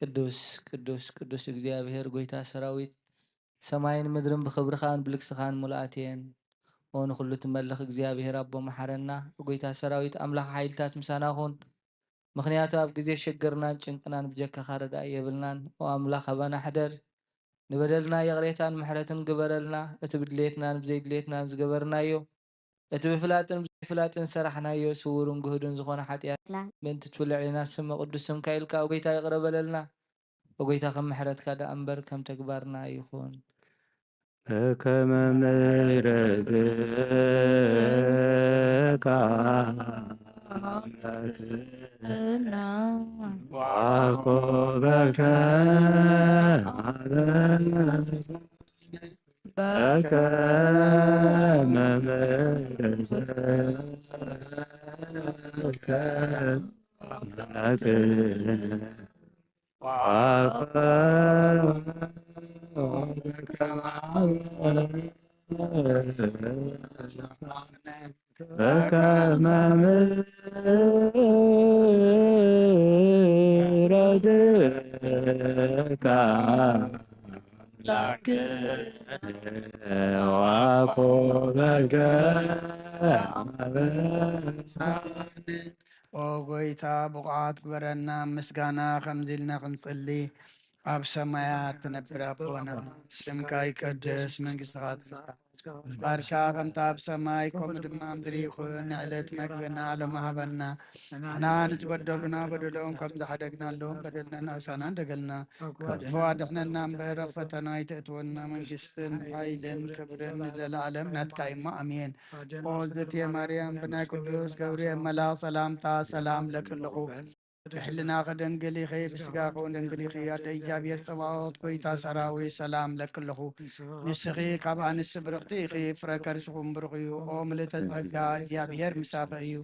ቅዱስ ቅዱስ ቅዱስ እግዚኣብሔር ጐይታ ሰራዊት፣ ሰማይን ምድርን ብኽብርኻን ብልግስኻን ምሉኣት እየን። ኦ ንኹሉ ትመልኽ እግዚኣብሔር ኣቦ፣ መሓረና። ጐይታ ሰራዊት ኣምላኽ ሓይልታት ምሳና ኹን። ምኽንያቱ ኣብ ግዜ ሽግርናን ጭንቅናን ብጀካኻ ረዳኢ የብልናን። ኦ ኣምላኽ ኣባና ሕደር። ንበደልና ይቕሬታን ምሕረትን ግበረልና። እቲ ብድሌትናን ብዘይድሌትናን ዝገበርናዮ፣ እቲ ብፍላጥን ብዘይፍላጥን ዝሰራሕናዮ ስውርን ግሁድን ዝኾነ ሓጢኣትና ምእንቲ ትብልዕ ኢና። ስመ ቅዱስ ስምካ ኢልካ፣ ኦ ጐይታ፣ ይቕረ በለልና። ኦ ጐይታ፣ ከም ምሕረትካ ደኣ እምበር ከም ተግባርና ኣይኹን። በከመ ምሕረትካ ኣምላክና ወኮበከ በከመ ምሕረትከ ኣምላክነ ወአኮበከ በከመ ምሕረትከ አምላክነ ወአኮበከ አበሳነ። ኦ ጐይታ፣ ብቑዓት ግበረና፣ ምስጋና ከምዚ ኢልና ክንጽሊ። ኣብ ሰማያት ትነብር ኣቦና፣ ስምካ ይቀደስ፣ መንግስትኻ ትምጻእ፣ ፍቓድካ ከምታ ኣብ ሰማይ ከምኡ ድማ ኣብ ምድሪ ይኹን። ንዕለት መግብና ሎሚ ሃበና፣ ንሕና ንዝበደሉና በደሎም ከም ዝሓደግናሎም በደልና ንእሳና እንደገልና፣ ካብ ክፉ ኣድሕነና እምበር ኣብ ፈተና ኣይተእትወና፣ መንግስትን ሓይልን ክብርን ንዘለኣለም ናትካ እሞ፣ ኣሜን። ኦ ዝእቲ ማርያም፣ ብናይ ቅዱስ ገብርኤል መልኣኽ ሰላምታ ሰላም ለኪ ኣለኹ። ብሕልናኺ ድንግል ኢኺ፣ ብስጋኺ እውን ድንግል ኢኺ። ኣደ እግዚኣብሔር ጸባኦት፣ ጐይታ ሰራዊት፣ ሰላም ለኪ ኣለኹ። ንስኺ ካብ ኣንስቲ ብርኽቲ ኢኺ፣ ፍረ ከርስኹም ብሩኽ እዩ። ኦ ምልእተ ጸጋ፣ እግዚኣብሔር ምሳኺ እዩ።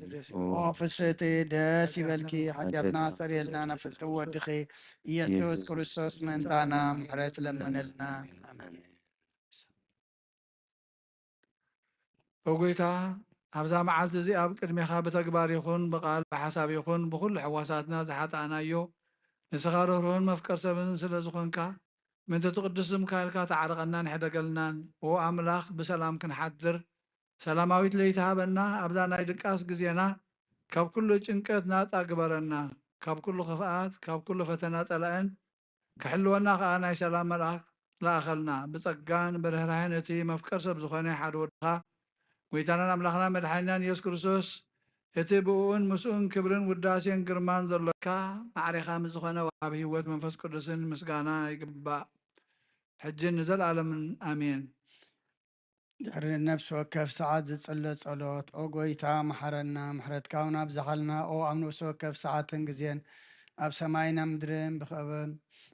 ኦ ፍስህቲ፣ ደስ ይበልኪ፣ ሓጢኣትና ኣስተሰርየልና፣ ናብ ፍትው ወድኺ ኢየሱስ ክርስቶስ ምእንታና ምሕረት ለምንልና። ኣሜን። ኦ ጐይታ፣ ኣብዛ መዓልቲ እዚኣ ኣብ ቅድሜኻ ብተግባር ይኹን ብቓል ብሓሳብ ይኹን ብኹሉ ሕዋሳትና ዝሓጣእናዮ፣ ንስኻ ርህሩህን መፍቀር ሰብን ስለ ዝኾንካ፣ ምእንቲ እቲ ቅዱስ ስምካ ኢልካ ተዓረቐናን ሕደገልናን። ኦ ኣምላኽ፣ ብሰላም ክንሓድር ሰላማዊት ለይቲ ሃበና። ኣብዛ ናይ ድቃስ ግዜና ካብ ኩሉ ጭንቀት ናጻ ግበረና። ካብ ኩሉ ክፍኣት፣ ካብ ኩሉ ፈተና ጸላእን ክሕልወና ከኣ ናይ ሰላም መልኣክ ለኣኸልና። ብጸጋን ብርህራሄን እቲ መፍቀር ሰብ ዝኾነ ሓደ ወድኻ፣ ጐይታናን ኣምላኽና መድሓኒናን ኢየሱስ ክርስቶስ፣ እቲ ብእኡን ምስኡን ክብርን ውዳሴን ግርማን ዘሎካ፣ ማዕሬኻ ምስ ዝኾነ ወሃቢ ህይወት መንፈስ ቅዱስን ምስጋና ይግባእ፣ ሕጅን ንዘለኣለምን ኣሜን። ድሕሪ ነፍሲ ወከፍ ሰዓት ዝጽሎ ጸሎት። ኦ ጐይታ፣ መሓረና። ምሕረትካ እውን ኣብዝሓልና። ኦ ኣብ ነፍሲ ወከፍ ሰዓትን ግዜን፣ ኣብ ሰማይን ኣብ ምድርን ብኸበ-፣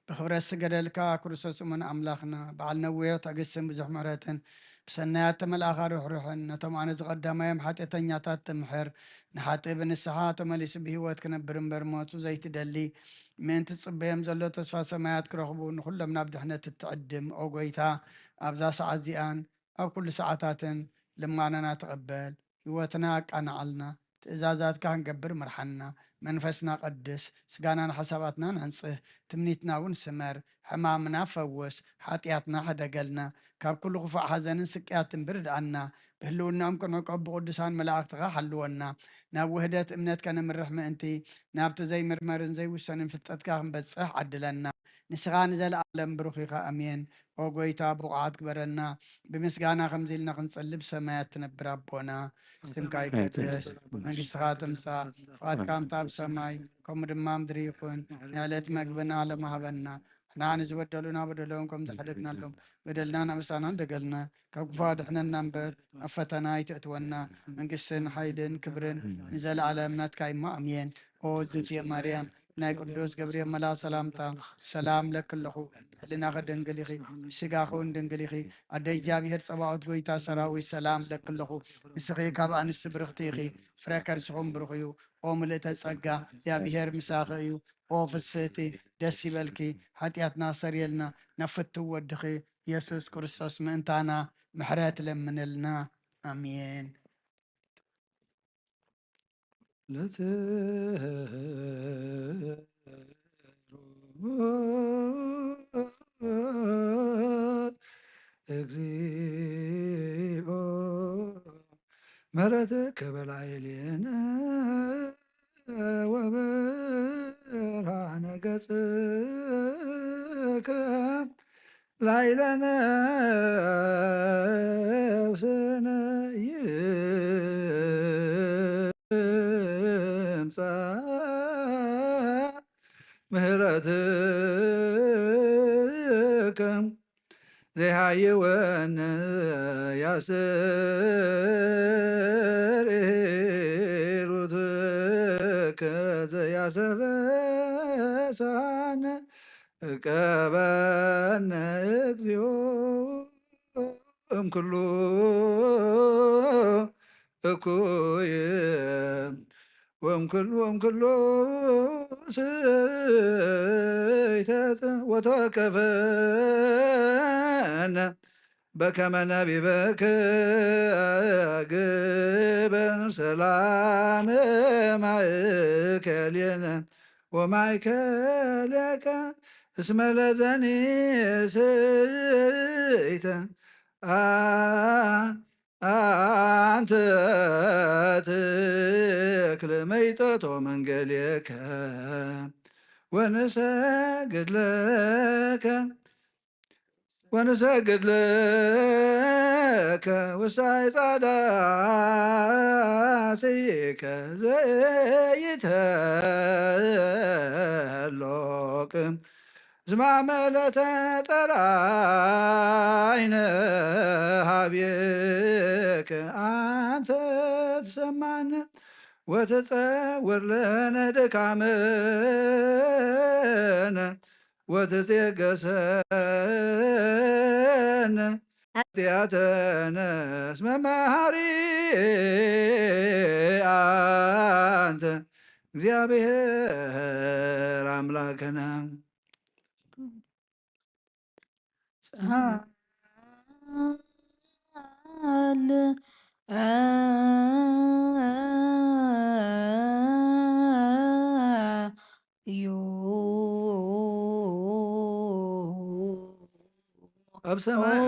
ብኽብረት ዝገደልካ ክርስቶስ እሙን ኣምላኽና፣ በዓል ነዊሕ ትዕግስትን ብዙሕ ምሕረትን፣ ብሰናያት ተመልኣኻ ርሕሩሕን፣ ነቶም ኣነ ዝቐዳማዮም ሓጢኣተኛታት ትምሕር፣ ንሓጥእ ብንስሓ ተመሊሱ ብህይወት ክነብር እምበር ሞቱ ዘይትደሊ፣ ምእንቲ ጽበዮም ዘሎ ተስፋ ሰማያት ክረኽቡ፣ ንኹሎም ናብ ድሕነት እትዕድም። ኦ ጐይታ፣ ኣብዛ ሰዓት እዚኣን ኣብ ኩሉ ሰዓታትን ልማናና ተቐበል። ህይወትና ኣቃንዓልና። ትእዛዛትካ ክንገብር ምርሓና። መንፈስና ቀድስ፣ ስጋናን ሓሳባትናን ኣንጽህ፣ ትምኒትና እውን ስመር። ሕማምና ፈውስ፣ ሓጢኣትና ሕደገልና። ካብ ኩሉ ክፉእ ሓዘንን ስቅያትን ብርድኣና። ብህልውናኦም ክንዕቆብ ብቅዱሳን መላእኽትኻ ሓልወና። ናብ ውህደት እምነት ከነምርሕ ምእንቲ፣ ናብቲ ዘይምርመርን ዘይውሰንን ፍልጠትካ ክንበጽሕ ዓድለና። ንስኻ ንዘለኣለም ብሩኽ ኢኻ። ኣሜን። ኦ ጐይታ፣ ብቑዓት ግበረና። ብምስጋና ከምዚ ኢልና ክንጸሊ፣ ብሰማያት ትነብር ኣቦና፣ ስምካ ይቀደስ፣ መንግስትኻ ትምጻእ፣ ፍቓድካ ከምታ ኣብ ሰማይ፣ ከምኡ ድማ ኣብ ምድሪ ይኹን። ንዕለት መግብና ሎሚ ሃበና። ንሕና ንዝበደሉና በደሎም ከም ዝሓደግናሎም፣ በደልና ናብ ምሳና እንደገልና፣ ካብ ክፉእ ኣድሕነና እምበር፣ ኣብ ፈተና ኣይተእትወና። መንግስትን ሓይልን ክብርን ንዘለኣለም ናትካ እሞ፣ ኣሜን። ኦ ዝእቲ ማርያም፣ ናይ ቅዱስ ገብርኤል መልኣኽ ሰላምታ ሰላም እለኪ ኣለኹ። ብሕልናኺ ድንግል ኢኺ፣ ብስጋኺ እውን ድንግል ኢኺ። ኣደ እግዚኣብሔር ጸባኦት፣ ጐይታ ሰራዊት፣ ሰላም እለኪ ኣለኹ። ንስኺ ካብ ኣንስቲ ብርኽቲ ኢኺ፣ ፍረ ከርስኺ እውን ብሩኽ እዩ። ኦ ምልእተ ጸጋ፣ እግዚኣብሔር ምሳኺ እዩ። ኦ ፍስህቲ፣ ደስ ይበልኪ፣ ሓጢኣትና ኣስተሰርየልና፣ ናብ ፍትው ወድኺ ኢየሱስ ክርስቶስ ምእንታና ምሕረት ለምንልና። ኣሜን። ለትሩ እግዚኦ ምሕረትከ በላዕሌነ ወብርሃነ ገጽከ ላዕለ ነፍስነ ይምጻእ ምሕረትከ ዘይሃይወነ ያስተርእይ ሩትከ ዘያሰበሳነ እቀበነ እግዚኦ እምኩሉ እኩይ ወእምኩሉ ወእምኩሉ ስሕተት ወተወከፈነ በከመ ነቢበከ ግበር ሰላም ማእከሌነ ወማእከሌከ እስመ ለዘኒ ስሕተ አ- አንተ ትክል መይጠቶ መንገሌከ ወንሰግድ ለከ ወንሰግድ ለከ ውሳይ ጻዳትከ ዘይተሎቅ ዝማመ ለተጠራይነ ሀቤከ አንተ ትሰማነ ወትጸውር ለነ ድካመነ ወትጼገሰነ ኃጢአተነ እስመ መሐሪ አንተ እግዚአብሔር አምላክነ። ጸል ዩ ኣብ ሰማይ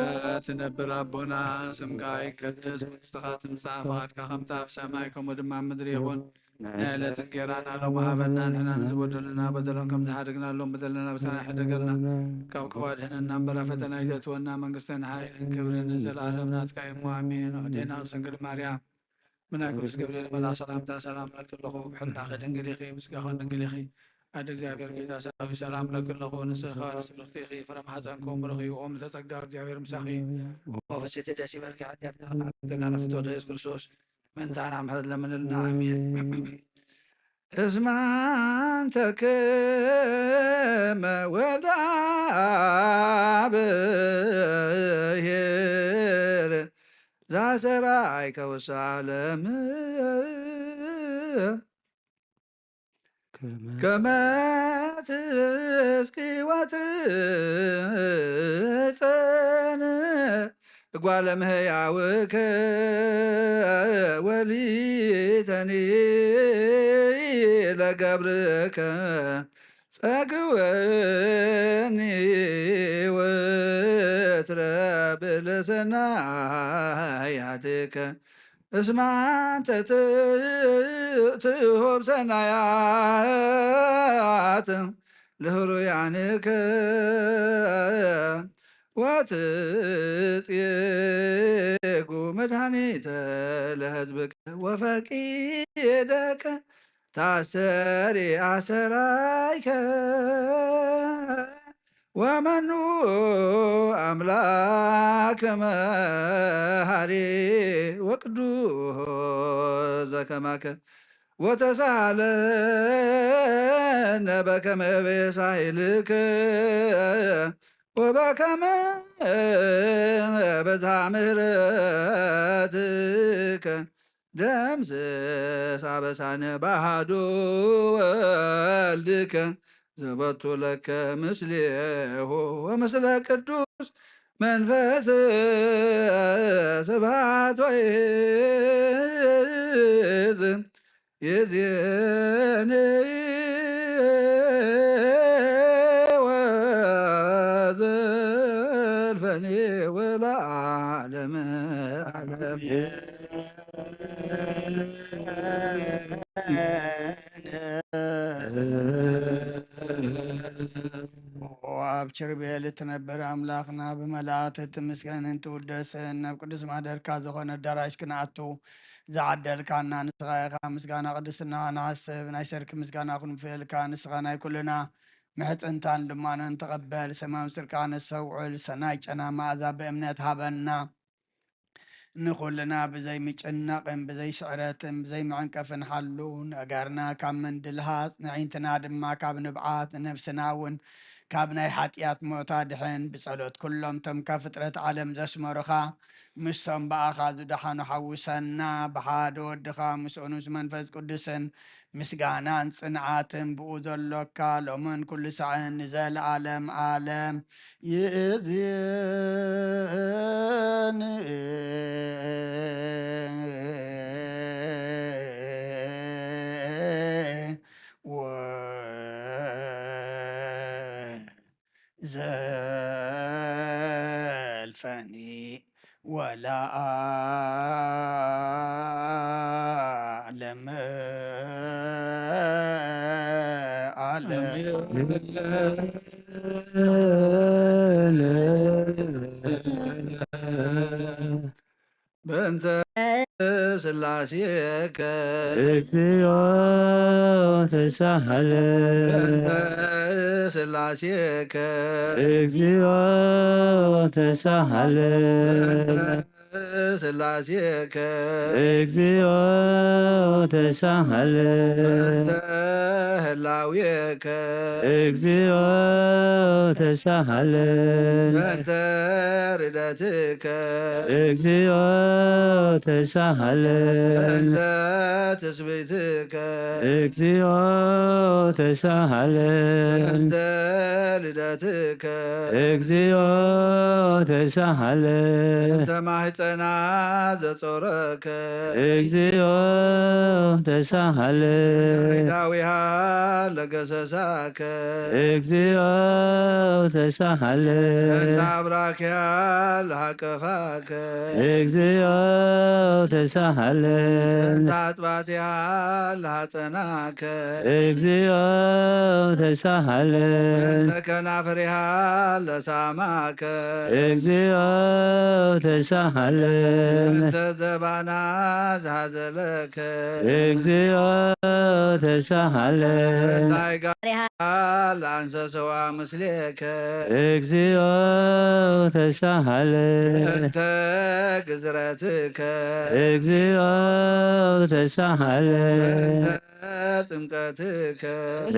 ትነብር ኣቦና፣ ስምካ ይቀደስ፣ መንግስትኻ ትምጻእ፣ ፍቓድካ ከምቲ ኣብ ሰማይ ከምኡ ድማ ኣብ ምድሪ ይኹን። ናይ ዕለት እንጌራና ሎሚ ሃበና፣ ንሕና ንዝበደሉና በደሎም ከም ዝሓደግናሎም በደልና በሳና ሕደገልና፣ ካብ ክፉ ኣድሕነና እምበር ኣብ ፈተና ኣይተእትወና፣ መንግስትን ሓይልን ክብርን ንዘለኣለም ናትካ እዩ እሞ ኣሜን። ኣዴና ቅድስት ድንግል ማርያም፣ ብናይ ቅዱስ ገብርኤል መልኣኽ ሰላምታ ሰላም እለኪ ኣለኹ፣ ብሕልናኺ ድንግል ኢኺ፣ ብስጋኺ ድንግል ኢኺ። ኣደ እግዚኣብሔር ጌታ ሰራዊት ሰላም እለኪ ኣለኹ፣ ንስኺ ከኣ ንስብርክቲ ኢኺ፣ ፍረ ማሕፀንኪ እውን ብሩኽ እዩ። ኦም ዝተጸጋ እግዚኣብሔር ምሳኺ። ኦ ፍስሕቲ ደስ ይበልኪ፣ ሓጢኣትና ይቕር በለልና፣ ፍትወት ኢየሱስ ክርስቶስ ምእንታና ምሕረት ለምንልና፣ ኣሜን። እስመ አንተ ክመ ወዳብሔር ዛሰራይከ ውስተ ዓለም ከመ ትስቂ ወትጸን እጓለ እምሕያውከ ወሊተኒ ለገብርከ ጸግወኒ ወትረ ብለሰናያትከ እስመ አንተ ትሁብ ሰናያት ለህሩያንከ ወትጼጉ መድኃኒተ ለሕዝብከ ወፈቂደከ ታሰሪ አሰራይከ ወመኑ አምላክ መሐሪ ወቅዱስ ዘከማከ ወተሳለነ በከመ ቤሳይልከ ወበከመ ብዝሃ ምሕረትከ ደምስስ አበሳነ በአሐዱ ወልድከ ዘበቱ ለከ ምስሌሁ ወምስለ ቅዱስ መንፈስ ስብሐት ወይዝ ይዜን ኣብ ችርቤል እትነብር ኣምላኽና፣ ብመላእክት እትምስገንን ትውደስን፣ ናብ ቅዱስ ማሕደርካ ዝኾነ ኣዳራሽ ክንኣቱ ዝዓደልካና ንስኻ ኢኻ። ምስጋና ቅድስና ንሓስብ፣ ናይ ሰርኪ ምስጋና ክንፍየልካ፣ ንስኻ ናይ ኩልና ምሕጽንታን ልማኖን ተቐበል። ሰማም ስርካ ነስተውዕል፣ ሰናይ ጨና መኣዛ ብእምነት ሃበና። ንኹልና ብዘይ ምጭናቕን ብዘይ ስዕረትን ብዘይ መዐንቀፍን ሓሉ። ንእጋርና ካብ ምንድልሃጽ፣ ንዒንትና ድማ ካብ ንብዓት፣ ንነፍስና እውን ካብ ናይ ሓጢኣት ሞት ኣድሕን። ብጸሎት ኩሎም እቶም ካብ ፍጥረት ዓለም ዘስመሩኻ፣ ምስቶም ብኣኻ ዝደሓኑ ሓውሰና። ብሓደ ወድኻ ምስኡን ምስ መንፈስ ቅዱስን ምስጋናን ጽንዓትን ብኡ ዘሎካ፣ ሎምን ኩሉ ሳዕን ንዘለኣለም ኣለም ይእዝን። ወዘልፈኒ ወለዓለም ዓለም። በእንተ ስላሴከ እግዚኦ ተሳሃለ። በእንተ ስላሴከ እግዚኦ ተሳሃለ። በእንተ ስላሴከ እግዚኦ ተሳሃለ። በእንተ ህላዌከ እግዚኦ ተሳሃለ። በእንተ ርደትከ እግዚኦ ተሳሃለ። በእንተ ትስብእትከ እግዚኦ ተሳሃለ። በእንተ ልደትከ እግዚኦ ተሳሃለ። በእንተ ማህፀና ዘጾረከ እግዚኦ ተሳሃለ። በእንተ ዳዊሃ ለገሰሳከ እግዚኦ ተሳሃለ። በእንተ አብራኪሃ ለሃቀፋከ እግዚኦ ተሳሃለ። በእንተ አጥባቲሃ ለሃጸናከ እግዚኦ ተሳሃለ። በእንተ ከናፍሪሃ ለሳማከ እግዚኦ ተሳሃለ። በእንተ ዘባና ዝሃዘለከ እግዚኦ ተሳሃለ። በእንተ አይጋሪሃ ለአንሰሰዋ ምስሌከ እግዚኦ ተሳሃለ። በእንተ ግዝረትከ እግዚኦ ተሳሃለ። በእንተ ጥምቀትከ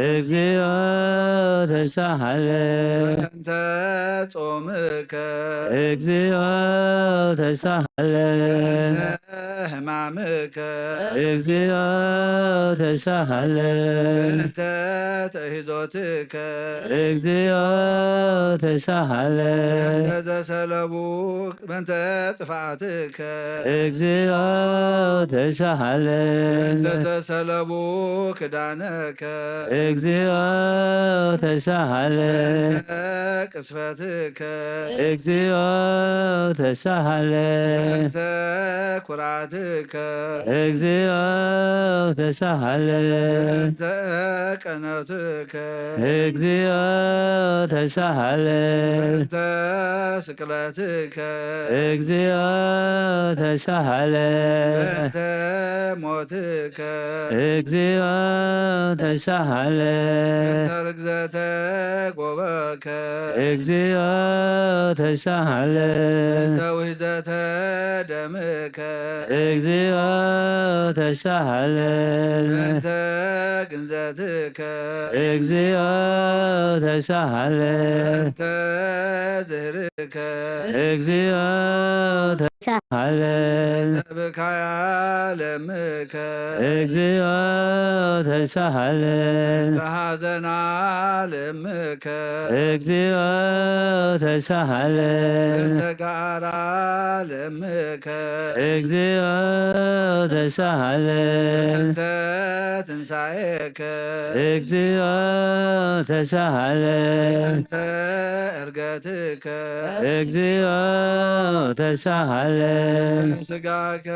እግዚኦ ተሳሃለ። በእንተ ጾምከ እግዚኦ ተሳሃለ። በእንተ ሕማምከ እግዚኦ ተሳሃለ። በእንተ ተሂዞትከ እግዚኦ ተሳሃለ። በእንተ ዘሰለቡ በእንተ ጥፍኣትከ እግዚኦ ተሳሃለ። በእንተ ዘሰለቡ ክዳነከ እግዚኦ ተሳሃለ። በእንተ ቅስፈትከ እግዚኦ ተሳሃለ። በእንተ ኩራትከ እግዚኦ ተሳሃለ። በእንተ ቀነትከ እግዚኦ ተሳሃለ። በእንተ ስቅለትከ እግዚኦ ተሳሃለ። በእንተ ሞትከ እግዚኦ ተሳሃለ። በእንተ ርግዘተ ጎበከ እግዚኦ ተሳሃለ። በእንተ ውህዘተ ደምከ እግዚኦ ተሳሃለ። በእንተ ግንዘትከ እግዚኦ ተሳሃለ። በእንተ ዝህርትከ እግዚኦ ተሳሃለ። በእንተ ብካያ ለምከ እግዚኦ ተሳሃለ። በእንተ ሐዘና ለምከ እግዚኦ ተሳሃለ። በእንተ ጋራ ለምከ እግዚኦ ተሳሃለ። በእንተ ትንሳኤከ እግዚኦ ተሳሃለ። በእንተ እርገትከ እግዚኦ ተሳሃለ። ተሳሃለነ። ስጋከ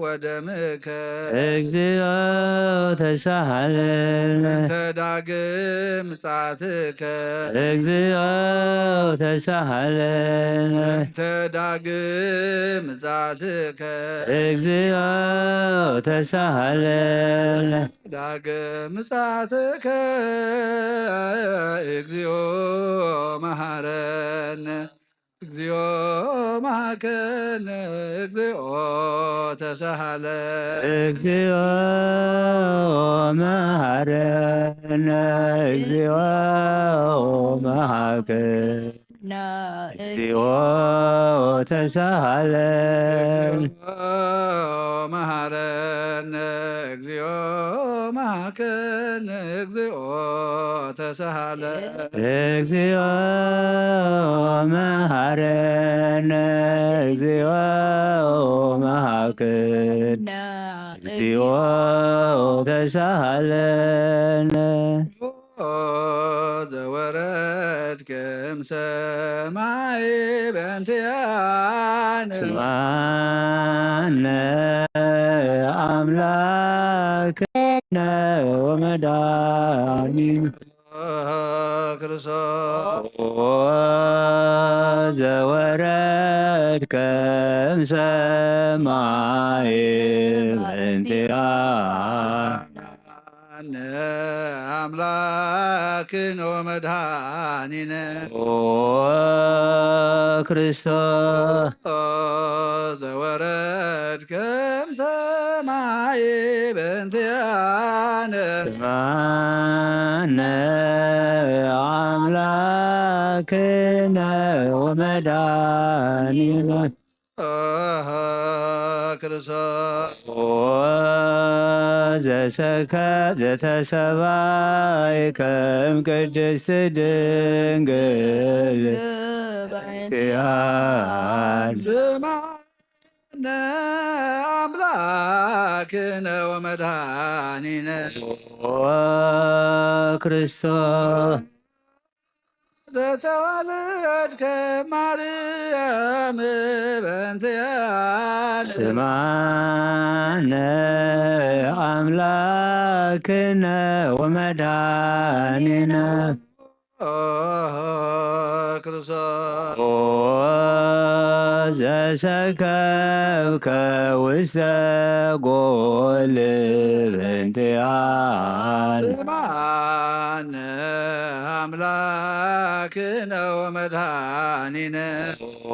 ወደምከ እግዚኦ ተሳሃለነ። እንተ ዳግም ምጽኣትከ እግዚኦ ተሳሃለነ። እንተ ዳግም ምጽኣትከ እግዚኦ ተሳሃለነ። ዳግም ምጽኣትከ እግዚኦ መሃረነ። እግዚኦ መሃከነ። እግዚኦ ተሳሃለ። እግዚኦ መሃረነ። እግዚኦ መሃከነ። እግዚኦ ተሳሃለ። እግዚኦ መሃረነ። እግዚኦ መሃከነ። እግዚኦ ተሳሃለ። እግዚኦ መሃረነ። እግዚኦ መሃከነ። እግዚኦ ተሳሃለነ። ዘወረድክም ሰማይ በእንቲኣነ። ስማነ ኣምላክነ ወመድኃኒነ። ክርስቶስ። ኦ ዘወረድክም ሰማይ በእንቲኣነ። ኣምላክነ ወመድኃኒነ። ኦ ክርስቶስ። ዘወረድክም ሰማይ በእንቲኣነ። ስማነ ኣምላክነ ወመድኃኒነ። ኦሆ ክርስቶስ። ኦ ዘሰከ-፣ ዘተሰባይከም ቅድስት ድንግል በእንቲኣነ። ስማነ ኣምላክነ ወመድኃኒነ። ኦ ክርስቶስ። ዘተወልድከ ማርያም በእንቲኣነ። ስማነ ኣምላክነ ወመድኃኒነ። ኦ ክርስቶስ። ኦ ዘሰከብከ ውስተ ጎል በእንቲኣነ። ስማነ ኣምላክነ ወመድኃኒነ። ኦ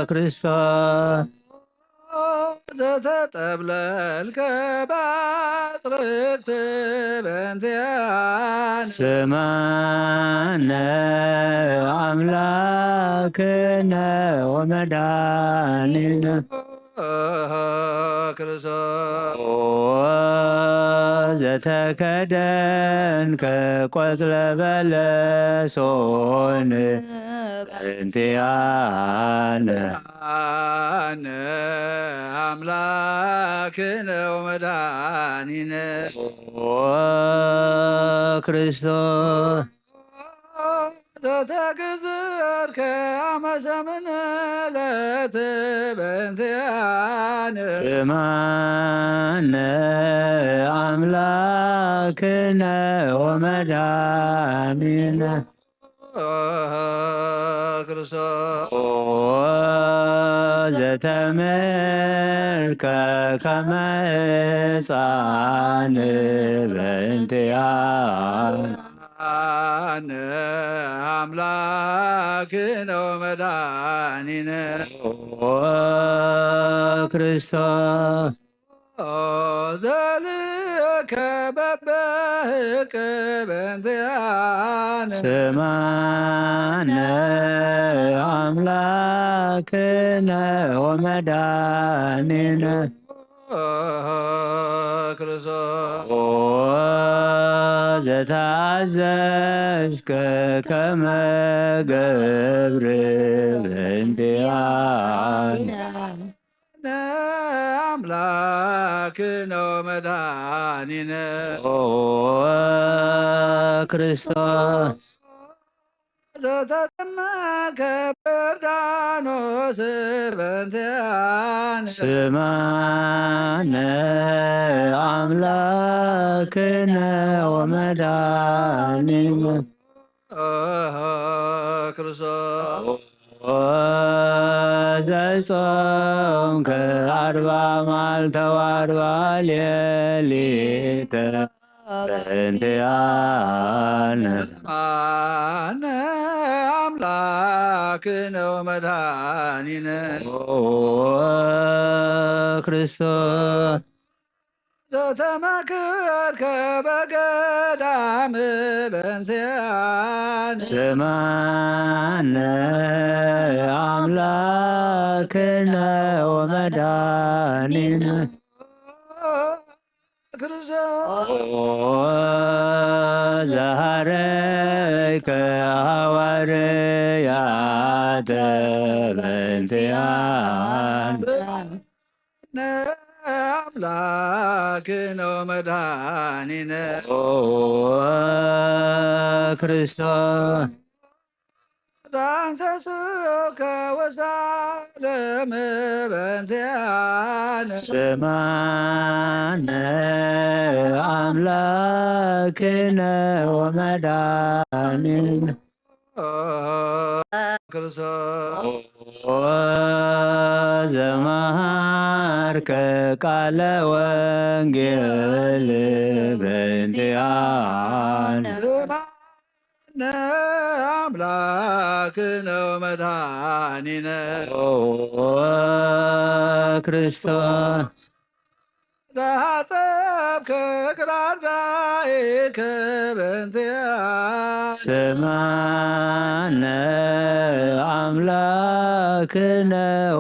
ክርስቶስ። ዘተጠብለልከ ባጽርቅት በእንቲኣነ። ስማነ ኣምላክነ ወመድኃኒነ። ኦ ክርስቶስ። ኦ ዘተከደንከ ቆጽለ በለሶን በእንቲኣነ። ኣነ ኣምላክነ ወመድኃኒነ። ኦ ክርስቶስ። ዘተግዝእከ ኣመ ሰምነ ዕለት በእንቲኣነ። ስማነ ኣምላክነ ወመድኃኒነ። ኦ ክርስቶስ። ኦ ዘተምልከ ከመ ሕፃን በእንቲኣነ። ኣነ ኣምላክነ ወመድኃኒነ። ኦ ክርስቶስ። ኦ ዘልከ በበህቅ በእንቲኣነ። ስማነ ኣምላክነ ወመድኃኒነ። ኦ ክርስቶስ። ኦ ዘተኣዘዝከ ከመ ገብር በእንቲኣነ። ኣምላክነ ወመድኃኒነ። ኦ ክርስቶስ። ተጠመቀ በዮርዳኖስ በእንቲኣነ። ስማነ ኣምላክነ ወመድኃኒነ። ክርስቶስ። ዘጾምከ አርባ መዓልተ ወአርባ ሌሊተ በእንቲአነ። አነ አምላክነ ወመድኃኒነ። ኦ ክርስቶስ። ዘተመክርከ በገዳም በእንቲአነ። ስማነ አምላክነ ወመድኃኒነ። ክርስቶስ። ዘሐረይከ ሐዋርያተ በእንቲአነ። አምላክነ ወመድኃኒነ። ኦ ክርስቶስ። ታንሰስከ ወሳለም በእንቲአነ። ስማነ አምላክነ ወመድኃኒነ። ክርስቶስ። ኦ ዘመሃርከ ቃለ ወንጌል በእንቲአነ። አምላክነ ወመድኃኒነ። ኦ ክርስቶስ። ተሐጸብከ እግረ አርዳኢከ በእንቲአነ። ስማነ አምላክነ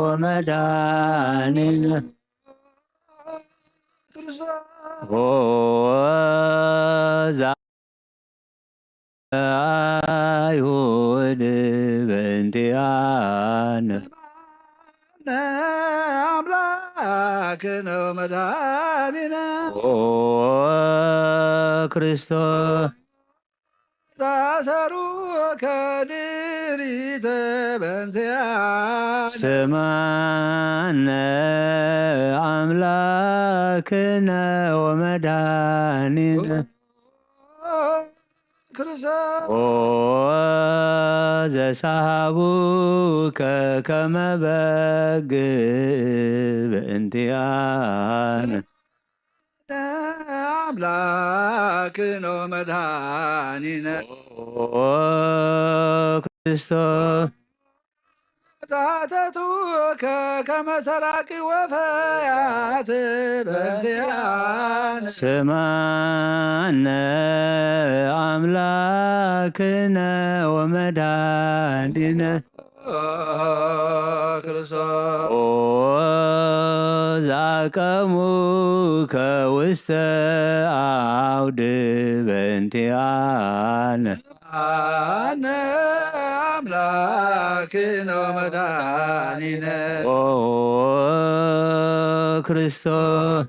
ወመድኃኒነ። ክርስቶስ። ኦ ዛ አይሁድ በእንቲአነ። አምላክነ ወመድኃኒነ። ኦ ክርስቶስ። ታሰሩ ከድሪተ በእንቲአነ። ስማነ አምላክነ ወመድኃኒነ። ክርስቶስ። ኦ ዘሳሃቡከ ከመ በግ በእንቲአነ። አምላክነ ወመድኃኒነ። ኦ ክርስቶስ። ታተቱከ ከመ ሰራቂ ወፈያት በእንቲአነ። ስማነ አምላክነ ወመድኃኒነ። ክርስቶስ። ኦ ዛቀሙከ ውስተ አውድ በእንቲአነ። አነ አምላክነ ወመድኃኒነ። ኦ ክርስቶስ።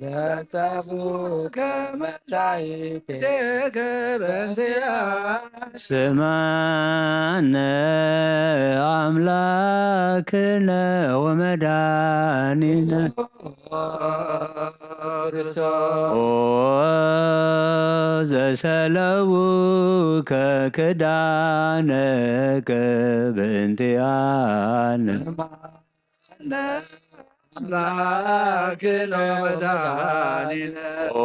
ዘጸፉከ መጻኢቴከ በእንቲአነ። ስማነ አምላክነ ወመድኃኒነ። ክርስቶስ። ኦ ዘሰለቡከ ክዳነከ በእንቲአነ። አምላክነ ወመድኃኒነ። ኦ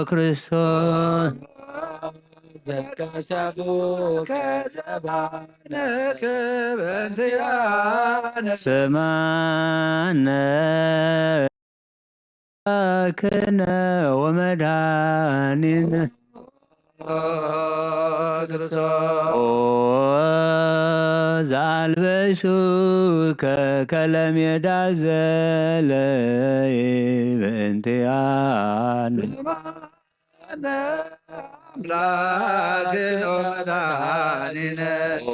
ክርስቶስ። ዘቀሰፉከ ዘባነከ በእንቲአነ። ስማነ አምላክነ ወመድኃኒነ። ክርስቶስ። ኦ ዘአልበሱከ ከለሜዳ ዘለይ በእንቲአነ። አምላክነ ወመድኃኒነ። ኦ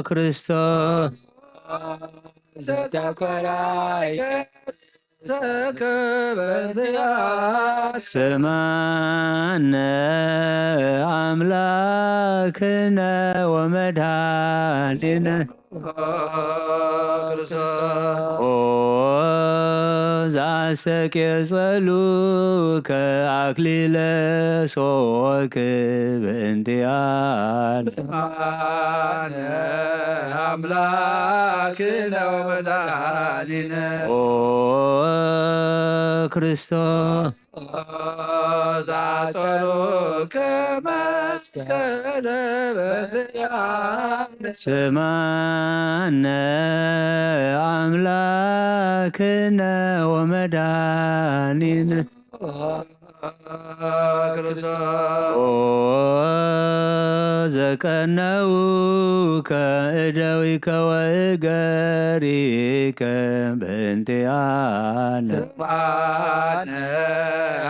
ክርስቶስ። ዘተኮራይ ሰከበንትያ ስማነ ኣምላክነ ወመድኃኒነ። ኦ ዘአስተቄጸሉከ አክሊለ ሶክ በእንቲአነ። አምላክነ ወመድኃኒነ። ኦ ክርስቶስ ዛጸሉከ መስቀለ በዚአነ። ስማነ አምላክነ ወመድኃኒነ። ክርስቶስ ኦ ዘቀነውከ እደዊከ ወእገሪከ በእንቲአነ። ስማነ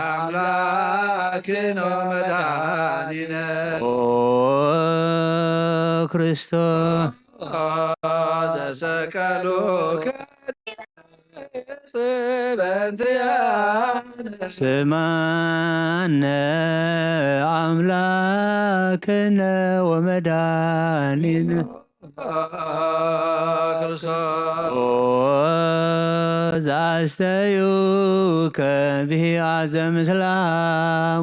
አምላክነ ወመድኃኒነ። ኦ ክርስቶስ ዘሰቀሉከ በእንቲአነ። ስማነ አምላክነ ወመድኃኒነ። ክርስቶስ ኦ ዘአስተዩከ ብሂአዘ ምስላ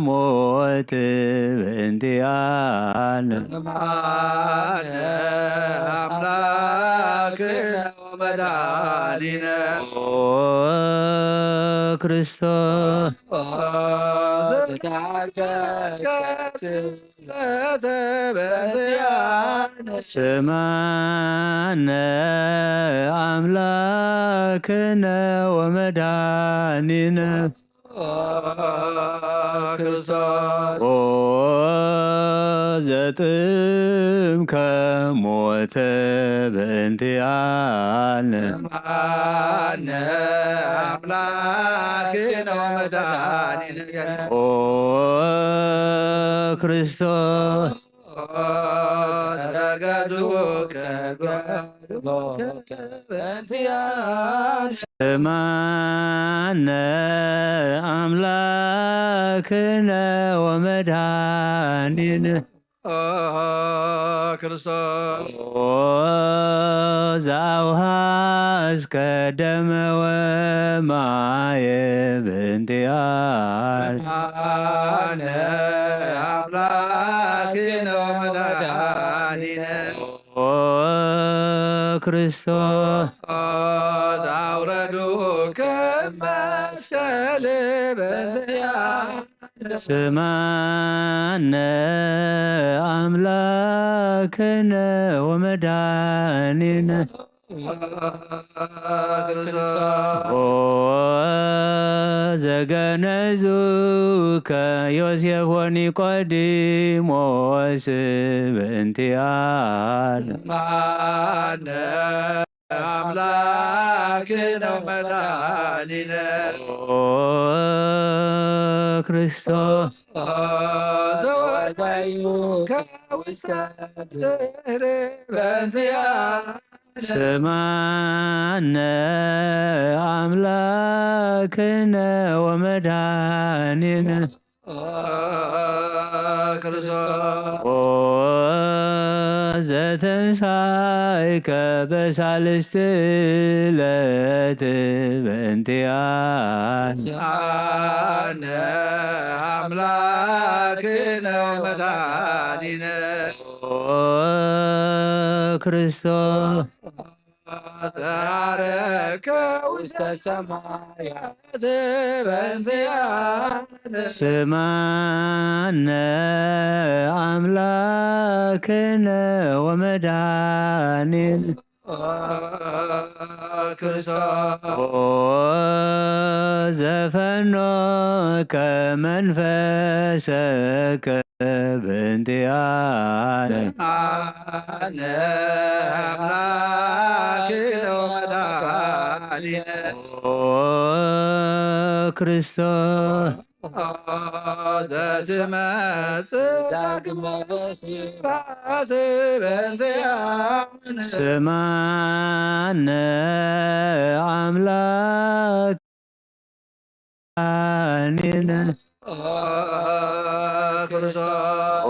ሞት በእንቲአነ። ስማነ አምላክነ ወመድኃኒነ። ኦ ክርስቶስ ኦ ዘተአገስከ ስቅለተ በእንቲአነ። ስማነ አምላክነ ወመድኃኒነ። ክርስቶስ ኦ ዘጥምከ ሞተ በእንቲአነ። ስማነ አምላክነ ወመድኃኒነ። ኦ ክርስቶስ ተረገጹ ቅዱስ በእንቲአነ። ስማነ አምላክነ ወመድኃኒነ። ኦ ክርስቶስ ኦ ዘአውሃዝከ ደመ ወማየ በእንቲአነ። አነ አምላክነ ወመድኃኒነ። ኦ ክርስቶስ ኦ ዘአውረዱ ከመስቀል በእንቲአነ። ስማነ አምላክነ ወመድኃኒነ። ክርስቶስ ኦ ዘገነዙከ ዮሴፍ ወኒቆዲሞስ በእንቲአነ። ስማነ አምላክነ ወመድኃኒነ። ኦ ክርስቶስ ኦ ዘወደዩከ ውስተ ጽርህ በእንቲአነ። ስማነ አምላክነ ወመድኃኒነ። ክርስቶስ ኦ ዘተንሳይከ በሳልስት ዕለት በእንቲአነ። ስምዓነ አምላክነ ወመድኃኒነ። ኦ ክርስቶስ ዘዐረግከ ውስተ ሰማያት በእንቲአነ። ስምዓነ አምላክነ ወመድኃኒነ። ኦ ክርስቶስ ኦ ዘፈኖከ መንፈሰከ በእንቲአነ። ስምዓነ አምላክነ ወመድኃኒነ። ኦ ክርስቶስ ኦ ዘትመጽእ ዳግመ በስብሐት በእንቲአነ። ስምዓነ አምላክ ወመድኃኒነ ክርስቶስ። ኦ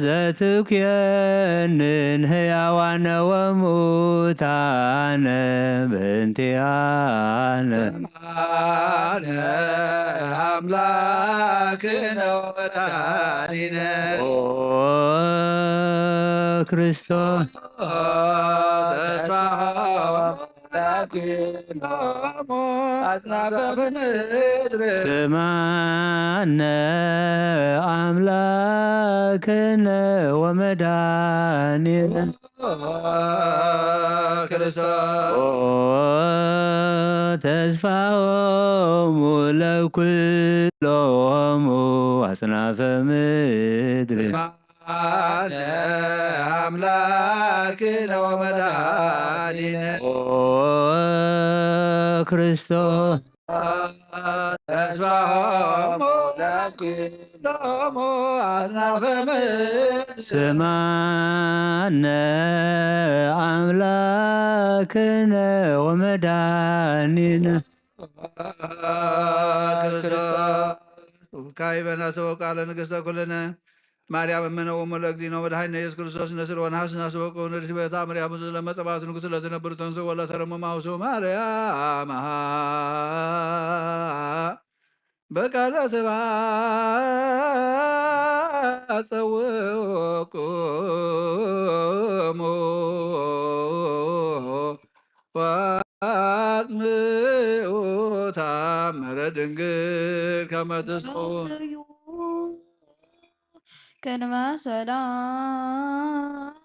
ዘትኩየንን ሕያዋነ ወሙታነ በእንቲአነ። አነ አምላክነ ወመድኃኒነ። ኦ ክርስቶስ። ተስፋ አጽናፈ ምድር። ስማነ አምላክነ ወመድኃኒነ። ክርስቶስ። ኦ ተስፋሆሙ ለኩሎሙ አጽናፈ ምድር። አነ አምላክነ ወመድኃኒነ። ኦ ክርስቶስ። ተስፋሆሙ ለኩሎሙ አጽናፈ ምድር። ስማነ አምላክነ ወመድኃኒነ። ክርስቶስ። ካይበና ሰበ ቃለ ንግሥተ ኩልነ ማርያም እምነ ወእሙ ለእግዚእነ ወመድኃኒነ ኢየሱስ ክርስቶስ ነስል ወነሐስ ናስበቁ ንድሲ በታ ማርያም ለመጸባት ንጉሥ ለትነብር ተንሱ ወለተረሙ ማውሱ ማርያም በቃለ ስብሐት ጸውቁሙ ወአጽምዑ ታምረ ድንግል ከመ ትስኡ። ቅድመ ሰላም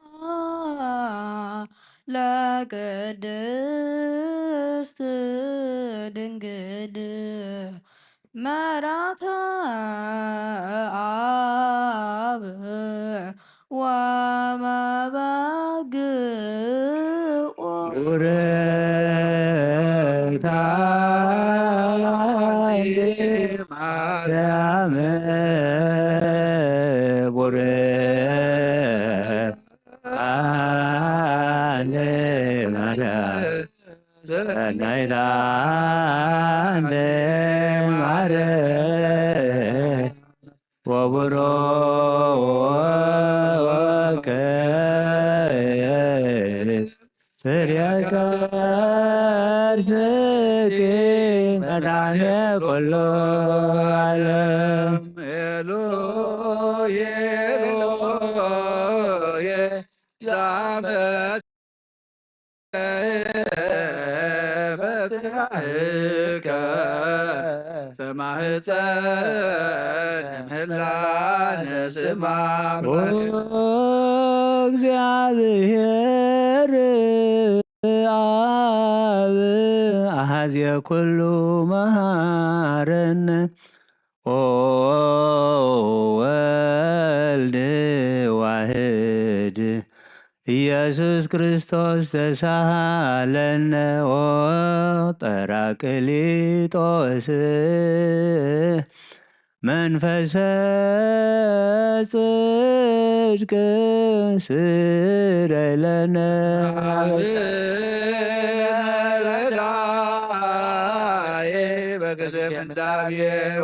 ለቅድስት ድንግል መራተ አብ ወመበግኡ። ቡርክት አንቲ ማርያም ቡርክት አንቲ ማርያም ሰናይት አንቲ ማርያም ወቡሩክ ፍሬ ከርሥኪ መድኃኔ ኩሉ ዓለም። ኤሎሄ ኤሎሄ ዛመ በትራህከ በማህፀን ምህላነ ስማ። ኦ እግዚአብሔር አብ አሐዜ ኩሉ መሐረነ። ኦ ወልድ ዋህድ ኢየሱስ ክርስቶስ ተሳሃለነ። ኦ ጳራቅሊጦስ መንፈሰ ጽድቅ ስረይለነ። ረዳኤ በጊዜ ምንዳቤ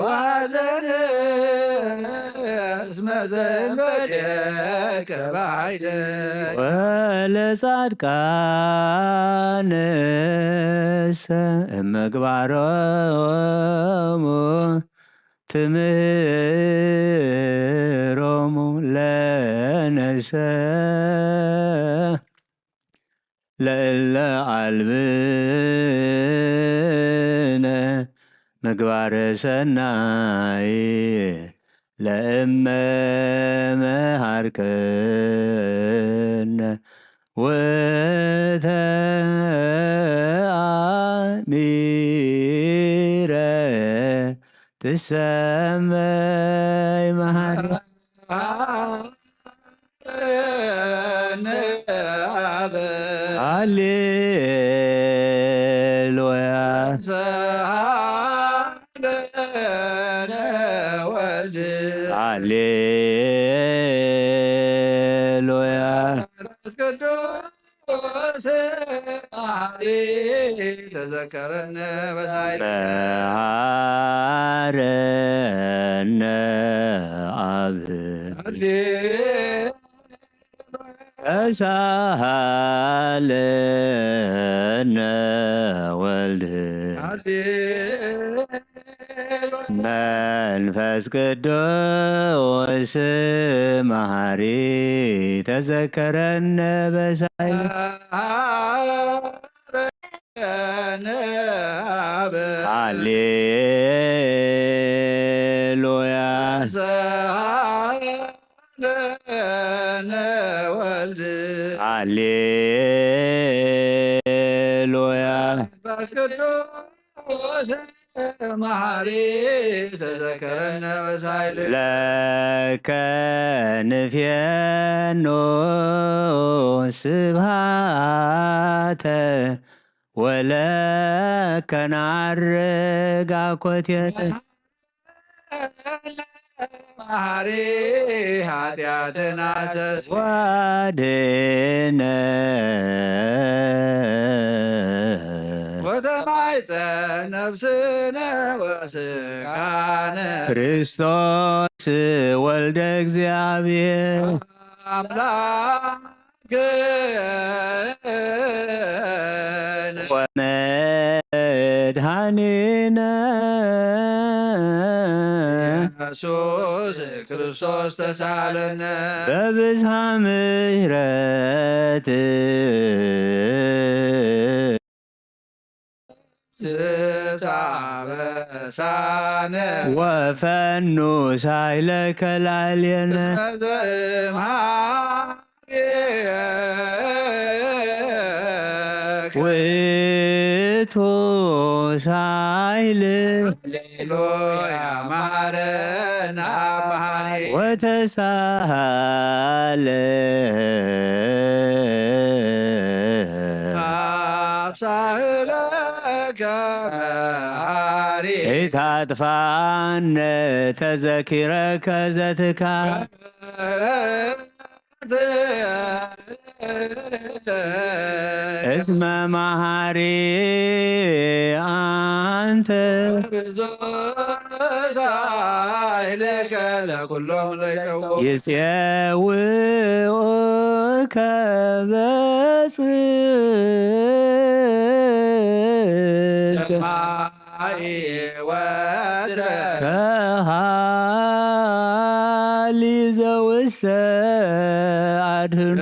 ወሐዘን እስመ ዘእንበሌከ በኃይል። ወለጻድቃንሰ እመግባሮሙ ትምህሮሙ ለነሰ ለእለ አልብነ ምግባረ ሰናይ ለእመ መሃርከነ ወተአሚረ ትሰመይ መሃሪ። ሃሌሉያ። ሃሌሉያ። መሐሪ ተዘከረነ በሳይል መሐረነ ኣብ ተሳሃለነ ወልድ መንፈስ ቅዱስ መሐሪ ተዘከረነ በሳይል ሃሌሉያ ለነ ወልድ ሃሌሉያ መንፈስ ቅዱስ መሐሪ ተዘከረነ በሳይል ለከ ንፌኖ ስብሃተ ወለከ ናርግ አኮቴተ መሐሪ ኃጢአትና ተስ ዋድነ ወተማይፀ ነፍስነ ወስጋነ ክርስቶስ ወልደ እግዚአብሔር አምላክ ወመድኃኒነ ኢየሱስ ክርስቶስ ተሳለነ በብዝሃ ምሕረት ትሳበሳነ ወፈኑ ሳይለከ ላዕሌነ ውእቱ ሳይል ሃሌሉያ መሐረነ መሐሪ ወተሳሃለ አብሳህለከ መሐሪ ኢታጥፋነ ተዘኪረከ ዘትካ እስመ መሐሪ አንተ ሳይለከ ለኩሎም ለይጸው ይጼውኡከ በጽድቅ ወትረ ከሃሊ ዘውስተ አድህኖ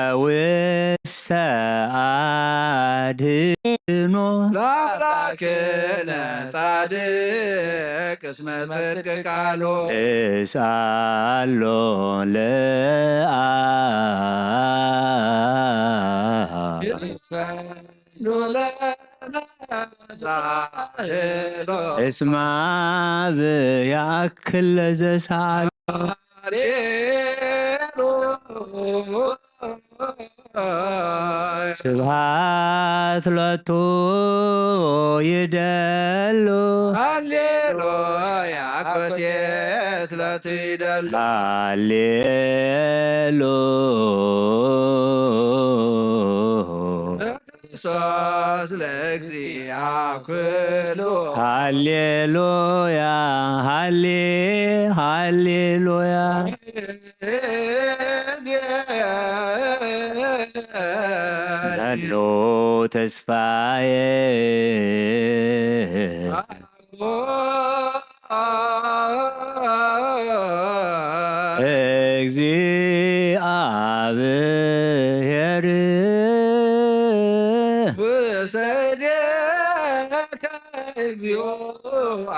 ዘውስተ አድህኖ ለአምላክነ ጻድቅ እስመ ጽድቅ ቃሉ እስአሎ ለአብ እስማ ብያክል ለዘሳሉ ስብሃት ሎቱ ይደሉ ሃሌሉያ ኮቴት ሎቱ ይደሉ ሃሌሉ ክርስቶስ ለእግዚአ ኩሉ ሃሌሉያ ሃሌ ሃሌሉያ መኑ ተስፋዬ እግዚአብሔር ውሰዴከ እግዚኦ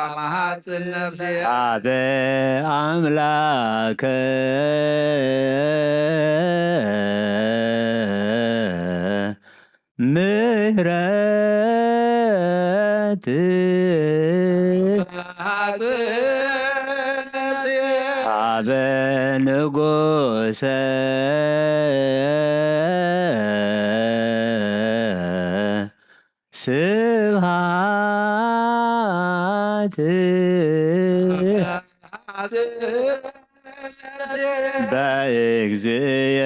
አማሐጽን ነፍሴ አበ አምላከ ምህረት ሀበ ንጉሰ ስብሃት እግዚእየ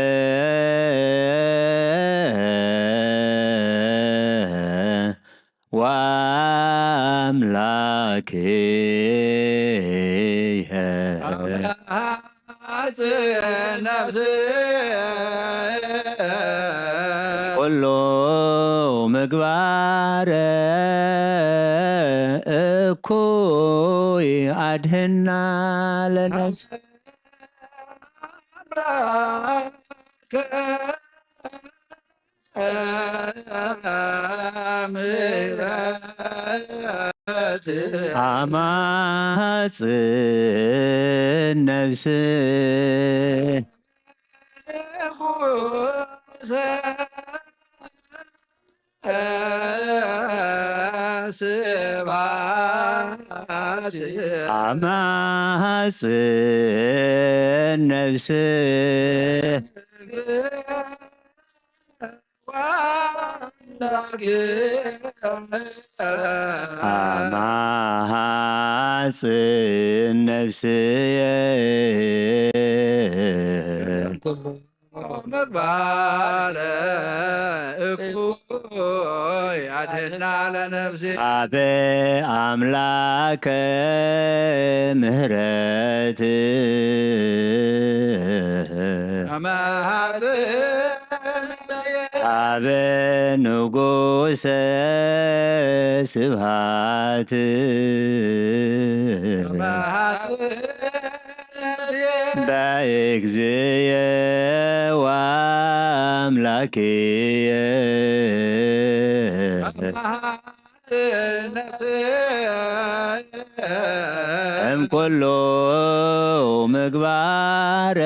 ወአምላክየ። ነፍስ ኩሉ ምግባር እኩይ አድህና ለነፍስ። አማጽን ነፍስ ስብሐት አማጽን ነፍስ አማጽን ነፍስየ። ምግባረ እኩይ አድህና ለነፍሴ። አበ አምላከ ምህረት አበ ንጉሰ ስብሃት በእግዚእየ ወአምላክየ። እምኩሉ ምግባረ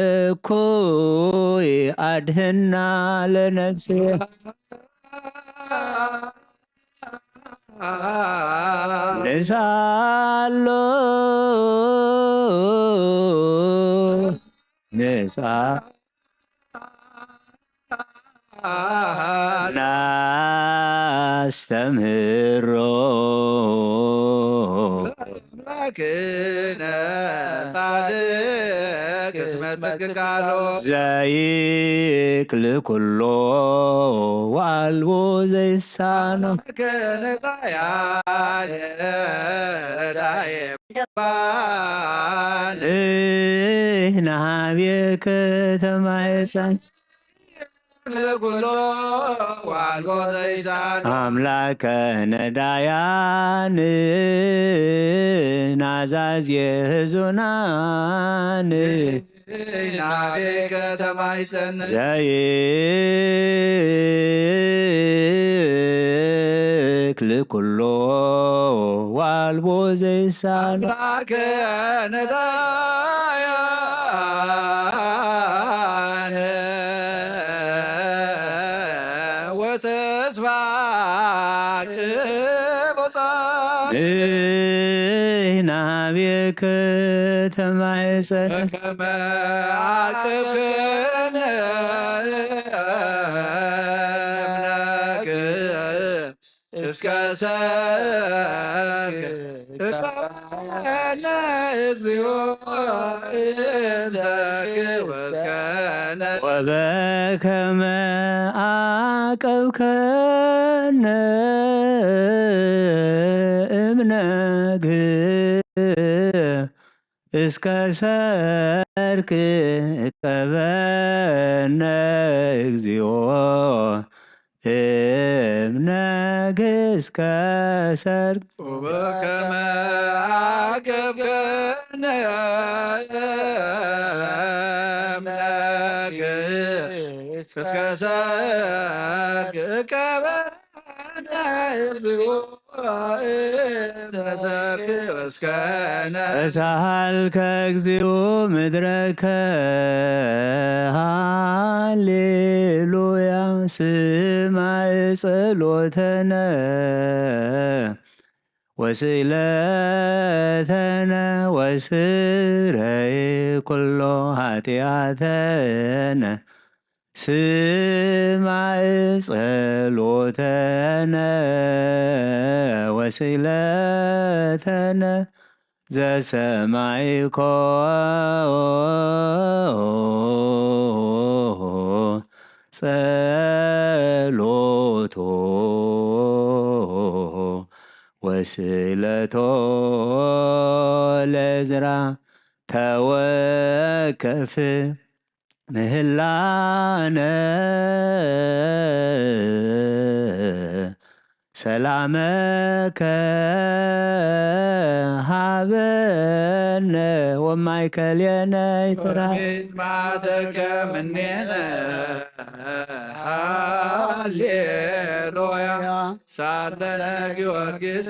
እኩይ አድህና ለነፍሴ። ንሳሎ ንሳ ናስተምህሮ። አምላክነ ጻድቅ እስመ ትትክል ቃሎ። ዘይክል ኩሎ ወአልቦ ዘይሳኖ። ከነዳያን ረዳየ ባን። እህ ናብየከ ተማየጸን። ኩሎ ዋልቦ ዘይሳን። አምላከ ነዳያን ናዛዝ የህዙናን። ናቤከ ተማይጸን። ዘይክል ኩሎ ዋልቦ ዘይሳን። አምላከ ነዳያን ወተስፋ ቅቦጻ። ናቤከ ተማይጸን። ከመ አቅብነ እምነክ እስከ ሰርክ እቀበነ እግዚኦ እንሰግድ ወስከነ። ወበከመ አቀብከነ እምነክ እስከ ሰርክ እቀበነ እግዚኦ እምነክ እስከ ሰርክ። ወበከመ አገብከነ እምነክ እስከ ሰርክ እቀበነ እግዚኦ። ተሳልከ እግዚኦ ምድረከ ሃሌሉያ። ስማዕ ጸሎተነ ወስእለተነ ወስረይ ኩሎ ኃጢአተነ። ስማዕ ጸሎተነ ወስእለተነ ዘሰማይኮ ጸሎቶ ወስእለቶ ለዝራ ተወከፍ ምህላነ ሰላመከ ሃበነ ወማይከልየነ ይትራ ማተከ ምኔነ ሃሌሉያ ሳለነ ጊዮርጊስ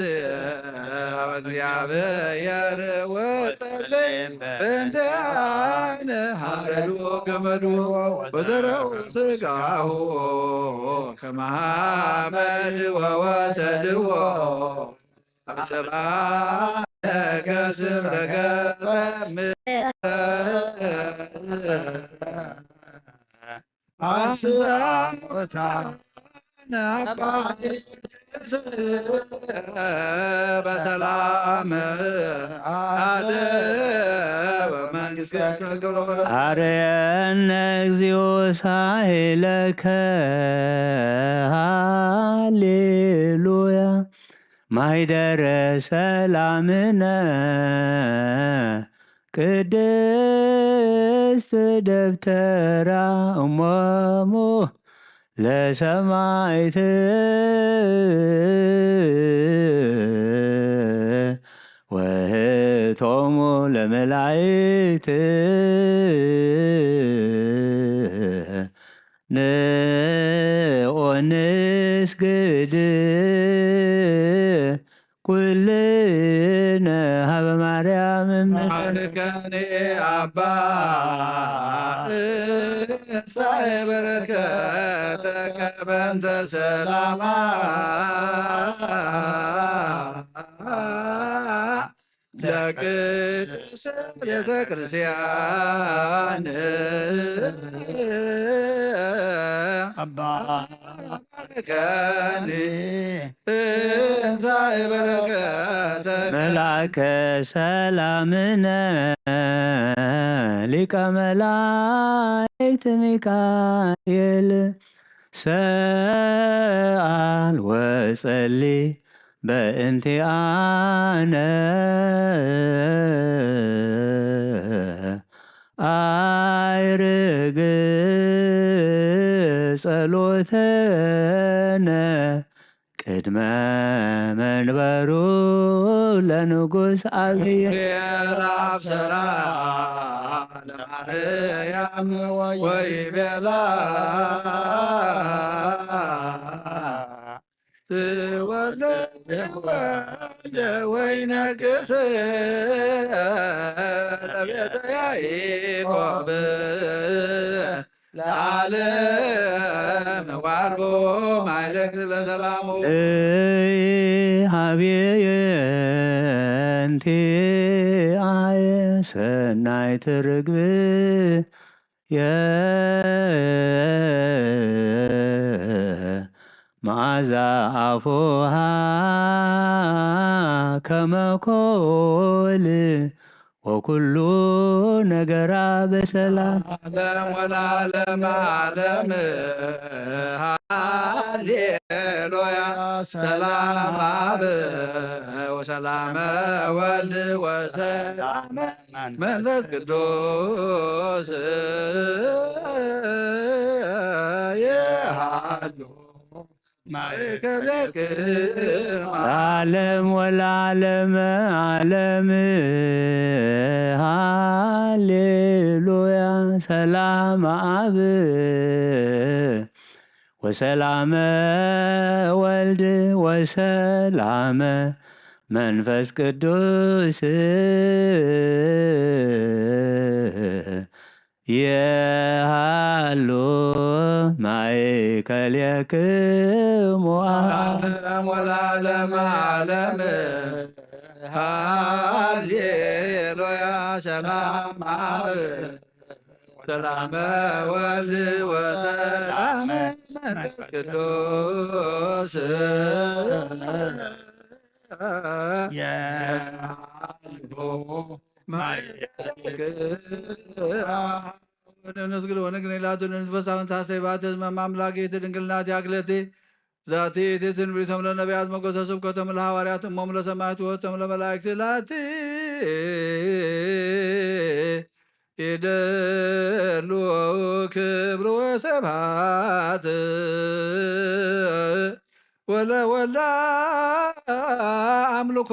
ኣብ እግዚኣብሔር ወጸልም እንተ ኣነ ሃረዱ ገመዱ ወዘረው ስጋሁ ከመሃመድ ወወሰድዎ ኣብ ሰብኣ ገስም ረገጸ አርየነ እግዚኦ ሳይለከ ሃሌሉያ ማይደረ ሰላምነ ቅድስት ደብተራ እሞሙ ለሰማይት ወህቶሙ ለመላይት ንኦንስግድ ኩልነ ሀበ ማርያም እምነ አርከኒ አባ እንሳይ በረከተከ በእንተ ሰላማ ለቅድስት ቤተ ክርስቲያን አባ አርከኒ እንሳይ በረከተ መልአከ ሰላምነ ሊቀ መላእክት ሚካኤል ሰአል ወጸሊ በእንቲአነ አይርግ ጸሎተነ ቅድመ መንበሩ ለንጉስ አብየ ራብ ሰራ ለማርያም ወይ ቤላ ትወልደ ወይነግስ ለቤተ ያዕቆብ ለዓለም ዋርቦ ማይለክ ለሰላሙ ሀብየ እንቲአየ ሰናይት ርግብ የ መዓዛ አፉሃ ከመኮል ወኩሉ ነገራ በሰላም ዓለም ወለዓለም ዓለም ሃሌሉያ ሰላም አብ ወሰላመ ወልድ ወሰላመ መንፈስ ቅዱስ የሃሉ ማእከለክማ ዓለም ወለዓለም ዓለም ሃሌሉያ ሰላም አብ ወሰላመ ወልድ ወሰላመ መንፈስ ቅዱስ የሃሉ ማእከሌክሙ ዓለም ወለዓለም ዓለም ሃሌሉያ ሰላም አብ ሰላመ ወልድ ወሰላመ መንፈስ ቅዱስ ነስግድ ወንግን ኢላቱ ንንፈሳውን ታሰይባተ ዝመማ ኣምላክ እቲ ድንግልናት ያክለቲ ዛቲ እቲ ትንቢቶም ለነቢያት መጎሰ ስብከቶም ለሃዋርያት እሞም ለሰማዕት ወቶም ለመላእክት ላቲ ይደሉ ክብር ወሰብሃት ወለ ወላ ኣምልኮ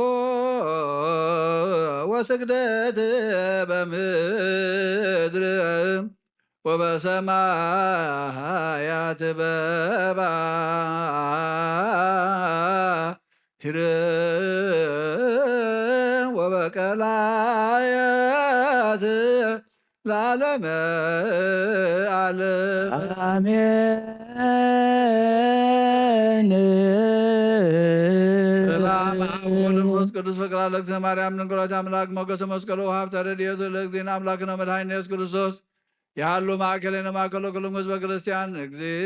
ወስግደት በምድር ወበሰማያት በባህር ወበቀላያት ለዓለመ ዓለም። አሜን። ሰላም አብ ወወልድ ወመንፈስ ቅዱስ ፍቅር ለእግዝእትነ ማርያም ድንግል ወላዲተ አምላክ ሞገሰ መስቀሉ ወሀብተ ረድኤቱ ለእግዚእነ አምላክነ መድኃኒነ ኢየሱስ ክርስቶስ ያሉ ማእከሌነ ማእከለ ኩሎም ህዝበ ክርስቲያን እግዚእ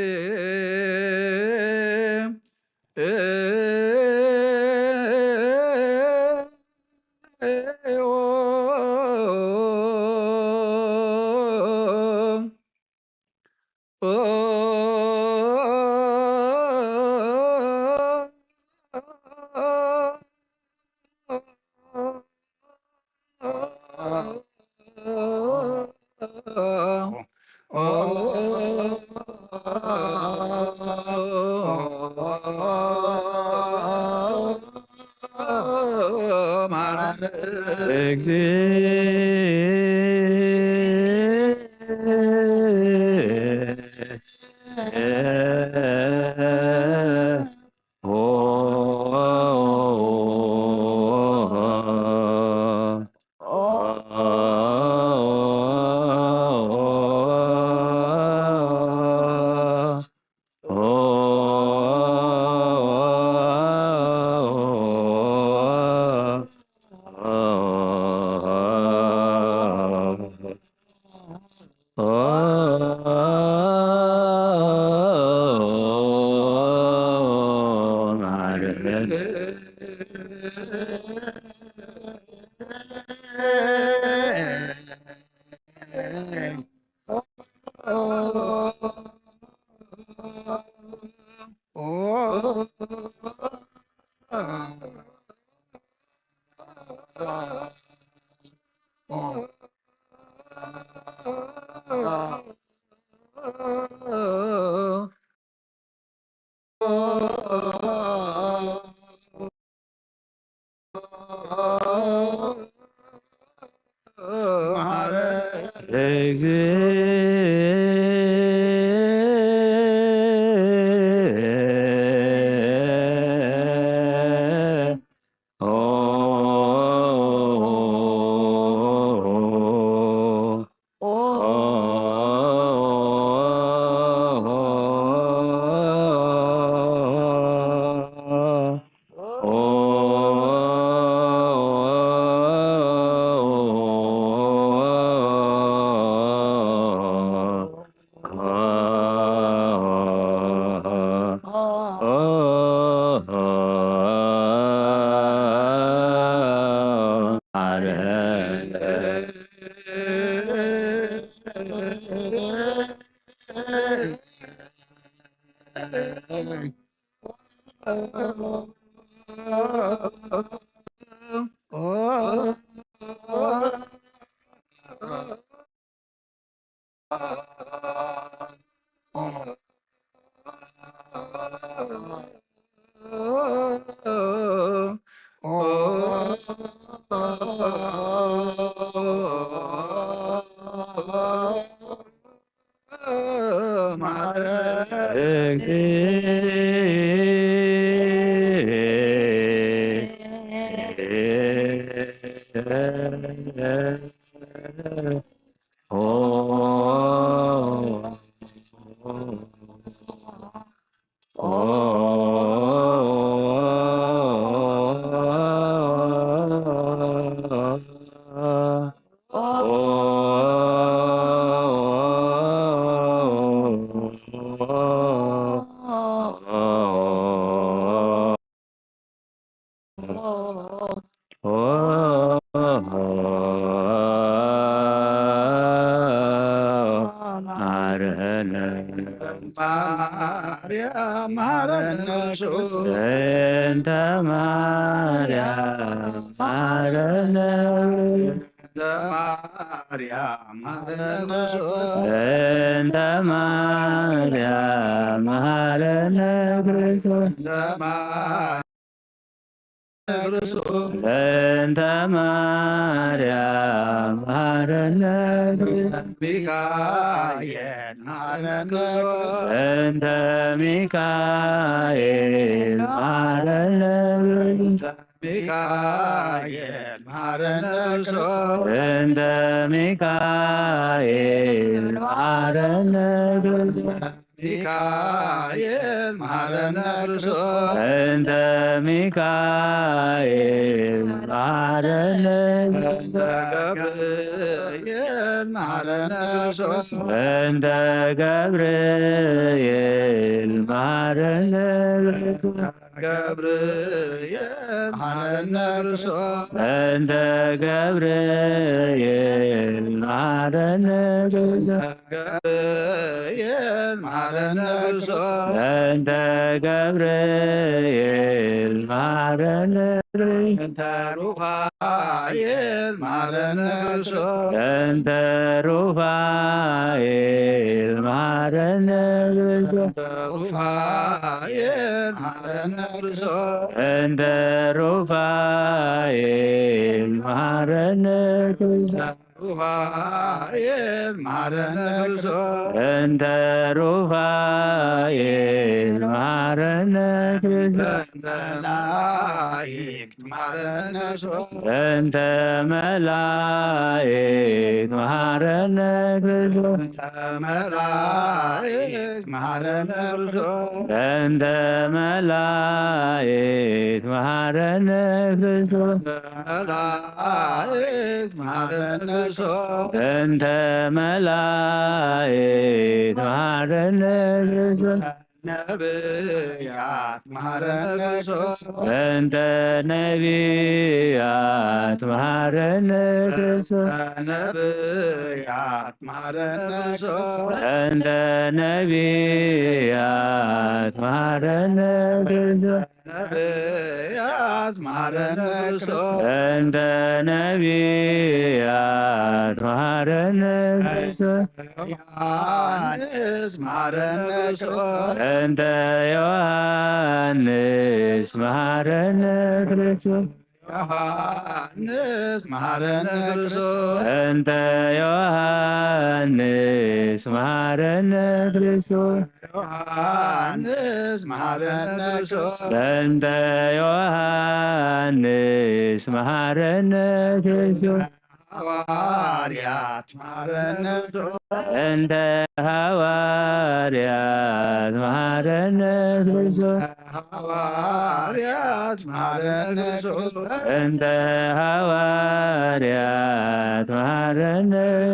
ማርያም መሐረነ ክርስቶስ። እንተ ማርያም መሐረነ እንተ ማርያም መሐረነ ክርስቶስ። እንተ ማርያም መሐረነ ክርስቶስ። እንተ ማርያም መሐረነ ክርስቶስ። ሚካኤል መሐረነ ክርስቶስ። እንተ ሚካኤል መሐረነ ክርስቶስ። ሚካኤል መሐረነ ክርስቶስ። እንተ ሚካኤል መሐረነ ክርስቶስ። ሚካኤል መሐረነ ክርስቶስ። እንተ ሚካኤል መሐረነ እንተ ገብርኤል መሐረነ ክርስቶስ። እንተ ገብርኤል መሐረነ ክርስቶስ። ገብርኤል መሐረነ ክርስቶስ። እንተ ገብርኤል መሐረነ ክርስቶስ። ገብርኤል መሐረነ ክርስቶስ። እንተ ገብርኤል መሐረነ እንተ ሩፋኤል መሐረነ ክርስቶስ። እንተ ሩፋኤል መሐረነ ክርስቶስ። እንተ ሩፋኤል መሐረነ ክርስቶስ። እንተ ሩፋኤል መሐረነ ክርስቶስ። ሩፋኤል መሐረነ ክርስቶስ። እንተ ሩፋኤል መሐረነ ክርስቶስ። እንተ መላእክት መሐረነ ክርስቶስ። እንተ መላእክት መሐረነ ክርስቶስ። እንተ መላእክት መሐረነ ክርስቶስ። እንተ መላእክት መሐረነ ክርስቶስ። መላእክት መሐረነ ክርስቶስ። እንተ መላእክት መሐረነ ክርስቶስ። ነብያት መሐረነ ክርስቶስ። እንተ ነብያት መሐረነ ክርስቶስ። ነብያት መሐረነ ክርስቶስ። እንተ ነብያት መሐረነ ክርስቶስ። ነብያት መሐረነ ክርስቶስ። እንተ ነብያት መሐረነ ክርስቶስ። ዮሐንስ መሐረነ ክርስቶስ። እንተ ዮሐንስ መሐረነ ክርስቶስ። ዮሐንስ መሐረነ ክርስቶስ። እንተ ዮሐንስ መሐረነ ክርስቶስ። ዮሐንስ መሐረነ ክርስቶስ። እንተ ዮሐንስ መሐረነ ክርስቶስ። ሐዋርያት መሐረነ ክርስቶስ። እንተ ሐዋርያት መሐረነ ክርስቶስ። ሐዋርያት መሐረነ ክርስቶስ። እንተ ሐዋርያት መሐረነ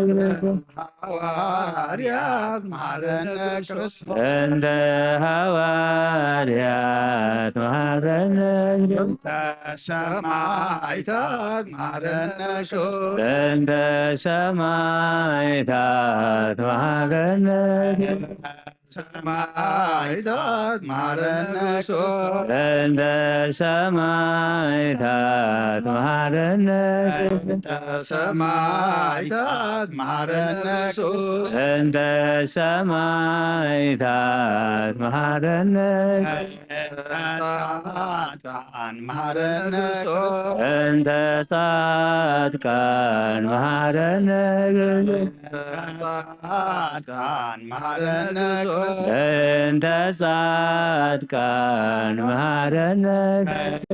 ክርስቶስ። ሐዋርያት መሐረነ ክርስቶስ። እንተ ሐዋርያት መሐረነ ክርስቶስ። እንተ ሰማዕታት መሐረነ ክርስቶስ። እንተ ሰማዕታት መሐረነ ክርስቶስ። ሰማዕታት መሐረነ ክርስቶስ። እንተ ሰማዕታት መሐረነ ክርስቶስ። እንተ ሰማዕታት መሐረነ ክርስቶስ። እንተ ሰማዕታት መሐረነ ጻድቃን መሐረነ ክርስቶስ። እንተ ጻድቃን መሐረነ ክርስቶስ። ጻድቃን መሐረነ ክርስቶስ። እንተ ጻድቃን መሐረነ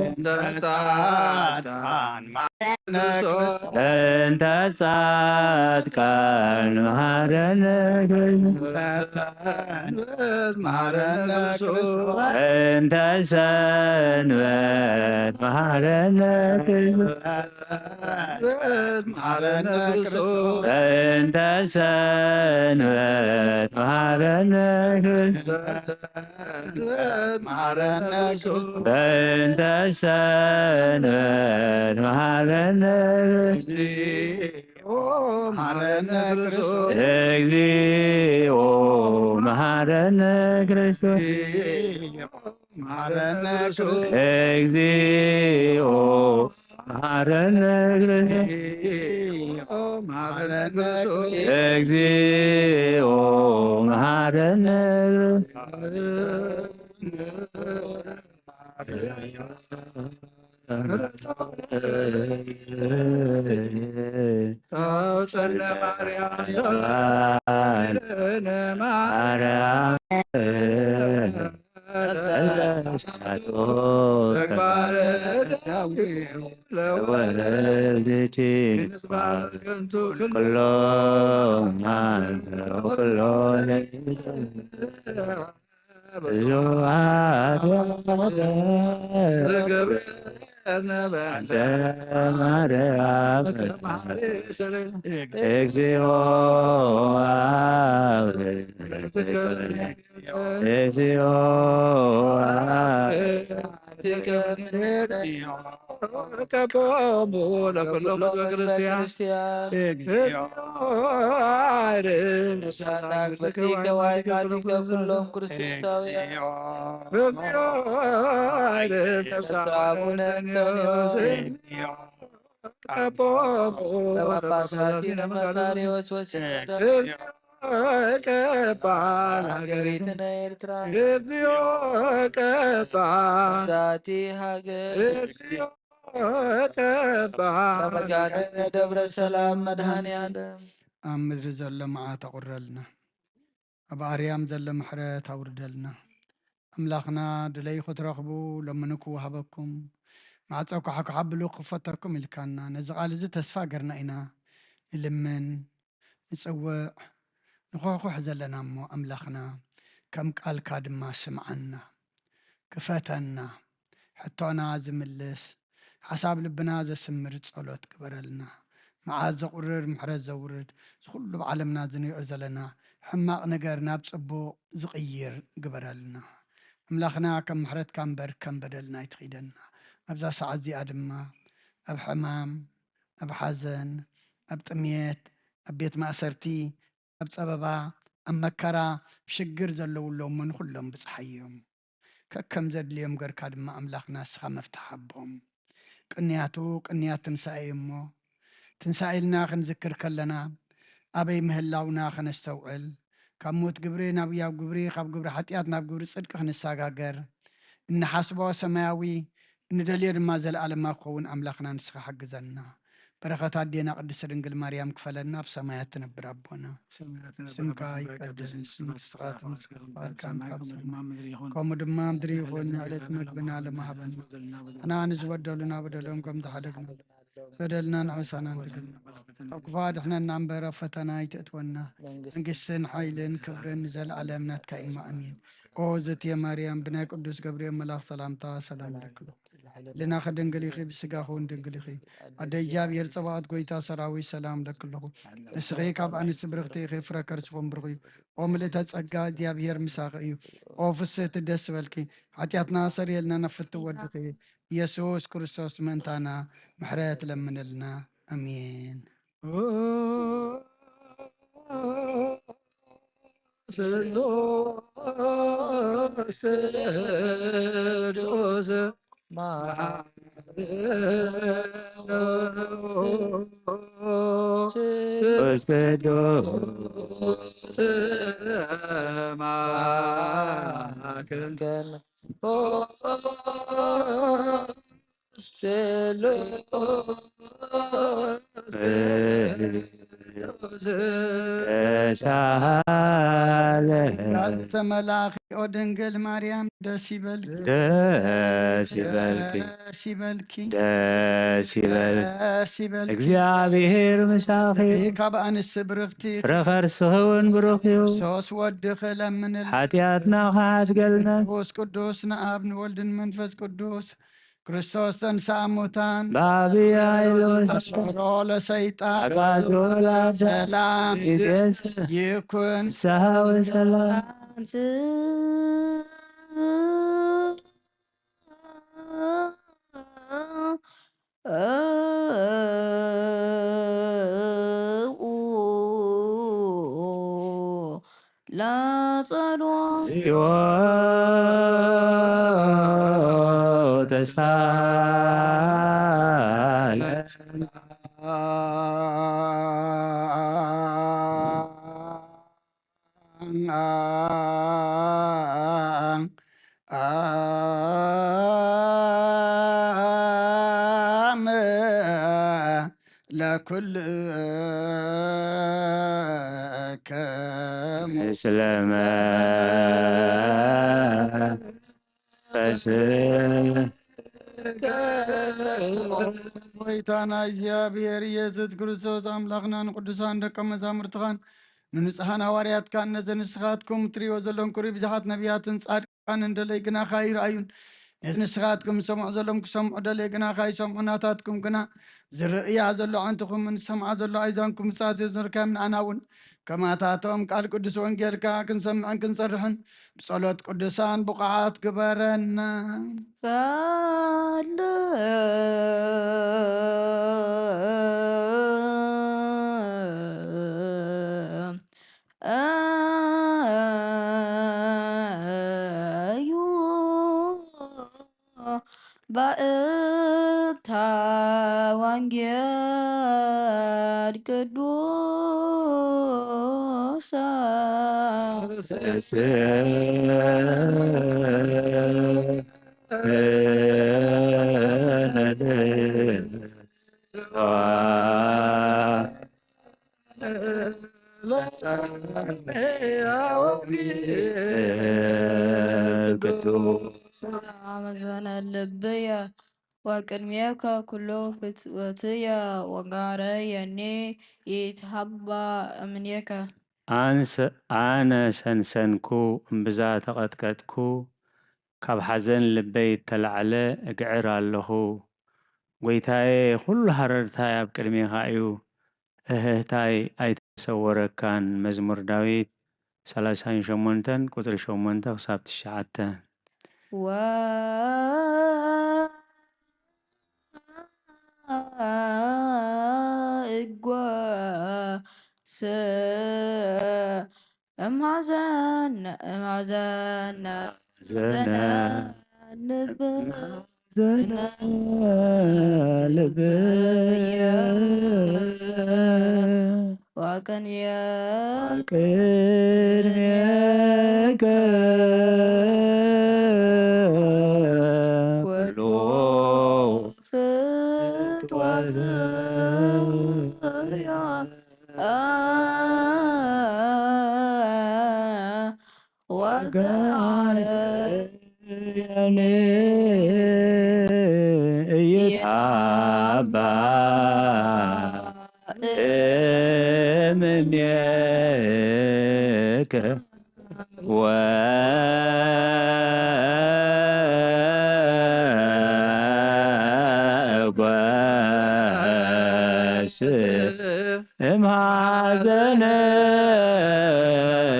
እንተ ጻድቃን መሐረነ ክርስቶስ። እንተ ጻድቃን መሐረነ ክርስቶስ። ሰንበት መሐረነ ክርስቶስ። እንተ ሰንበት መሐረነ ክርስቶስ። ሰንበት መሐረነ ክርስቶስ። እንተ ሰንበት መሐረነ ክርስቶስ። ሰንበት መሐረነ ክርስቶስ። እንተ ሰንበት መሐረነ ክርስቶስ። መሐረነ ክርስቶስ። እግዚኦ መሐረነ ክርስቶስ። መሐረነ ክርስቶስ። እግዚኦ መሐረነ ክርስቶስ። መሐረነ ክርስቶስ። እግዚኦ መሐረነ ተወፀነ ማርያም ዘወፀነ ማርያም ማርያም ለሳቶ ተግባረ ደዳዊ ለወልድኪ ከንቱ ኩሎ ኩሎ ብዙ ኃጢአት ዘገብረነ በእንተ ማርያም ማርያም እግዚኦ እግዚኦ ከቦሙ ለኩሎም ህዝበ ክርስቲያን ክርስቲያን እግዚኦ ሳታክ በቲከ ዋይማቲከ ኩሎም ክርስቲያናውያን እግዚኦ አቡነ እንጦንዮስ ከቦሙ ለጳጳሳቲነ መካሪዎስ ወሲኖዶስ ቀባ ሀገሪትነ ኤርትራ እግዚኦ ቀባ ዛቲ ሀገር እግዚኦ ቀባ ለመጋነነ ደብረ ሰላም መድኃኔ ዓለም ኣብ ምድሪ ዘሎ መዓት ኣቑረልና፣ ኣብ ኣርያም ዘሎ ምሕረት ኣውርደልና። ኣምላኽና ድለዩ ክትረኽቡ ለምኑ ክወሃበኩም፣ ማዕጾ ኳሕኳሕ ኣብሉ ክኽፈተኩም ኢልካና። ነዚ ቃል እዚ ተስፋ ገርና ኢና ንልምን ንጽውዕ ንኹሕኩሕ ዘለና እሞ ኣምላኽና ከም ቃልካ ድማ ስምዓና። ክፈተና፣ ሕቶና ዝምልስ፣ ሓሳብ ልብና ዘስምር ጸሎት ግበረልና። መዓት ዘቑርር ምሕረት ዘውርድ፣ እዚ ኩሉ ኣብ ዓለምና ዝንሪኦ ዘለና ሕማቕ ነገር ናብ ጽቡቕ ዝቕይር ግበረልና። ኣምላኽና ከም ምሕረትካ እምበር ከም በደልና ኣይትኺደና። ኣብዛ ሰዓት እዚኣ ድማ ኣብ ሕማም፣ ኣብ ሓዘን፣ ኣብ ጥምየት፣ ኣብ ቤት ማእሰርቲ፣ ኣብ ጸበባ፣ ኣብ መከራ፣ ኣብ ሽግር ዘለዉ ኣለዉ እሞ ንኹሎም ብጽሓዮም። ከከም ዘድልዮም ገርካ ድማ ኣምላኽና ንስኻ መፍትሕ ሃቦም። ቅንያቱ ቅንያት ትንሳኤ እዩ እሞ ትንሳኤ ኢልና ክንዝክር ከለና ኣበይ ምህላውና ከነስተውዕል፣ ካብ ሞት ግብሪ ናብ ያው ግብሪ፣ ካብ ግብሪ ሓጢኣት ናብ ግብሪ ጽድቂ ክንሰጋገር እንሓስቦ ሰማያዊ እንደልዮ ድማ ዘለኣለማዊ ክኸውን ኣምላኽና ንስኻ ሓግዘና። በረኸት ኣዴና ቅድስት ድንግል ማርያም ክፈለና። ኣብ ሰማያት ትነብር ኣቦና ስምካ ይቀደስ፣ መንግስትኻ ትምጻእ፣ ፍቓድካ ትከውን፣ ከምኡ ድማ ምድሪ ይኹን። ዕለት መግብና ለመሃበና ንሕና ንዝበደሉና በደሎም ከም ዝሓደግና በደልና ንዕሳና ንድግልና ካብ ክፉ ኣድሕነና እምበር ኣብ ፈተና ኣይተእትወና። መንግስትን ሓይልን ክብርን ንዘለኣለም ናትካ እዩ። ኣሜን። ኦ ዘትየ ማርያም ብናይ ቅዱስ ገብርኤል መልኣኽ ሰላምታ ሰላም ለክሎ ልናኸ ድንግል ኢኺ ብስጋኹ እውን ድንግል ኢኺ ኣደ እግዚኣብሔር ጸባኦት ጎይታ ሰራዊት ሰላም ለክለኹ። ንስኺ ካብ ኣንስቲ ብርኽቲ ኢኺ ፍረ ከርስኹም ብሩኽ እዩ። ኦ ምልእተ ጸጋ እግዚኣብሔር ምሳኺ እዩ። ኦ ፍስህቲ ደስ በልኪ ሓጢኣትና ሰርየልና ናብ ፍትው ወድኺ ኢየሱስ ክርስቶስ ምእንታና ምሕረት ለምንልና። ኣሜን። ስሉስ ቅዱስ ቅዱስ ተመላኺ ኦ ድንግል ማርያም ደስ ይበልኪ ደስ ይበልኪ ደስ ይበልኪ ደስ ይበልኪ ደስ ይበልኪ እግዚኣብሔር ምሳኺ ካብ ኣንስቲ ብርኽቲ ፍረ ከርስኺ እውን ብሩኽ እዩ። ሶስ ወድኺ ለምንል ሓጢኣትና ክሓድገልና ቅዱስ ቅዱስ ንኣብ ንወልድን መንፈስ ቅዱስ ክርስቶስ ተንሳ ሙታን ብኣብይ ኃይል ወስሮ ሮ ለሰይጣን ኣግዓዞ ለአዳም ሰላም ይእዜሰ ይኩን። ፍስሐ ወሰላም ጸሎት እግዚኦ ተሳለ ለኩልክሙ ምስለ መንፈስ ጎይታና እግዚኣብሔር ኢየሱስ ክርስቶስ ኣምላኽና ንቅዱሳን ደቀ መዛሙርትኻን ንንጹሓን ሃዋርያትካን ነዚ ንስኻትኩም ትርእይዎ ዘለኹም ክብሪ ብዙሓት ነቢያትን ጻድቃንን ደለይ ግናኻ ይርኣዩን ነዚ ንስኻትኩም ዝሰምዑ ዘለኹም ክሰምዑ ደለይ ግናኻ ይሰምዑ ናታትኩም ግና ዝርእያ ዘሎ ዓንትኹምን ዝሰምዓ ዘሎ ኣይዛንኩም ምጽኣት የዝኑርካዮም ንኣና እውን ከማታቶም ቃል ቅዱስ ወንጌልካ ክንሰምዕን ክንጸርሕን ብጸሎት ቅዱሳን ብቑዓት ግበረና። ጸልእ እዩ ባእታ ወንጌል ቅዱሳ ቅዱስ አመዘነ ልብየ ወቅድሜከ ኩሉ ፍትወትየ ወጋረየኒ ይትሃባ እምኔከ። ኣንሰ ኣነ ሰንሰንኩ እምብዛ ተቐጥቀጥኩ ካብ ሓዘን ልበይ እተላዕለ እግዕር ኣለኹ። ጐይታየ፣ ኵሉ ሃረርታይ ኣብ ቅድሜኻ እዩ፣ እህህታይ ኣይተሰወረካን። መዝሙር ዳዊት ሰላሳን ሸሞንተን ቁጽሪ ሸሞንተ ክሳብ ትሽዓተ። ወእጎስ እምሃዘነ እምሃዘነ ዘነ ልብ ዘነ ልብየ ወቅንየ ቅድሜከ ኩሉ ፍጥወትያ ወገዓረ የኔ እይትሃባ እምኔከ ወጓስ እምሃዘነ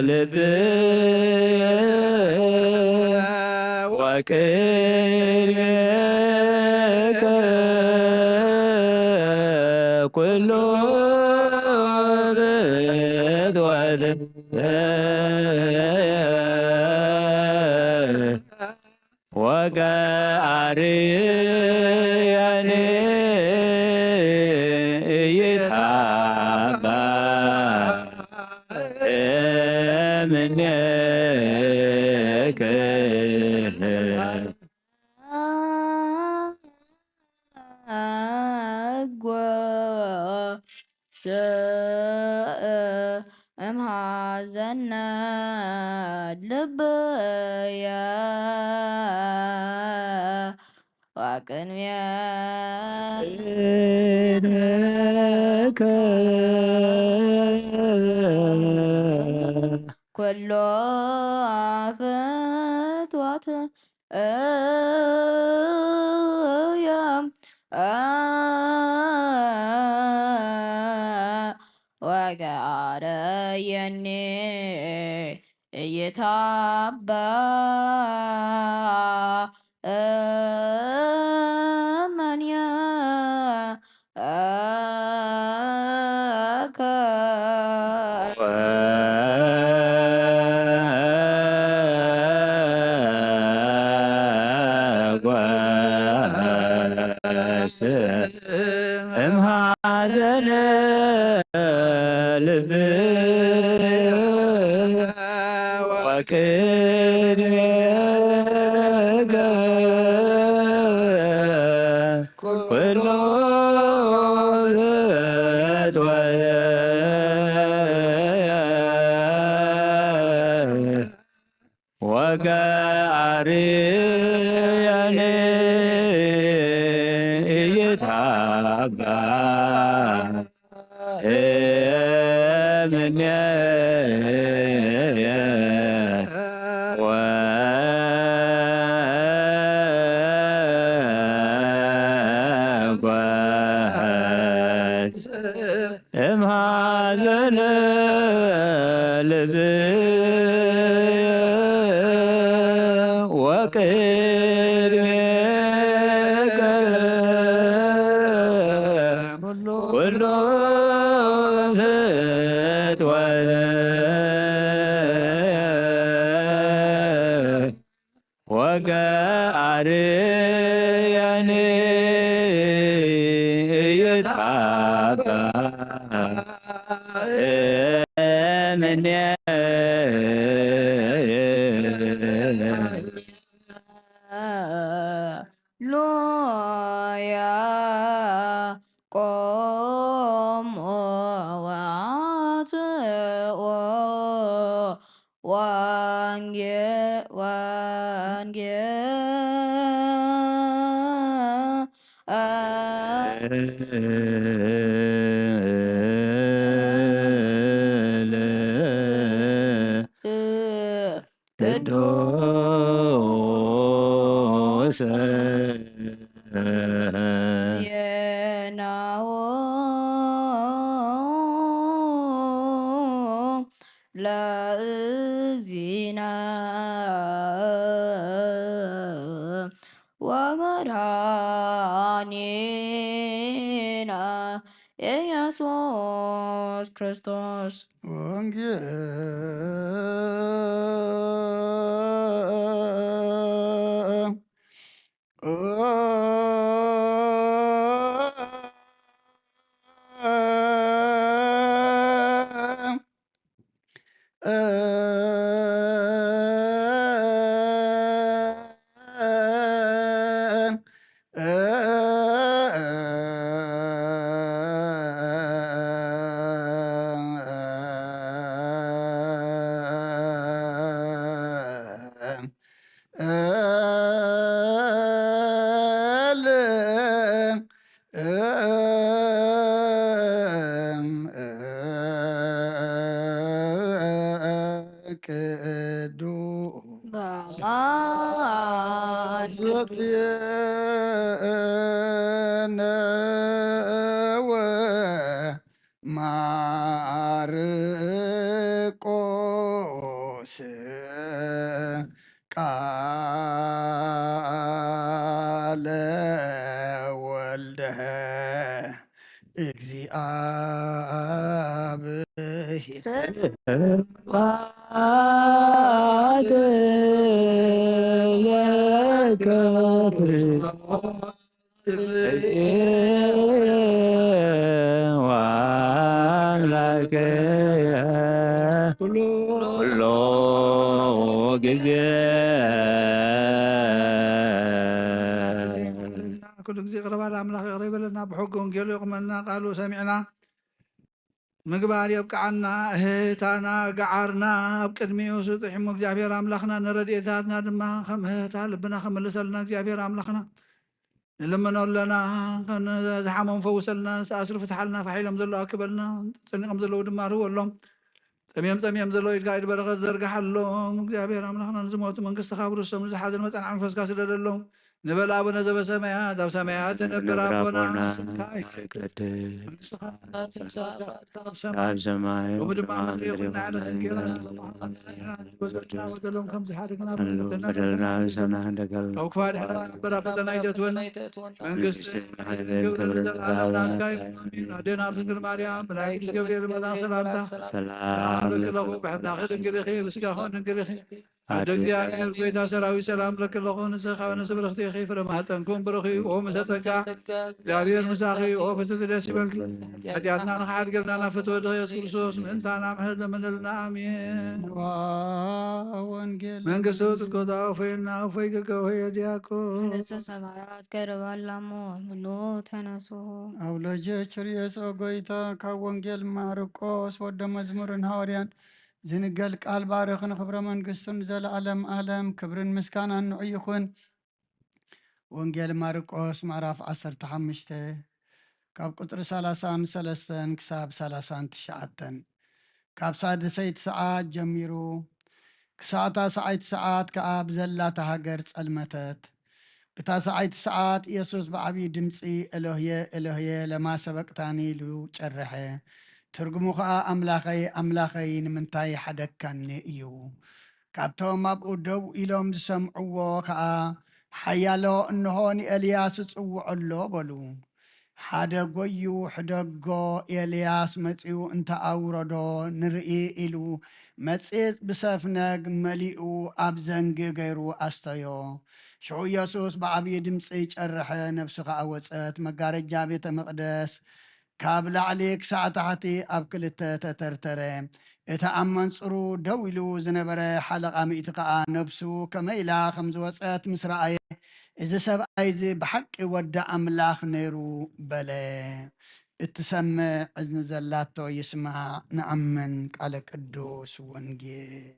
ልብ ወቅድሜከ ኩሉ ፍትወት ወገአርያኒ እይትሃባ እምኔከ። እምሃዘነ ልብየ ወቅድሜከ ቅድሜከ ኩሎ ፍትወት እያ ወገአረየኒ እይታባ እመንየ እከ እምሃዘነ ልብ ወቅድሜከ ኩሉ ፍትወት ወገአርየኒ ኢይትሃባ እምኔየ ወጓሃት እምሃዘነ ልብ ወቅድሜከ ኩሉ ፍትወት ወገአርየኒ ኢይትሃባ እምኔየ ሎያ ቆሞ ወአጽኦ ወንጌ ወንጌ ቅዱስ ዜናሁ ለእግዚእነ ወመድኃኒነ ኢየሱስ ክርስቶስ። ወንጌል ቅዱስ ዘትየነ ወማርቆስ ቃለ ወልደ እግዚአብሔር። ስብሐት ለከ ክርስቶስ ወአምላክየ ኩሉ ጊዜ። ኩሉ ጊዜ ቅረባ ለኣምላኽ ይቕረ ይበለልና፣ ብሕጊ ወንጌሉ የቑመና፣ ቃሉ ሰሚዕና ምግባር የብቅዓና። እህህታና ገዓርና ኣብ ቅድሚኡ ስጥሕ እሞ፣ እግዚኣብሔር ኣምላኽና ንረድኤታትና ድማ ከም እህህታ ልብና ክምልሰልና እግዚኣብሔር ኣምላኽና ንልምኖ ኣለና። ዝሓመሙ ፈውሰልና፣ ዝተኣስሩ ፍትሓልና፣ ፋሕ ኢሎም ዘለዉ ኣክበልና፣ ተጨኒቖም ዘለዉ ድማ ርህወሎም። ጠምዮም ጸሚኦም ዘለዉ ኢድካ ኢድ በረኸት ዘርግሓሎም። እግዚኣብሔር ኣምላኽና ንዝሞቱ መንግስትኻ ውርሶም፣ ንዝሓዘኑ መጽናዕቲ መንፈስካ ስደደሎም። ንበል ኣቡነ ዘበሰማያት፣ ኣብ ሰማያት ትነብር ኣቦና፣ ስምካ ይትቀደስ፣ መንግስትኻ ትምጻእ፣ ፍቓድካ ኣብ ሰማይ ኣብ ሰማይ ከምኡ ድማ ኣብ ምድሪ ይኹን። ንዕለተ እንጀራና ዘለዎም ከም ዝሓደግና በደልና ንሕድግ፣ ካብ ክፉ ኣድሕነና እምበር ኣብ ፈተና ኣይተእትወና። መንግስቲ፣ ሓይልን ክብርን ንዘለዓለም ናትካ ይኹን። ኣሜን። ኣዴና ድንግል ማርያም፣ ብናይ ቅዱስ ገብርኤል መልኣክ ሰላምታ ሰላም ለኪ፣ ብሕትናኺ ድንግል ኢኺ፣ ብስጋኺ ድንግል ኢኺ። ወደ እግዚኣብሔር ጎይታ ሰራዊት ሰላም ለኪ ኣለኹ። ንስኺ ካብ ኣንስቲ ብርኽቲ ኢኺ፣ ፍረ ማህፀንኩም ብሩኽ እዩ። ኦ ምሰ ጸጋ እግዚኣብሔር ምሳኺ እዩ። ኦ ፍስሕቲ ደስ ይበልኪ። ሓጢኣትና ንኽሓድ ገርና ናብ ፍትወ ወድኺ የሱስ ክርስቶስ ምእንታና ምሕረት ለምንልና። ኣሜን። ወንጌል መንግስቱ ጽድቆታ ወፈየና ወፈይ ገገ ወየ ዲያቆን። መንግስተ ሰማያት ቀረባላሞ ምኑ ተነሱ። ኣብ ሎጀ ችርየሶ ጎይታ ካብ ወንጌል ማርቆስ ወደ መዝሙርን ሃዋርያን ዝንገል ቃል ባርኽ ንኽብረ መንግስቱን ዘለዓለም ዓለም ክብርን ምስጋናን ንዑ ይኹን። ወንጌል ማርቆስ ምዕራፍ ዓሰርተ ሓሙሽተ ካብ ቁጽሪ ሰላሳን ሰለስተን ክሳብ ሰላሳን ትሽዓተን። ካብ ሳድሰይቲ ሰዓት ጀሚሩ ክሳዕ ታስዓይቲ ሰዓት ከኣ ብዘላታ ሃገር ጸልመተት። ብታስዓይቲ ሰዓት የሱስ ብዓብዪ ድምጺ፣ "ኤሎሄ፣ ኤሎሄ፣ ለማ ሰበቅታኒ?" ኢሉ ጨርሐ። ትርጉሙ ኸኣ፣ "ኣምላኸይ፣ ኣምላኸይ፣ ንምንታይ ሓደግካኒ?" እዩ። ካብቶም ኣብኡ ደው ኢሎም ዝሰምዕዎ ኸኣ፣ ሓያሎ፣ እንሆ፣ ንኤልያስ እጽውዖ ኣሎ፣ በሉ። ሓደ ጎዩ ሕደጎ፣ ኤልያስ መጺኡ እንተ ኣውረዶ ንርኢ ኢሉ፣ መጺጽ ብሰፍነግ መሊኡ ኣብ ዘንጊ ገይሩ ኣስተዮ። ሽዑ የሱስ ብዓብዪ ድምጺ ጨርሐ፣ ነፍሱ ኸኣ ወጸት። መጋረጃ ቤተ መቕደስ ካብ ላዕሊ ክሳዕ ታሕቲ ኣብ ክልተ ተተርተረ። እቲ ኣብ መንጽሩ ደው ኢሉ ዝነበረ ሓለቓ ሚእቲ ከኣ ነፍሱ ከመይ ኢላ ከም ዝወጸት ምስ ረኣየ፣ "እዚ ሰብኣይ እዚ ብሓቂ ወዲ ኣምላኽ ነይሩ" በለ። እትሰምዕ እዝኒ ዘላቶ ይስማዕ። ንኣምን ቃለ ቅዱስ ወንጌል።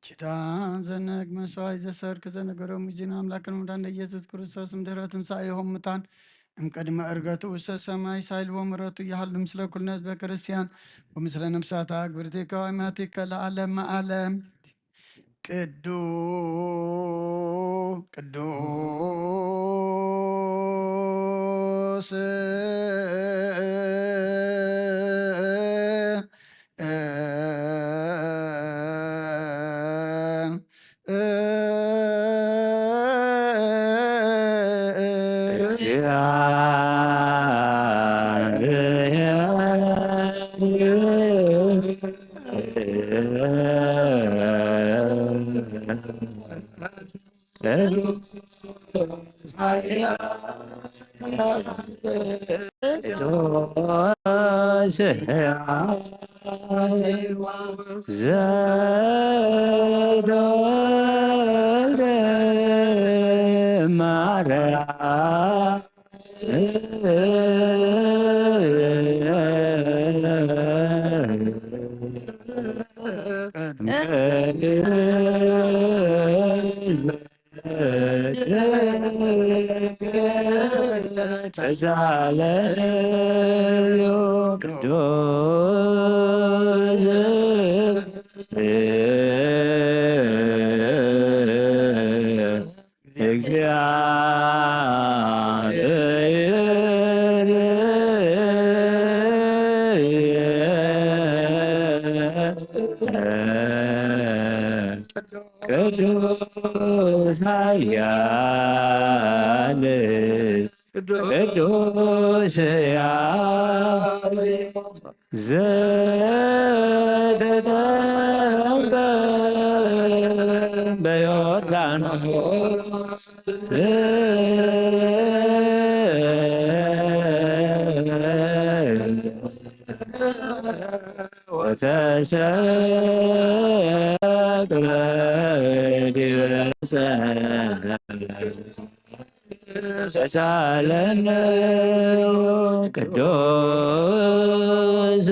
ኪዳን ዘነግ መስዋዕት ዘሰርክ ዘነገሮም ጊዜና ኣምላክን መድኃኒነ ኢየሱስ ክርስቶስ እምድህረ ትንሣኤሆም ሙታን እምቅድመ ዕርገቱ ውስተ ሰማይ ሳይልዎ ምሕረቱ ይሃሉ ምስለ ኩልነ ህዝበ ክርስቲያን ወምስለ ነፍሳታ ግብርቲከ ወአማቲከ ለዓለመ ዓለም። ቅዱ-፣ ቅዱስ ተሳለዩ ቅዱስ እግዚአብሔር። ቅዱስ ኃያል ቅዱስ ሕያው ዘተጠምቀ በዮርዳኖስ ወተሰቅለ ዲበ ተሳለነ ቅዱስ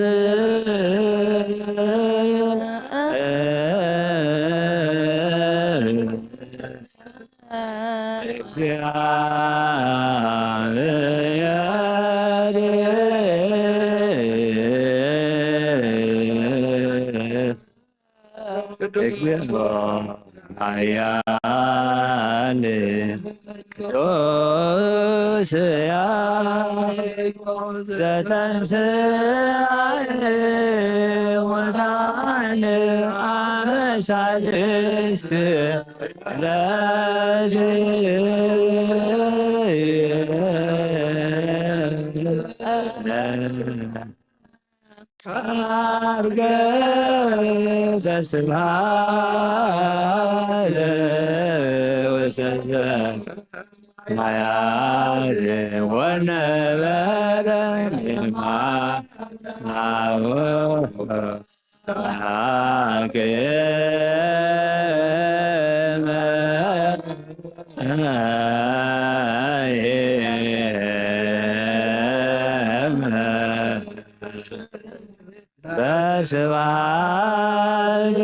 እግዚኦ ኃያል ቅዱስ ያዕቆብ ዘተንሥአ እሙታን አመ ሳልስት ለዚህ አርገ ዘስብሐት ውስተ ሰማያት ወነበረ ማአበ አቅመ በስብሐት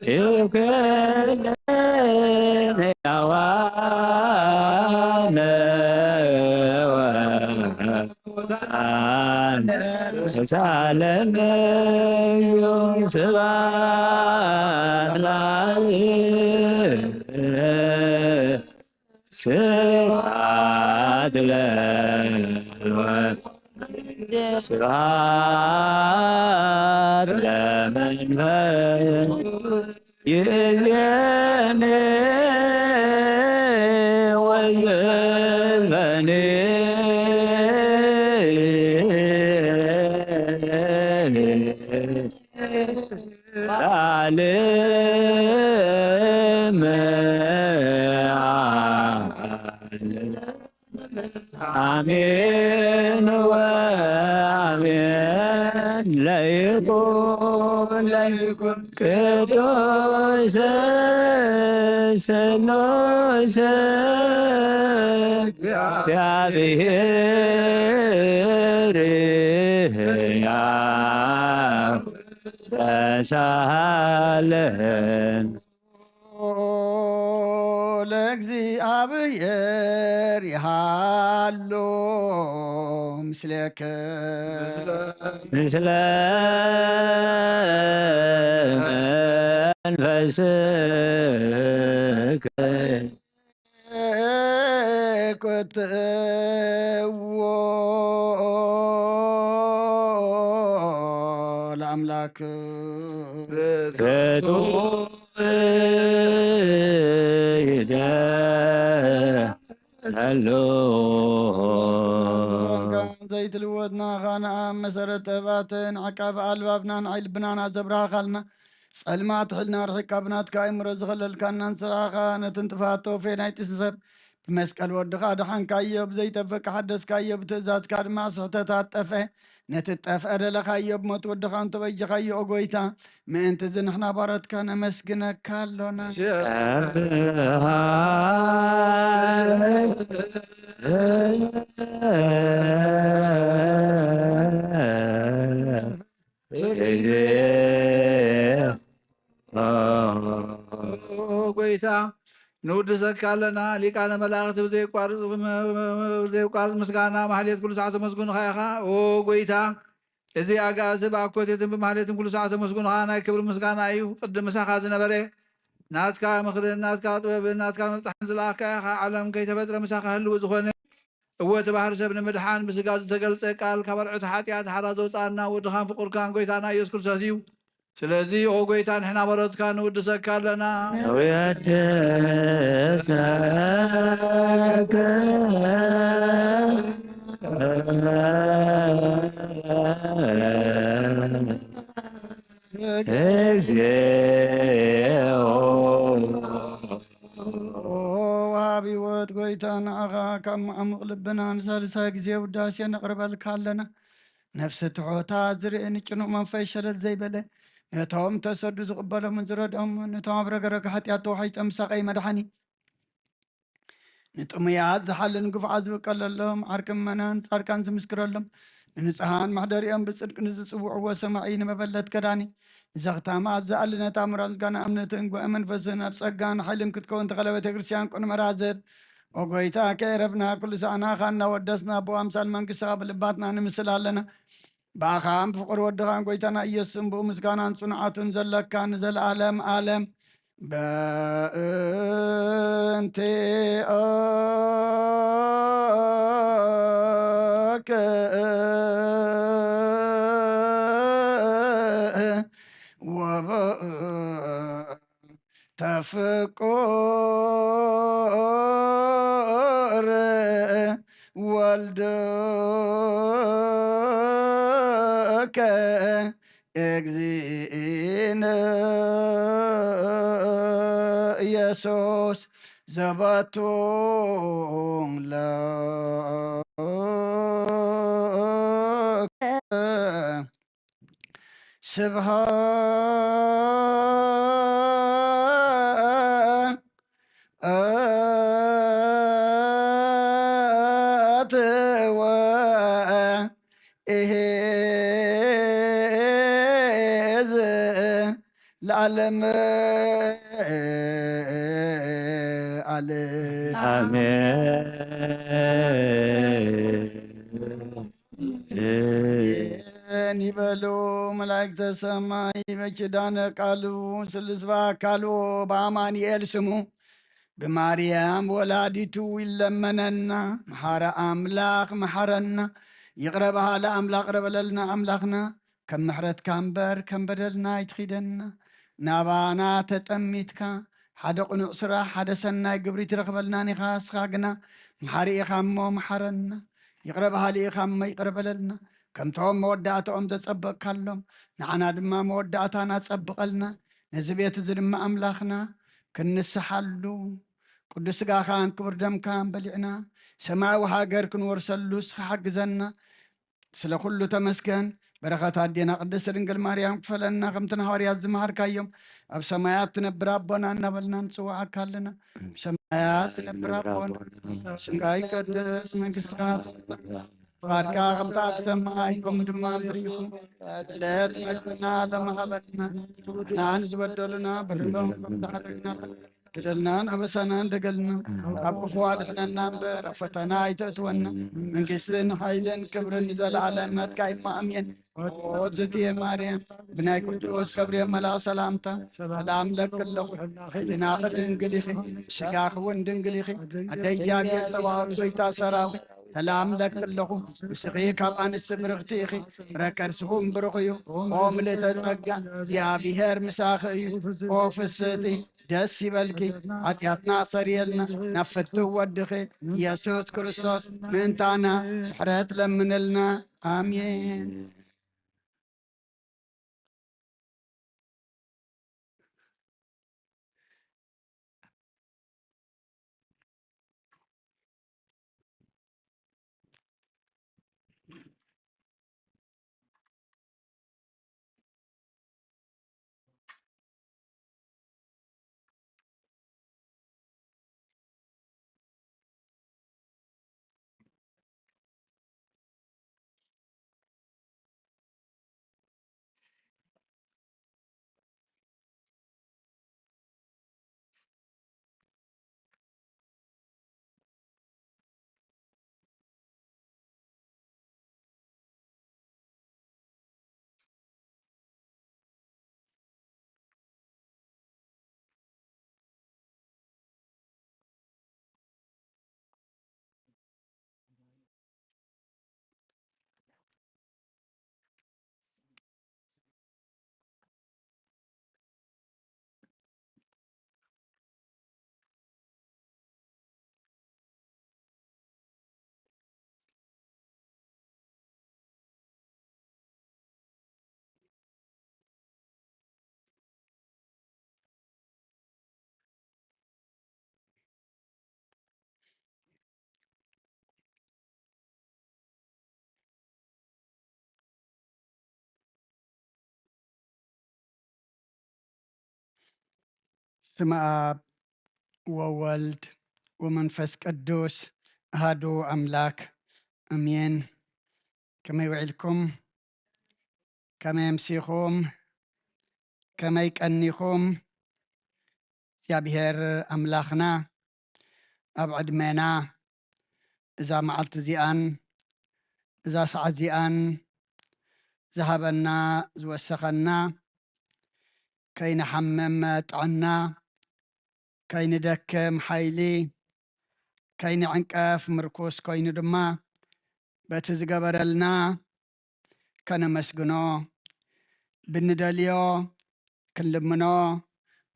ይኩን ሕያዋን ወሙታን ሳለመዩ ስብሐት ለአብ ስብሐት ለወልድ ስብሐት ለመንፈስ ይእዜኒ ወዘልፈኒ ለዓለም ዓለም። አሜን ወአሜን። ለይኩን ለይኩን ቅዱስ ስሉስ እግዚአብሔር ሕያው ተሳለን። ለእግዚአብሔር ይሃሉ ምስሌክ ምስለ መንፈስክ ኮትዎ ለአምላክ። ዘይትልወጥ ናኻ ንኣብ መሰረት ጥበባትን ዓቃቢ ኣልባብና ንዓይ ልብናና ዘብራኻልና ጸልማት ሕልና ርሒቃ ብናትካ ኣእምሮ ዝኸለልካና ንስኻኻ ነቲ ንጥፋት ተወፌ ናይቲ ሰብ ብመስቀል ወድኻ ኣድሓንካዮ፣ ብዘይጠፍእ ሓደስካዮ፣ ብትእዛዝካ ድማ ስሕተታት ጠፍአ። ነቲ ጠፍአ ደለኻዮ ብሞት ወድኻ እንተበጀኻዮ፣ ኦ ጐይታ፣ ምእንቲ እዚ ንሕና ባሮትካ ነመስግነካ ኣሎና። ግዜ ኦ ጐይታ፣ ንውድሰካ ኣለና። ሊቃነ መላእኽቲ ብዘይቋርጽ፣ ብዘይቋርጽ ምስጋና ማሕሌት ኩሉ ሰዓት ዘመስግኑኻ ኢኻ። ኦ ጐይታ፣ እዚ ኣጋእዝቲ ብኣኮቴትን ብማሕሌትን ኩሉ ሰዓት ዘመስግኑኻ ናይ ክብሪ ምስጋና እዩ። ቅድም ምሳኻ ዝነበረ ናትካ ምኽርን ናትካ ጥበብን ናትካ ምብጻሕን ዝለኣኽካ ኢኻ። ዓለም ከይተፈጥረ ምሳኻ ህልው ዝኾነ እወ፣ እቲ ባህሪ ሰብ ንምድሓን ብስጋ ዝተገልጸ ቃል፣ ካብ ኣርዑት ሓጢኣት ሓራ ዘውጽኣና ወድኻን ፍቑርካን ጐይታና ኢየሱስ ክርስቶስ እዩ። ስለዚ ኦ ጐይታ፣ ንሕና ባሮትካ ንውድሰካ ኣለና። ንውድሰከ እግዚኦ። ኦ ወሃቢ ህይወት ጐይታ፣ ንዓኻ ካብ መዓሙቕ ልብና ንሳልሳይ ግዜ ውዳሴ ነቕርበልካ ኣለና። ነፍሲ ትሑታ ዝርኢ፣ ንጭኑቕ መንፈስ ሸለል ዘይበለ፣ ነቶም ተሰዱ ዝቕበሎምን ዝረድኦምን፣ ነቶም ኣብ ረግረግ ሓጢኣት ተዋሒጦም ዝሳቐዩ መድሓኒ፣ ንጥሙያት ዝሓልን ግፉዓት ዝብቀለሎም ዓርኪ ምእመናን ጻድቃን ዝምስክረሎም፣ ንንጹሃን መሕደሪኦም ብጽድቂ ንዝጽውዕዎ ሰማዒ፣ ንመበለት ከዳኒ፣ ንዘኽታማት ዝኣሊ፣ ነታ ምራን ጋና እምነትን ጓኤ መንፈስን ኣብ ጸጋን ሓይልን ክትከውን ተኸለ ቤተ ክርስቲያን ቅኑዕ መራዘብ። ኦ ጐይታ፣ ከየረፍና ኩሉ ሰዓናኻ እናወደስና ብኡ ኣምሳል መንግስትኻ ብልባትና ንምስል ኣለና። ብኣኻን ብፍቕሪ ወድኻን ጐይታና ኢየሱስ እምብኡ ምስጋናን ጽንዓቱን ዘለካ ንዘለኣለም ኣለም። በእንቲአከ ወበእንተ ፍቁር ከ እግዚእነ ኢየሱስ ዘባቱ ለከ ስብሐት ወ ኢሕዝ ለዓለም ዓለም። ኣሜን ይበሉ መላእክተ ሰማይ በኪዳነ ቃሉ ስልስ በአካሉ በአማኑኤል ስሙ ብማርያም ወላዲቱ ይለመነና። መሓረ ኣምላኽ መሓረና። ይቕረ በሃሊ ኣምላኽ ይቕረ በለልና ኣምላኽና። ከም ምሕረትካ እምበር ከም በደልና ኣይትኺደና። ናባና ተጠሚትካ ሓደ ቅኑዕ ስራሕ ሓደ ሰናይ ግብሪ ትረኽበልናን ኢኻ። ንስኻ ግና መሓሪ ኢኻ እሞ መሓረና። ይቕረ በሃሊ ኢኻ እሞ ይቕረ በለልና። ከምቶም መወዳእታኦም ዘጸበቕካሎም ንዓና ድማ መወዳእታና ጸብቐልና። ነዚ ቤት እዚ ድማ ኣምላኽና ክንንስሓሉ ቅዱስ ስጋኻን ክቡር ደምካን በሊዕና ሰማያዊ ሃገር ክንወርሰሉ ንስኻ ሓግዘና። ስለ ኩሉ ተመስገን። በረኸት ኣዴና ቅድስት ድንግል ማርያም ክፈለና። ከምቲ ንሃዋርያት ዝመሃርካዮም ኣብ ሰማያት ትነብር ኣቦና እናበልና ንጽውዓካ ኣለና። ኣብ ሰማያት ትነብር ኣቦና ስምካ ይቀደስ፣ መንግስትካ ትምጻእ፣ ፍቃድካ ከምቲ ኣብ ሰማይ ከምኡ ድማ ኣብ ምድሪ ይኹን። ዕለት መግብና ሎሚ ሃበና፣ ንዓን ዝበደሉና በደሎም ከም ዝሓረግና በደልናን ኣበሳናን ደገልና፣ ካብ ክፉ ኣድሕነና እምበር ኣብ ፈተና ኣይተእትወና። መንግስትን ሓይልን ክብርን ንዘለኣለም ናትካ እዩ። ኣሜን። ኦ ዝትየ ማርያም፣ ብናይ ቅዱስ ገብርኤል መልኣኽ ሰላምታ ሰላም ለኪ ኣለኹ። ሕሊናኺ ድንግል ኢኺ፣ ስጋኺ እውን ድንግል ኢኺ። ኣደ እግዚኣብሔር ጸባኦት፣ ጎይታ ሰራዊት፣ ሰላም ለኪ ኣለኹ። ንስኺ ካብ ኣንስቲ ብርኽቲ ኢኺ፣ ፍረ ከርስኺ እውን ብሩኽ እዩ። ኦ ምልእተ ጸጋ፣ እግዚኣብሔር ምሳኺ እዩ። ኦ ፍስሕቲ፣ ደስ ይበልኪ፣ ሓጢኣትና ኣሰርየልና፣ ናብ ፍትው ወድኺ ኢየሱስ ክርስቶስ ምእንታና ምሕረት ለምንልና። ኣሜን። ስመ ኣብ ወወልድ ወመንፈስ ቅዱስ ኣሃዱ ኣምላክ ኣሜን። ከመይ ውዒልኩም? ከመይ ኣምሲኹም? ከመይ ቀኒኹም? እግዚኣብሔር ኣምላኽና ኣብ ዕድሜና እዛ መዓልቲ እዚኣን እዛ ሰዓት እዚኣን ዝሃበና ዝወሰኸና ከይንሓምም ጥዕና ከይንደክም ሓይሊ ከይንዕንቀፍ ምርኩስ ኮይኑ ድማ በቲ ዝገበረልና ከነመስግኖ ብንደልዮ ክንልምኖ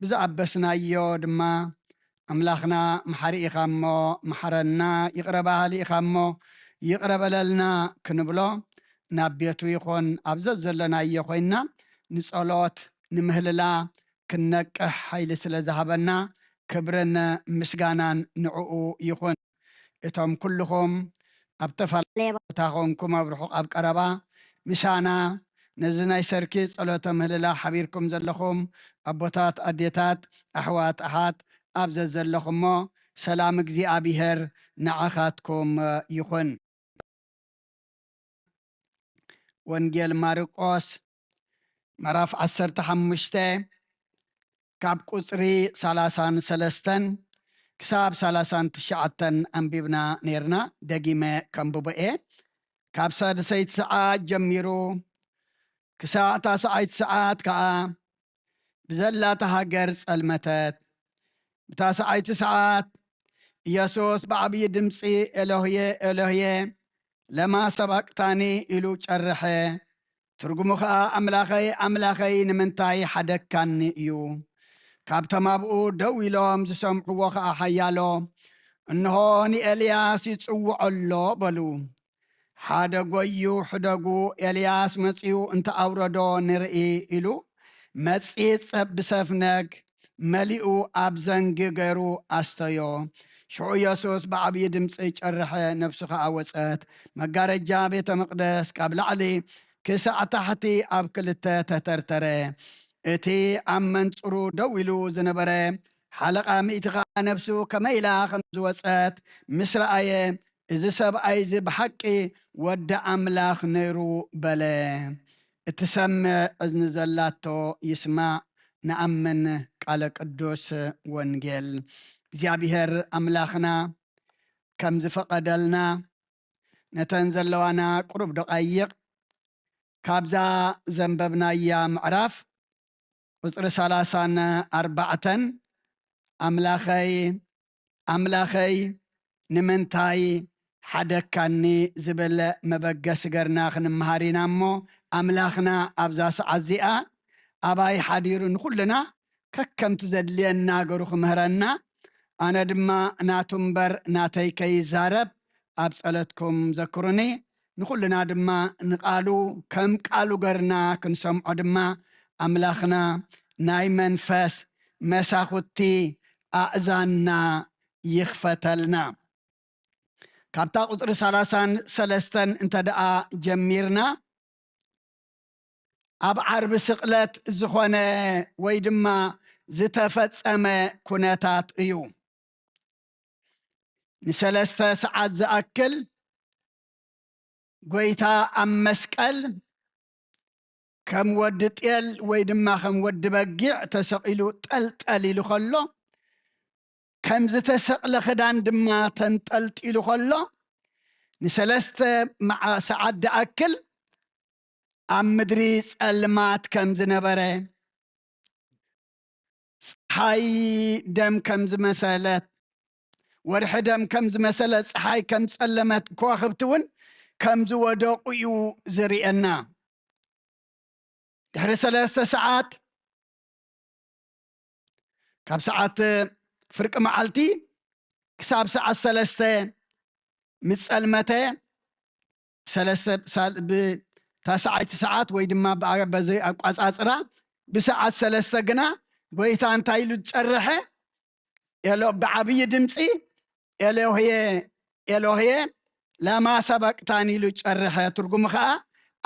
ብዝኣበስናዮ ድማ ኣምላኽና መሓሪ ኢኻ እሞ መሓረና፣ ይቕረ በሃሊ ኢኻ እሞ ይቕረ በለልና ክንብሎ ናብ ቤቱ ይኹን ኣብ ዘዘለናዮ ኮይንና ንጸሎት ንምህልላ ክንነቅሕ ሓይሊ ስለ ዝሃበና ክብርን ምስጋናን ንዕኡ ይኹን። እቶም ኩልኹም ኣብ ተፈላለየ ቦታ ኮንኩም ኣብ ርሑቕ ኣብ ቀረባ ምሳና ነዚ ናይ ሰርኪ ጸሎተ ምህልላ ሓቢርኩም ዘለኹም ኣቦታት፣ ኣዴታት፣ ኣሕዋት፣ ኣሓት ኣብ ዘዘለኹሞ ሰላም እግዚኣብሔር ንዓኻትኩም ይኹን። ወንጌል ማርቆስ ምዕራፍ ዓሰርተ ሓሙሽተ ካብ ቁጽሪ ሰላሳን ሰለስተን ክሳብ ሰላሳን ትሽዓተን ኣንቢብና ነይርና። ደጊመ ከንብቦ እየ። ካብ ሳድሰይቲ ሰዓት ጀሚሩ ክሳዕ ታስዓይቲ ሰዓት ከኣ ብዘላታ ሃገር ጸልመተት። ብታስዓይቲ ሰዓት ኢየሱስ ብዓብዪ ድምፂ ኤሎህየ ኤሎህየ ለማ ሰባቅታኒ ኢሉ ጨርሐ። ትርጉሙ ኸኣ ኣምላኸይ ኣምላኸይ ንምንታይ ሓደግካኒ እዩ። ካብቶም ኣብኡ ደው ኢሎም ዝሰምዕዎ ኸኣ ሓያሎ እንሆ ንኤልያስ ይጽውዖ ኣሎ በሉ። ሓደ ጎዩ ሕደጉ ኤልያስ መጺኡ እንተ ኣውረዶ ንርኢ ኢሉ መጺጽ ብሰፍነግ መሊኡ ኣብ ዘንጊ ገይሩ ኣስተዮ። ሽዑ ኢየሱስ ብዓብዪ ድምፂ ጨርሐ፣ ነፍሱ ኸኣ ወጸት። መጋረጃ ቤተ መቕደስ ካብ ላዕሊ ክሳዕ ታሕቲ ኣብ ክልተ ተተርተረ። እቲ ኣብ መንጽሩ ደው ኢሉ ዝነበረ ሓለቓ ሚእቲ ኸኣ ነፍሱ ከመይ ኢላ ከም ዝወጸት ምስ ረኣየ፣ እዚ ሰብኣይ እዚ ብሓቂ ወዲ ኣምላኽ ነይሩ በለ። እትሰምዕ እዝኒ ዘላቶ ይስማዕ፣ ንኣምን ቃለ ቅዱስ ወንጌል። እግዚኣብሔር ኣምላኽና ከም ዝፈቐደልና ነተን ዘለዋና ቁሩብ ደቓይቕ ካብዛ ዘንበብናያ ምዕራፍ ቁጽሪ ሰላሳን ኣርባዕተን ኣምላኸይ ኣምላኸይ ንምንታይ ሓደካኒ ዝብል መበገሲ ገርና ክንምሃር ኢና እሞ ኣምላኽና ኣብዛ ሰዓት እዚኣ ኣባይ ሓዲሩ ንኹልና ከከምቲ ዘድልየና ገሩ ክምህረና ኣነ ድማ ናቱ እምበር ናተይ ከይዛረብ ኣብ ጸለትኩም ዘክሩኒ። ንኹልና ድማ ንቓሉ ከም ቃሉ ገርና ክንሰምዖ ድማ ኣምላኽና ናይ መንፈስ መሳኹቲ ኣእዛንና ይኽፈተልና። ካብታ ቁጽሪ ሰላሳን ሰለስተን እንተ ደኣ ጀሚርና ኣብ ዓርቢ ስቕለት ዝኾነ ወይ ድማ ዝተፈጸመ ኩነታት እዩ። ንሰለስተ ሰዓት ዝኣክል ጎይታ ኣብ መስቀል ከም ወዲ ጤል ወይ ድማ ከም ወዲ በጊዕ ተሰቒሉ ጠልጠል ኢሉ ከሎ ከም ዝተሰቕለ ክዳን ድማ ተንጠልጢሉ ከሎ ንሰለስተ መዓ- ሰዓት ዝኣክል ኣብ ምድሪ ጸልማት ከም ዝነበረ ፀሓይ ደም ከም ዝመሰለት ወርሒ ደም ከም ዝመሰለ ፀሓይ ከም ጸለመት ከዋኽብቲ እውን ከም ዝወደቑ እዩ ዝርእየና። ድሕሪ ሰለስተ ሰዓት ካብ ሰዓት ፍርቂ መዓልቲ ክሳብ ሰዓት ሰለስተ ምስ ጸልመተ ሰለስተ ሳል- ብታስዓይቲ ሰዓት ወይ ድማ ብኣ- በዚ ኣቋጻጽራ ብሰዓት ሰለስተ ግና ጎይታ እንታይ ኢሉ ዝጸርሐ ኤሎ ብዓብዪ ድምፂ ኤሎሄ ኤሎሄ ላማ ሰበቅታን ኢሉ ጨርሐ። ትርጉሙ ከዓ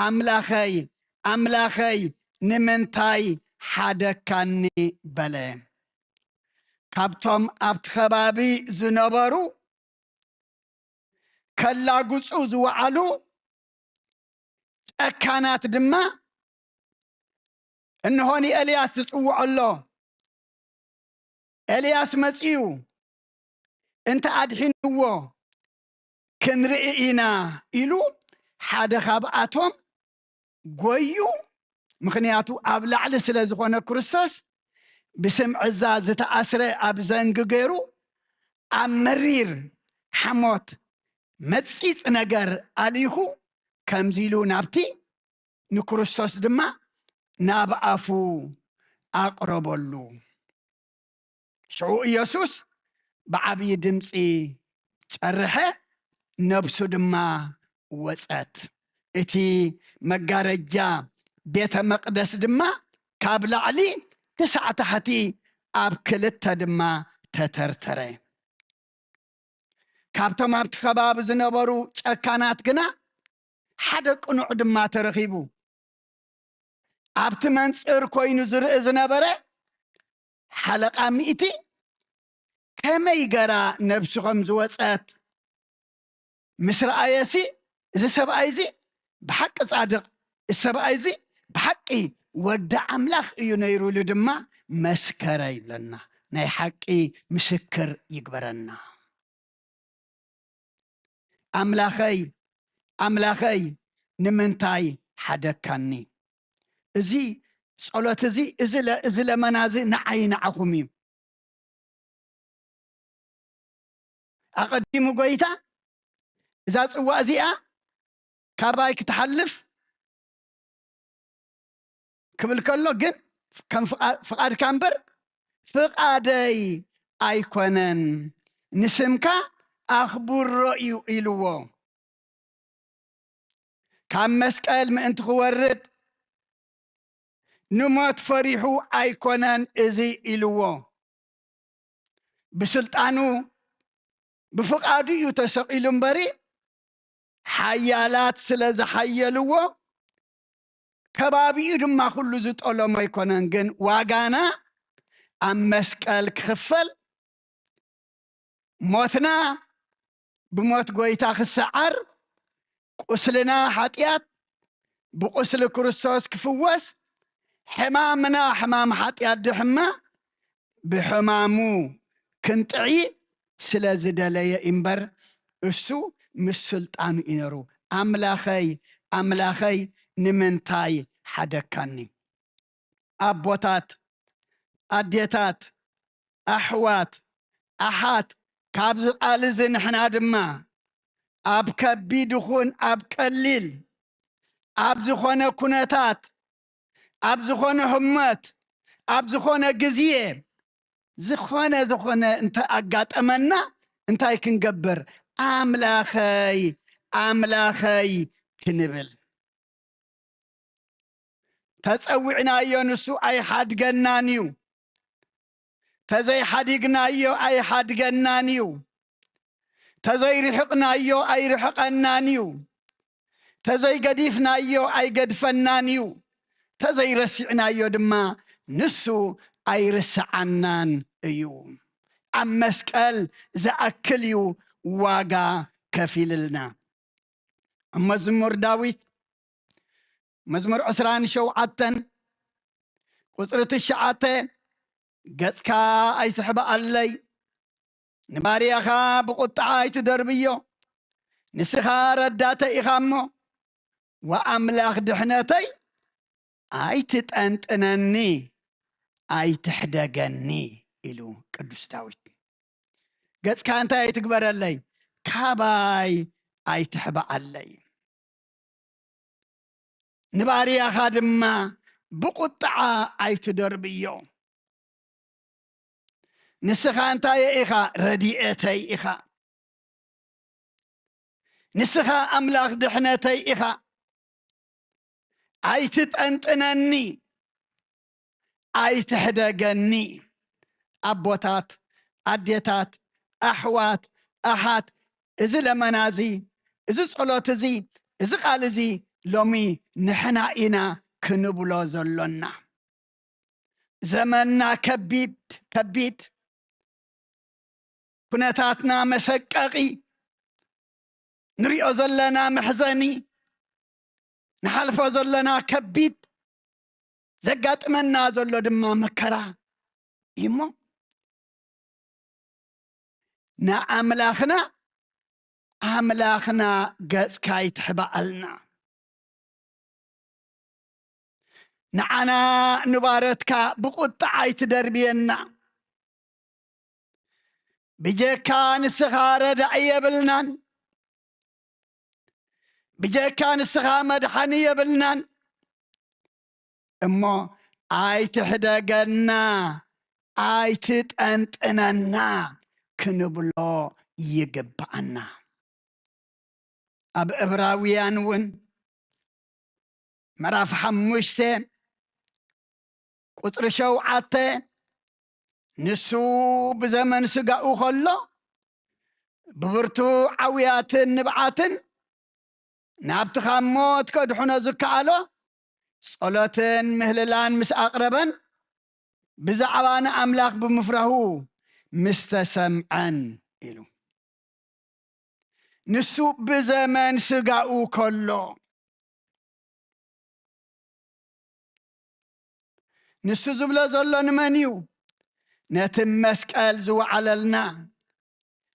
ኣምላኸይ ኣምላኸይ ንምንታይ ሓደካኒ በለ። ካብቶም ኣብቲ ከባቢ ዝነበሩ ከላግፁ ዝወዓሉ ጨካናት ድማ እንሆ ንኤልያስ ዝፅውዖ ኣሎ፣ ኤልያስ መፅዩ እንተ ኣድሒንዎ ክንርኢ ኢና ኢሉ ሓደ ካብኣቶም ጎዩ። ምኽንያቱ ኣብ ላዕሊ ስለ ዝኾነ ክርስቶስ ብስም ዕዛ ዝተኣስረ ኣብ ዘንጊ ገይሩ ኣብ መሪር ሓሞት መጺጽ ነገር ኣሊኹ ከምዚ ኢሉ ናብቲ ንክርስቶስ ድማ ናብ ኣፉ ኣቕረበሉ። ሽዑ ኢየሱስ ብዓብዪ ድምፂ ጨርሐ፣ ነብሱ ድማ ወፀት። እቲ መጋረጃ ቤተ መቕደስ ድማ ካብ ላዕሊ ክሳዕ ታሕቲ ኣብ ክልተ ድማ ተተርተረ። ካብቶም ኣብቲ ከባቢ ዝነበሩ ጨካናት ግና ሓደ ቅኑዕ ድማ ተረኺቡ። ኣብቲ መንጽር ኮይኑ ዝርኢ ዝነበረ ሓለቓ ሚእቲ ከመይ ገራ ነብሱ ከም ዝወጸት ምስ ረኣየሲ፣ እዚ ሰብኣይ እዚ ብሓቂ ጻድቕ፣ እዚ ሰብኣይ እዚ ብሓቂ ወዲ ኣምላኽ እዩ ነይሩ ኢሉ ድማ መስከረ ይብለና። ናይ ሓቂ ምስክር ይግበረና። ኣምላኸይ፣ ኣምላኸይ፣ ንምንታይ ሓደግካኒ? እዚ ጸሎት እዚ፣ እዚ ለ-፣ እዚ ለመና እዚ ንዓይ ንዓኹም እዩ። ኣቐዲሙ ጎይታ፣ እዛ ጽዋ እዚኣ ካባይ ክትሓልፍ ክብል ከሎ ግን ከም ፍቓ-፣ ፍቓድካ እምበር ፍቓደይ ኣይኮነን፣ ንስምካ ኣኽብሮ እዩ ኢልዎ። ካብ መስቀል ምእንቲ ክወርድ ንሞት ፈሪሑ ኣይኮነን እዚ ኢልዎ። ብስልጣኑ ብፍቓዱ እዩ ተሰቒሉ እምበሪ፣ ሓያላት ስለ ዝሓየልዎ፣ ከባቢኡ ድማ ኩሉ ዝጠለሞ ኣይኮነን። ግን ዋጋና ኣብ መስቀል ክኽፈል፣ ሞትና ብሞት ጎይታ ክሰዓር፣ ቁስልና ሓጢኣት ብቁስሊ ክርስቶስ ክፍወስ፣ ሕማምና ሕማም ሓጢኣት ድሕማ ብሕማሙ ክንጥዒ ስለ ዝደለየ እምበር፣ እሱ ምስ ስልጣኑ እዩ ነሩ። ኣምላኸይ፣ ኣምላኸይ፣ ንምንታይ ሓደግካኒ? ኣቦታት፣ ኣዴታት፣ ኣሕዋት፣ ኣሓት፣ ካብዚ ቃል እዚ ንሕና ድማ ኣብ ከቢድ ይኹን ኣብ ቀሊል፣ ኣብ ዝኾነ ኩነታት፣ ኣብ ዝኾነ ህሞት፣ ኣብ ዝኾነ ግዜ፣ ዝኾነ፣ ዝኾነ እንተ ኣጋጠመና እንታይ ክንገብር? ኣምላኸይ፣ ኣምላኸይ ክንብል። ተጸዊዕናዮ ንሱ ኣይሓድገናን እዩ። ተዘይሓዲግናዮ ኣይሓድገናን እዩ። ተዘይርሕቕናዮ ኣይርሕቐናን እዩ። ተዘይገዲፍናዮ ኣይገድፈናን እዩ። ተዘይረሲዕናዮ ድማ ንሱ ኣይርስዓናን እዩ። ኣብ መስቀል ዝኣክል እዩ ዋጋ ከፊልልና። ኣብ መዝሙር ዳዊት መዝሙር ዕስራን ሸውዓተን ቁጽሪ ትሽዓተ፣ "ገጽካ ኣይትሕብኣለይ፣ ንባርያኻ ብቁጥዓ ኣይትደርብዮ፣ ንስኻ ረዳተይ ኢኻ እሞ፣ ወኣምላኽ ድሕነተይ ኣይትጠንጥነኒ፣ ኣይትሕደገኒ" ኢሉ ቅዱስ ዳዊት። ገጽካ እንታይ ኣይትግበረለይ፣ ካባይ ኣይትሕብኣለይ። ንባርያኻ ድማ ብቁጥዓ ኣይትደርብዮ። ንስኻ እንታይ ኢኻ? ረድኤተይ ኢኻ። ንስኻ ኣምላኽ ድሕነተይ ኢኻ። ኣይትጠንጥነኒ፣ ኣይትሕደገኒ። ኣቦታት፣ ኣዴታት፣ ኣሕዋት፣ ኣሓት፣ እዚ ለመና እዚ፣ እዚ ጸሎት እዚ፣ እዚ ቃል እዚ ሎሚ ንሕና ኢና ክንብሎ ዘሎና። ዘመንና ከቢድ፣ ከቢድ፣ ኩነታትና መሰቀቒ፣ ንሪኦ ዘለና መሕዘኒ፣ ንሓልፎ ዘለና ከቢድ፣ ዘጋጥመና ዘሎ ድማ መከራ እዩ እሞ፣ ንኣምላኽና፣ ኣምላኽና ገጽካ ኣይትሕብኣልና። ንዓና ንባረትካ ብቁጥዓ ኣይትደርብየና። ብጀካ ንስኻ ረዳኢ የብልናን። ብጀካ ንስኻ መድሓኒ የብልናን። እሞ ኣይትሕደገና፣ ኣይትጠንጥነና ክንብሎ ይግብኣና። ኣብ ዕብራውያን እውን ምዕራፍ ሓሙሽተ ቁጽሪ ሸውዓተ፣ ንሱ ብዘመን ስጋኡ ከሎ ብብርቱ ዓውያትን ንብዓትን ናብቲ ካብ ሞት ከድሕኖ ዝከኣሎ ጸሎትን ምህልላን ምስ ኣቕረበን፣ ብዛዕባ ንኣምላኽ ብምፍራሁ ምስ ተሰምዐን ኢሉ። ንሱ ብዘመን ስጋኡ ከሎ፣ ንሱ ዝብሎ ዘሎ ንመን እዩ? ነቲ መስቀል ዝወዓለልና፣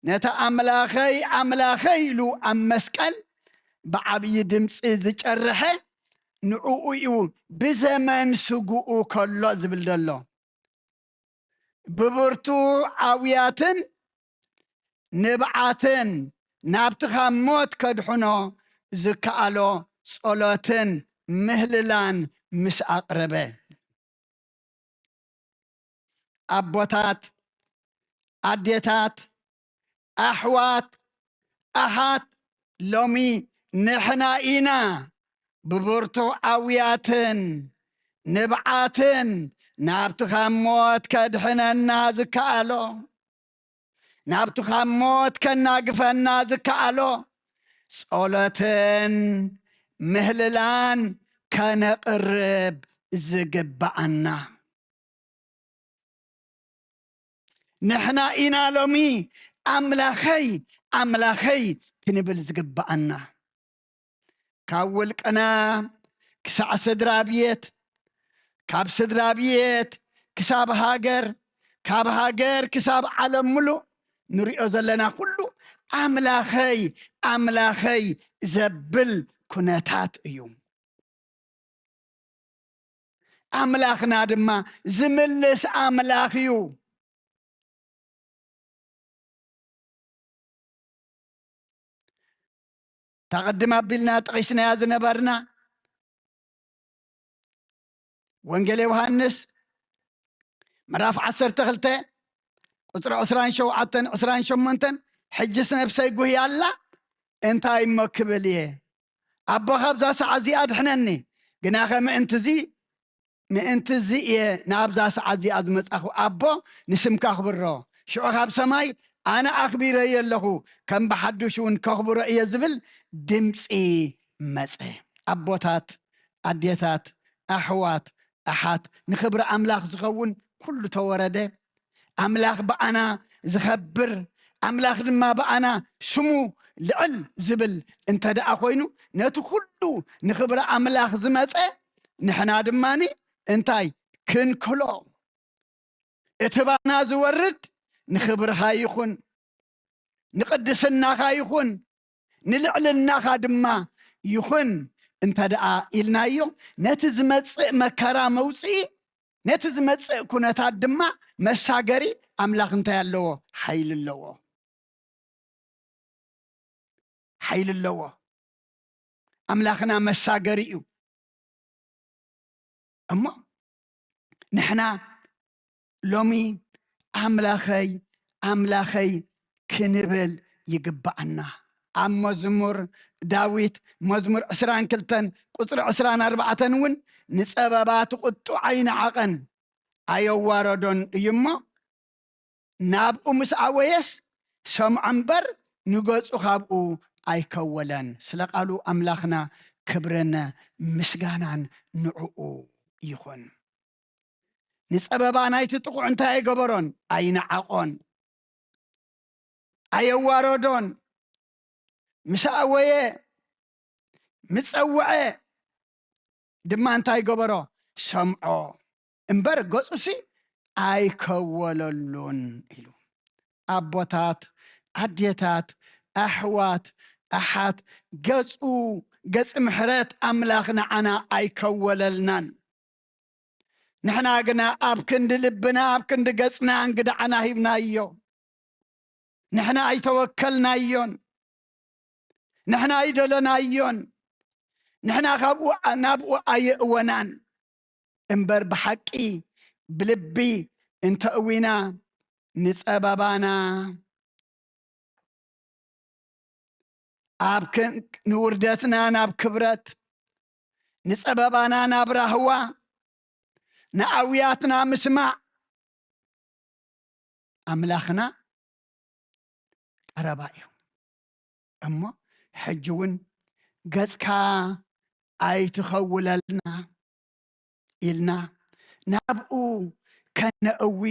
ነቲ ኣምላኸይ፣ ኣምላኸይ ኢሉ ኣብ መስቀል ብዓብዪ ድምፂ ዝጨርሐ ንዕኡ እዩ። ብዘመን ስግኡ ከሎ ዝብል ዘሎ፣ ብብርቱ ዓውያትን ንብዓትን ናብቲ ካብ ሞት ከድሕኖ ዝከኣሎ ጸሎትን ምህልላን ምስ ኣቕረበ። ኣቦታት፣ ኣዴታት፣ ኣሕዋት፣ ኣሓት፣ ሎሚ ንሕና ኢና ብብርቱዕ ኣውያትን ንብዓትን ናብቲ ካብ ሞት ከድሕነና ዝከኣሎ፣ ናብቲ ካብ ሞት ከናግፈና ዝከኣሎ ጸሎትን ምህልላን ከነቕርብ ዝግብኣና። ንሕና ኢና ሎሚ ኣምላኸይ፣ ኣምላኸይ ክንብል ዝግብኣና። ካብ ውልቅና ክሳዕ ስድራ ቤት፣ ካብ ስድራ ቤት ክሳብ ሃገር፣ ካብ ሃገር ክሳብ ዓለም ምሉእ ንሪኦ ዘለና ኩሉ ኣምላኸይ፣ ኣምላኸይ ዘብል ኩነታት እዩ። ኣምላኽና ድማ ዝምልስ ኣምላኽ እዩ። እታ ቅድም ኣቢልና ጠቒስናያ ዝነበርና ወንጌል ዮሃንስ ምዕራፍ ዓሰርተ ክልተ ቁጽሪ ዕስራን ሸውዓተን ዕስራን ሸሞንተን፣ "ሕጅስ ነፍሰይ ጉህያ ኣላ፣ እንታይ እሞ ክብል እየ? ኣቦ፣ ካብዛ ሰዓት እዚኣ ኣድሕነኒ፣ ግናኸ ምእንቲ እዚ፣ ምእንቲ እዚ እየ ናብዛ ሰዓት እዚኣ ዝመጻኹ። ኣቦ፣ ንስምካ ኣኽብሮ። ሽዑ ካብ ሰማይ ኣነ ኣኽቢረዮ ኣለኹ፣ ከም ብሓዱሽ እውን ከኽብሮ እየ" ዝብል ድምጺ መጸ። ኣቦታት፣ ኣዴታት፣ ኣሕዋት፣ ኣሓት፣ ንኽብሪ ኣምላኽ ዝኸውን ኩሉ ተወረደ። ኣምላኽ ብኣና ዝኸብር፣ ኣምላኽ ድማ ብኣና ስሙ ልዕል ዝብል እንተ ደኣ ኮይኑ፣ ነቲ ኩሉ ንኽብሪ ኣምላኽ ዝመጸ ንሕና ድማኒ እንታይ ክንክሎ? እቲ ባና ዝወርድ ንኽብርኻ ይኹን፣ ንቕድስናኻ ይኹን፣ ንልዕልናኻ ድማ ይኹን እንተ ደኣ ኢልናዮ፣ ነቲ ዝመጽእ መከራ መውጽኢ፣ ነቲ ዝመጽእ ኩነታት ድማ መሳገሪ ኣምላኽ እንታይ ኣለዎ? ሓይሊ ኣለዎ። ሓይሊ ኣለዎ። ኣምላኽና መሳገሪ እዩ። እሞ ንሕና ሎሚ ኣምላኸይ፣ ኣምላኸይ ክንብል ይግብኣና። ኣብ መዝሙር ዳዊት መዝሙር ዕስራን ክልተን ቁጽሪ ዕስራን ኣርባዕተን እውን፣ "ንጸበባ እቲ ቁጡዕ ኣይነዓቐን፣ ኣየዋረዶን እዩ እሞ፣ ናብኡ ምስ ኣወየስ ሰምዖ እምበር ንገጹ ካብኡ ኣይከወለን።" ስለ ቃሉ ኣምላኽና ክብርን ምስጋናን ንዕኡ ይኹን። ንጸበባ ናይቲ ጥቑዕ እንታይ ኣይገበሮን? ኣይነዓቖን፣ ኣየዋረዶን። ምስ ኣወየ፣ ምስ ጸውዐ ድማ እንታይ ገበሮ? ሰምዖ እምበር ገጹሲ ኣይከወለሉን ኢሉ። ኣቦታት፣ ኣዴታት፣ ኣሕዋት፣ ኣሓት፣ ገጹ፣ ገጽ ምሕረት ኣምላኽ ንዓና ኣይከወለልናን። ንሕና ግና ኣብ ክንዲ ልብና፣ ኣብ ክንዲ ገጽና እንግዳዕና ሂብናዮ። ንሕና ኣይተወከልናዮን፣ ንሕና ኣይደለናዮን፣ ንሕና ካብኡ ናብኡ ኣየእወናን። እምበር ብሓቂ ብልቢ እንተእዊና፣ ንጸበባና ኣብ ከን-፣ ንውርደትና ናብ ክብረት፣ ንጸበባና ናብ ራህዋ፣ ንኣውያትና ምስማዕ፣ ኣምላኽና ቀረባ እዩ። እሞ ሕጂ እውን ገጽካ ኣይትኸውለልና ኢልና ናብኡ ከነእዊ፣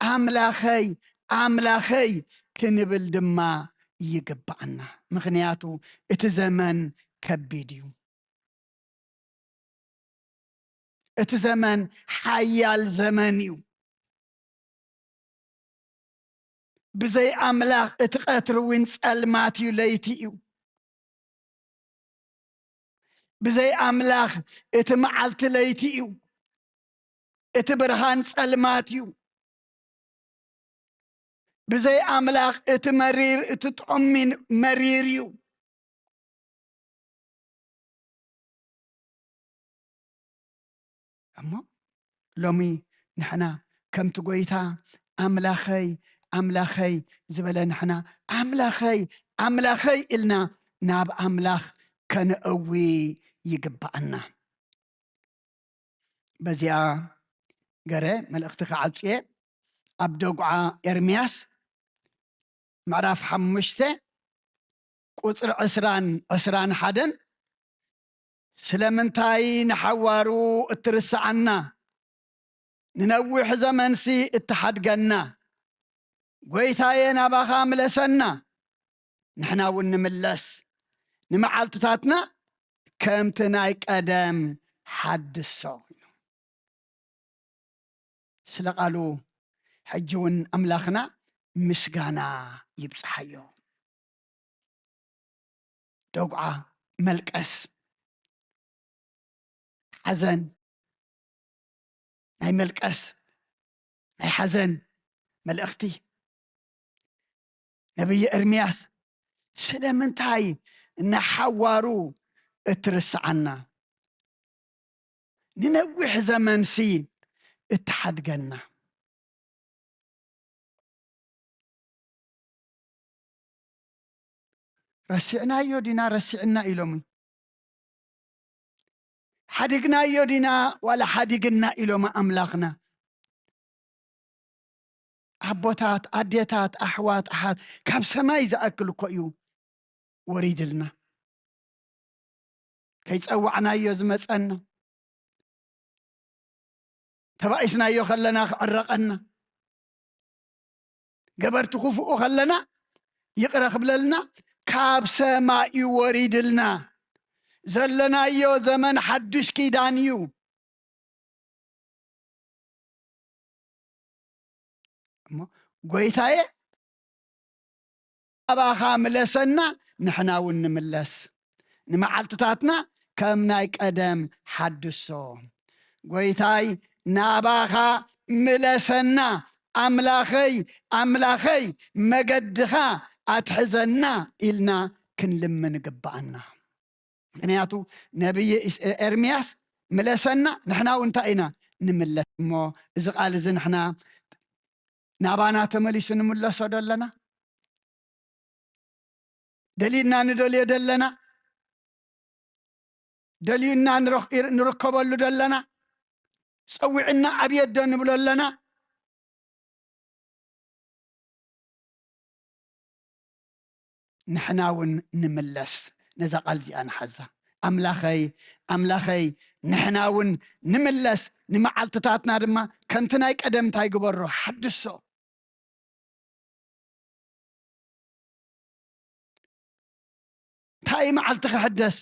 ኣምላኸይ፣ ኣምላኸይ ክንብል ድማ ይግብኣና። ምኽንያቱ እቲ ዘመን ከቢድ እዩ። እቲ ዘመን ሓያል ዘመን እዩ። ብዘይ ኣምላኽ እቲ ቀትሪ እውን ጸልማት እዩ፣ ለይቲ እዩ። ብዘይ ኣምላኽ እቲ መዓልቲ ለይቲ እዩ፣ እቲ ብርሃን ጸልማት እዩ። ብዘይ ኣምላኽ እቲ መሪር፣ እቲ ጥዑም ሚን-፣ መሪር እዩ። እሞ ሎሚ ንሕና ከምቲ ጎይታ ኣምላኸይ፣ ኣምላኸይ ዝበለ፣ ንሕና ኣምላኸይ፣ ኣምላኸይ ኢልና ናብ ኣምላኽ ከነእዊ ይግብኣና። በዚኣ ገረ መልእኽቲ ክዓጽየ፣ ኣብ ደጉዓ ኤርምያስ ምዕራፍ ሓሙሽተ ቁጽሪ ዕስራን ዕስራን ሓደን፣ ስለምንታይ ንሓዋሩ እትርስዓና? ንነዊሕ ዘመንሲ እትሓድገና? ጎይታየ፣ ናባኻ ምለሰና፣ ንሕና እውን ንምለስ፣ ንመዓልትታትና ከምቲ ናይ ቀደም ሓድሶ። ስለ ቃሉ ሕጂ እውን ኣምላኽና ምስጋና ይብጽሓዮ። ደጉዓ፣ መልቀስ፣ ሓዘን፣ ናይ መልቀስ፣ ናይ ሓዘን መልእኽቲ። ነብይ ኤርምያስ፣ ስለምንታይ ንሓዋሩ እትርስዓና? ንነዊሕ ዘመንሲ እትሓድገና? ረሲዕናዮ ዲና ረሲዕና ኢሎም? ሓዲግናዮ ዲና ዋላ ሓዲግና ኢሎም ኣምላኽና? ኣቦታት፣ ኣዴታት፣ ኣሕዋት፣ ኣሓት፣ ካብ ሰማይ ዝኣክል እኮ እዩ ወሪድልና። ከይጸዋዕናዮ ዝመጸና፣ ተባኢስናዮ ከለና ክዕረቐና፣ ገበርቲ ክፉኡ ከለና ይቕረ ክብለልና፣ ካብ ሰማይ እዩ ወሪድልና። ዘለናዮ ዘመን ሓድሽ ኪዳን እዩ። እሞ፣ ጎይታየ፣ ናባኻ ምለሰና፣ ንሕና እውን ንምለስ፣ ንመዓልትታትና ከም ናይ ቀደም ሓድሶ። ጎይታይ፣ ናባኻ ምለሰና፣ ኣምላኸይ፣ ኣምላኸይ፣ መገድኻ ኣትሕዘና ኢልና ክንልምን ይግብኣና። ምኽንያቱ ነብይ ኢስ-፣ ኤርምያስ፣ "ምለሰና፣ ንሕና እውን እንታይ ኢና? ንምለስ." እሞ እዚ ቃል እዚ ንሕና ናባና ተመሊሱ ንምለሶ ዶ ኣለና? ደሊና ንደልዮ ዶ ኣለና? ደልዩና ንረኽ-፣ ንርከበሉ ዶ ኣለና? ጸዊዕና ኣብየት ዶ ንብሎ ኣለና? ንሕና እውን ንምለስ፣ ነዛ ቃል እዚኣ ንሓዛ። ኣምላኸይ፣ ኣምላኸይ፣ ንሕና እውን ንምለስ፣ ንመዓልትታትና ድማ ከምቲ ናይ ቀደም እንታይ ግበሮ፣ ሓድሶ። እንታይ እዩ መዓልቲ ክሕደስ?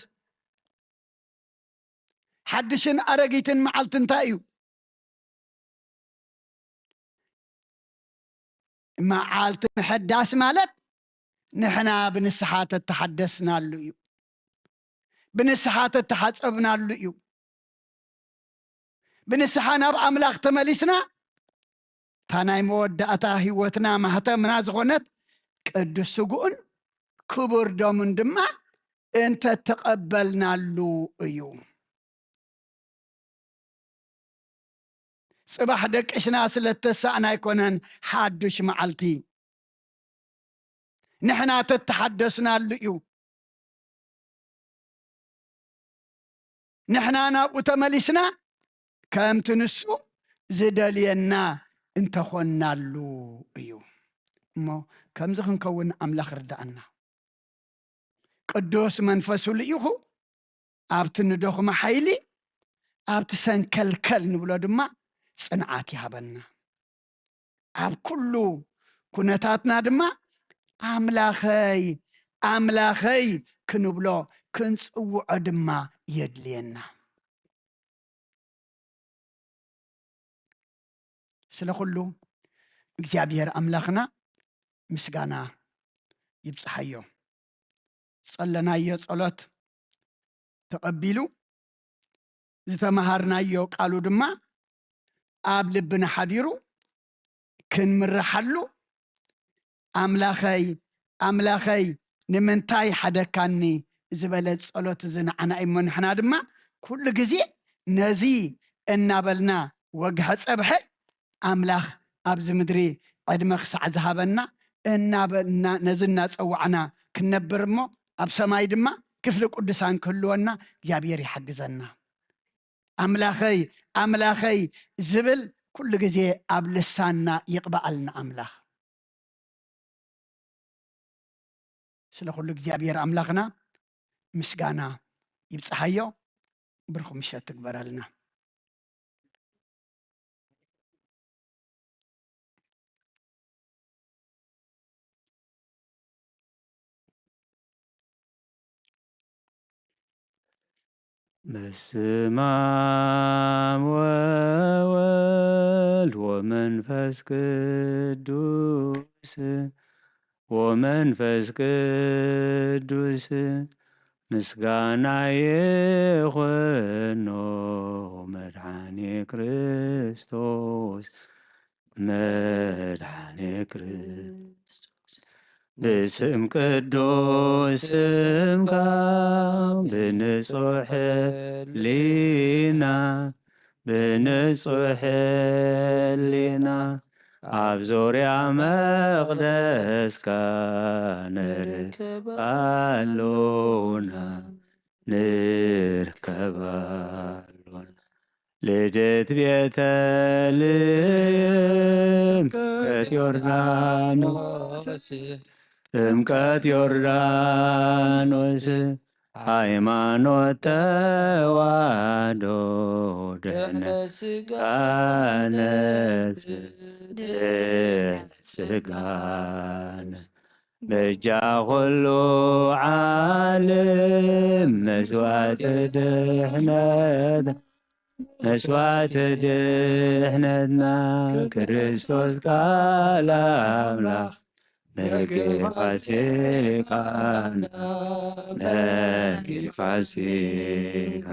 ሓድሽን ኣረጊትን መዓልቲ እንታይ እዩ? መዓልቲ ምሕዳስ ማለት ንሕና ብንስሓ ተተሓደስናሉ እዩ። ብንስሓ ተተሓጸብናሉ እዩ። ብንስሓ ናብ ኣምላኽ ተመሊስና፣ እታ ናይ መወዳእታ ህይወትና ማህተምና ዝኾነት ቅዱስ ስግኡን ክቡር ደሙን ድማ እንተተቐበልናሉ እዩ። ጽባሕ ደቂስና ስለ እተሳእና ኣይኮነን ሓዱሽ መዓልቲ። ንሕና ተተሓደስናሉ እዩ። ንሕና ናብኡ ተመሊስና ከምቲ ንሱ ዝደልየና እንተኾንናሉ እዩ። እሞ ከምዚ ክንከውን ኣምላኽ ርድኣና። ቅዱስ መንፈሱ ልኢኹ ኣብቲ ንደኽሞ ሓይሊ፣ ኣብቲ ሰንከልከል ንብሎ ድማ ጽንዓት ይሃበና። ኣብ ኩሉ ኩነታትና ድማ ኣምላኸይ፣ ኣምላኸይ ክንብሎ ክንጽውዖ ድማ የድልየና። ስለ ኩሉ እግዚኣብሔር ኣምላኽና ምስጋና ይብጽሓዮ። ዝጸለናዮ ጸሎት ተቐቢሉ፣ ዝተመሃርናዮ ቃሉ ድማ ኣብ ልብና ሓዲሩ ክንምርሓሉ፣ ኣምላኸይ፣ ኣምላኸይ ንምንታይ ሓደካኒ ዝበለ ጸሎት እዚ ንዓና እዩ። እሞ ንሕና ድማ ኩሉ ግዜ ነዚ እናበልና፣ ወግሐ ጸብሐ ኣምላኽ ኣብዚ ምድሪ ዕድመ ክሳዕ ዝሃበና እናበልና፣ ነዚ እናጸዋዕና ክንነብር፣ እሞ ኣብ ሰማይ ድማ ክፍሊ ቅዱሳን ክህልወና እግዚኣብሔር ይሓግዘና። ኣምላኸይ፣ ኣምላኸይ ዝብል ኩሉ ግዜ ኣብ ልሳንና ይቕበኣልና ኣምላኽ። ስለ ኩሉ እግዚኣብሔር ኣምላኽና ምስጋና ይብጽሓዮ። ብሩኽ ምሸት ትግበረልና። በስመ አብ ወወልድ ወመንፈስ ቅዱስ፣ ወመንፈስ ቅዱስ ምስጋና ይኹኖ መድኃኔ ክርስቶስ፣ መድኃኔ ክርስቶስ። ብስም ቅዱስ ስምካ ብንጹሕ ሕሊና፣ ብንጹሕ ሕሊና ኣብ ዙርያ መቕደስካ ንርከብ ኣሎና፣ ንርከብ ኣሎና። ልደት ቤተልሔም፣ ጥምቀት ዮርዳኖስ፣ ጥምቀት ዮርዳኖስ፣ ሃይማኖት ተዋህዶ፣ ድሕነት ስጋነ፣ ድሕነት ስጋነ። በጃ ኩሉ ዓለም መስዋዕቲ ድሕነት፣ መስዋዕቲ ድሕነትና ክርስቶስ ቃል ኣምላኽ፣ መግቢ ፋሲካና፣ መግቢ ፋሲካ።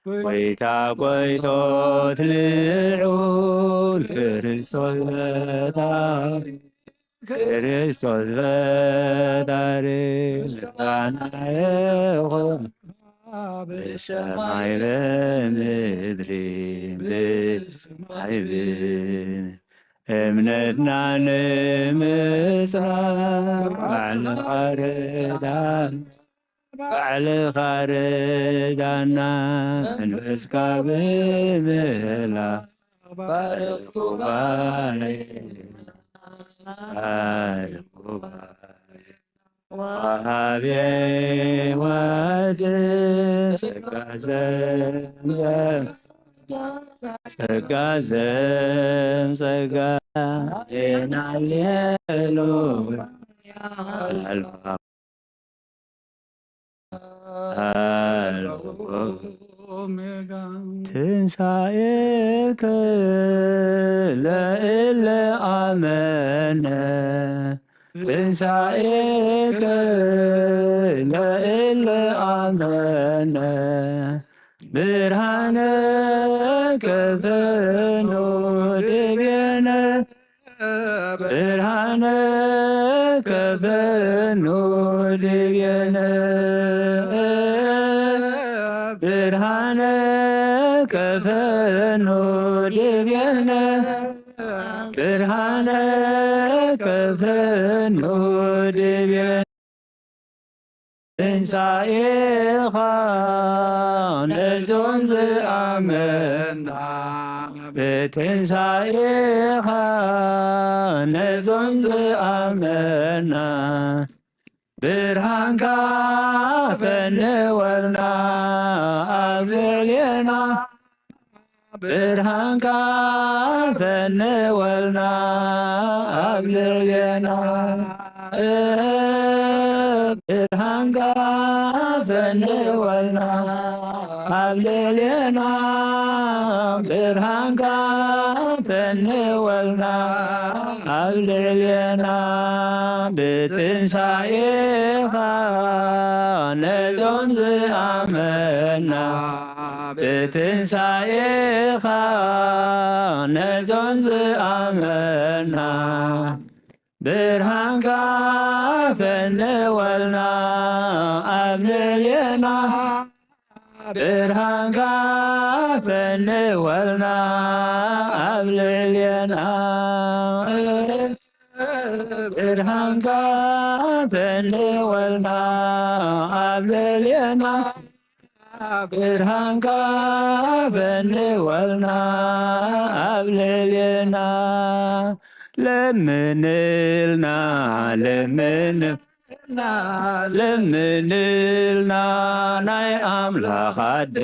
ጎይታ ጎይቶት ልዑል ክርስቶስ ፈጣሪ፣ ክርስቶስ ፈጣሪ ምስጋና ይኹን ብሰማይ ብምድሪ፣ ብሰማይ ብምድሪ። እምነትና ንምጽናዕ ባዕልኻ ርዳን፣ ባዕልኻ ርዳና መንፈስካ ብምህላ ባርኽ ጉባኤ፣ ባርኽ ጉባኤ። ወሃቤ ወድ ጸጋ ዘምዘም፣ ጸጋ ዘምጸጋ። ሃሌሉያ። ትንሣኤከ ለእለ አመነ፣ ትንሣኤከ ለእለ አመነ፣ ብርሃነ ከፈኖ ድቤነ፣ ብርሃነ ከፈኖ ድቤነ፣ ብርሃነ ከፈኖ ድቤነ፣ ብርሃነ ከፈኖ ድቤነ። ትንሣኤኻ ነዞም ዝኣመና ብትንሳኤኻ፣ ነዞም ዝኣመና ብርሃንካ ፈንወልና ኣብ ልዕሌና፣ ብርሃንካ ፈንወልና ኣብ ልዕሌና፣ ብርሃንካ ፈንወልና ኣብ ልዕሌና፣ ብርሃንካ ፈንወልና ኣብ ልዕሌና፣ ብትንሳኤኻ ነዞም ዝኣመና፣ ብትንሳኤኻ ነዞም ዝኣመና፣ ብርሃንካ ፈንወልና ኣብ ልዕሌና፣ ብርሃንካ ፈንወልና ኣብ ልዕሌና፣ ብርሃንካ ፈንወልና ኣብ ልዕሌና፣ ብርሃንካ ፈንወልና ኣብ ልዕሌና። ለምንልና፣ ለምን ለምንልና ናይ ኣምላኽ ኣደ፣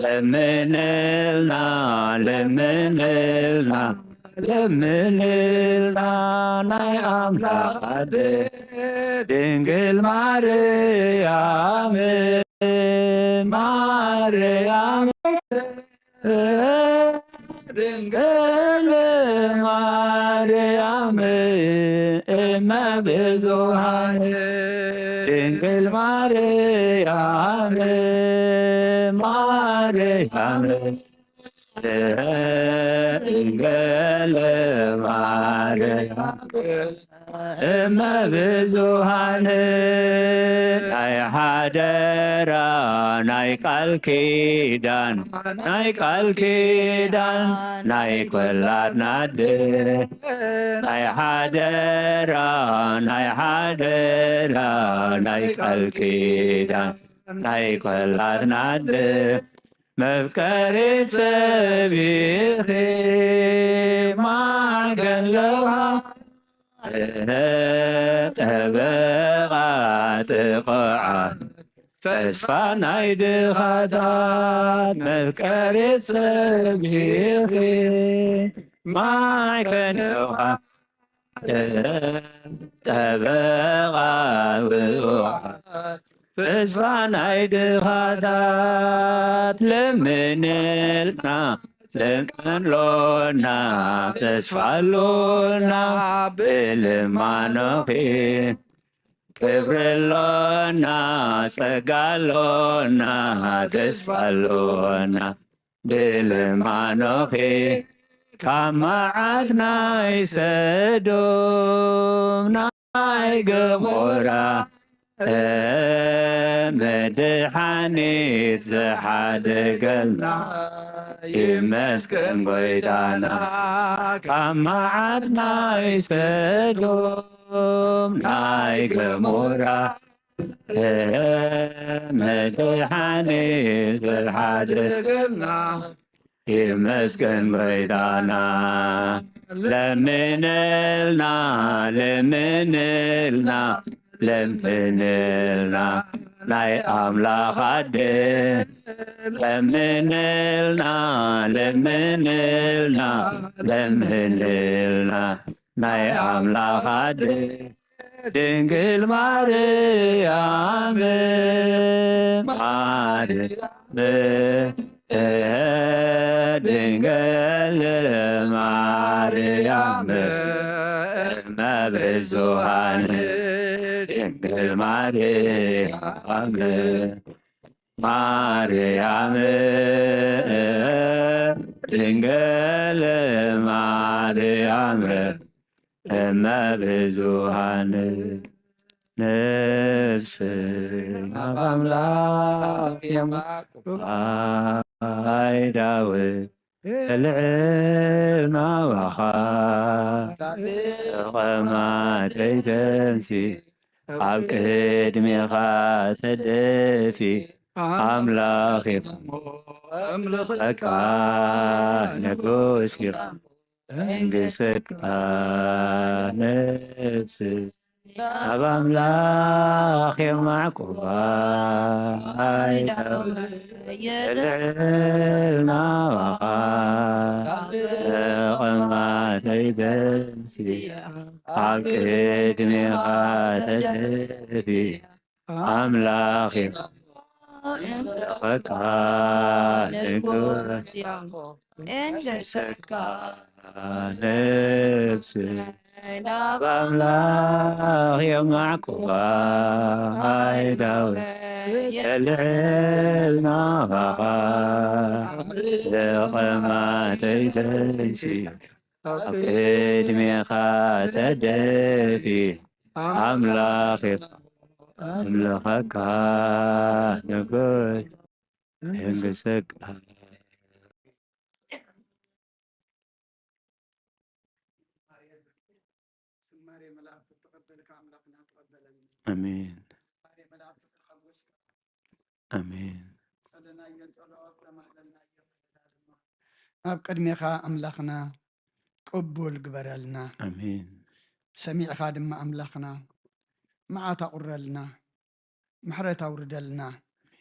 ለምንልና፣ ለምንልና፣ ለምንልና ናይ ኣምላኽ ኣደ፣ ድንግል ማርያም፣ ማርያም፣ ድንግል ማርያም እመ ብዙኃን፣ ድንግል ማርያም ማርያም፣ ድንግል ማርያም እመ ብዙኃን፣ ናይ ሓደራ ናይ ቃል ኪዳን፣ ናይ ቃል ኪዳን ናይ ኲላትና ኣደ፣ ናይ ሓደራ፣ ናይ ሓደራ ናይ ቃል ኪዳን ናይ ኲላትና ኣደ፣ መፍቀሪት ሰብ ኢኺ ማዕከን ለውሃ፣ ጠበቓ ጥቑዓት ተስፋ ናይ ድኻታት፣ መፍቀሪት ሰብ ኢኺ ማዕከን ለውሃ፣ ጠበቓ ብቑዓት ተስፋ ናይ ድኻታት፣ ለምንልና፣ ለምንሎና፣ ተስፋ ኣሎና ብልማኖኺ፣ ክብሪ ኣሎና፣ ጸጋ ኣሎና፣ ተስፋ ኣሎና ብልማኖኺ፣ ካብ መዓት ናይ ሰዶም ናይ ገሞራ መድሓኒት ዝሓደገልና፣ ይመስገን ጎይታና። ካብ መዓት ናይ ሰዶም ናይ ገሞራ መድሓኒት ዝሓደገልና፣ ይመስገን ጎይታና። ለምንልና፣ ለምንልና፣ ለምንልና ናይ ኣምላኽ ኣደ፣ ለምንልና፣ ለምንልና፣ ለምንልና ናይ ኣምላኽ ኣደ፣ ድንግል ማርያም፣ ማርያም፣ ድንግል ማርያም፣ እመ ብዙኃን፣ ድንግል ማርያም፣ ማርያም፣ ድንግል ማርያም፣ እመ ብዙኃን፣ ነፍስ ኣብ ኣምላኽ የማኩ፣ ኣይ ዳዊት ልዕል ናባኻ፣ ተቐማጠይ ተንሲ ኣብ ቅድሜኻ ተደፊ፣ ኣምላኽ ኢኻ እሞ ኣምልኸካ፣ ንጉስ ኢኻ መንግስትካ፣ ነፍሲ ኣብ ኣምላኽ የማዕቁባ። ኣይዳው የልዕል ናባኻ፣ እቕማተይ ተንሲኣ፣ ኣብ ቅድሜኻ ተደፊ። ኣምላኽ ኢኻ እምልኸካ፣ ንጉስ መንግስትካ፣ ነፍሲ ናብ ኣምላኽ የማዕቁባ። ኣይዳው የልዕል ናባኻ፣ እቕማተይ ተንሲኣ፣ ኣብ ቅድሜኻ ተደፊ። ኣምላኽ ኢኻ እምልኸካ፣ ንጉስ መንግስትካ። ዝማሬ መላእክቲ ተቐበልካ ኣምላኽና ተቐበለና። ኣሜን። ዝማሬ መላእክቲ ተሓጎስካ ኣሜን። ጸለናዮ ጸሎት ተማህለልናዮ። ኣብ ቅድሜኻ ኣምላኽና ቅቡል ግበረልና። ኣሜን። ሰሚዕኻ ድማ ኣምላኽና መዓት ኣቑረልና፣ ምሕረት ኣውርደልና።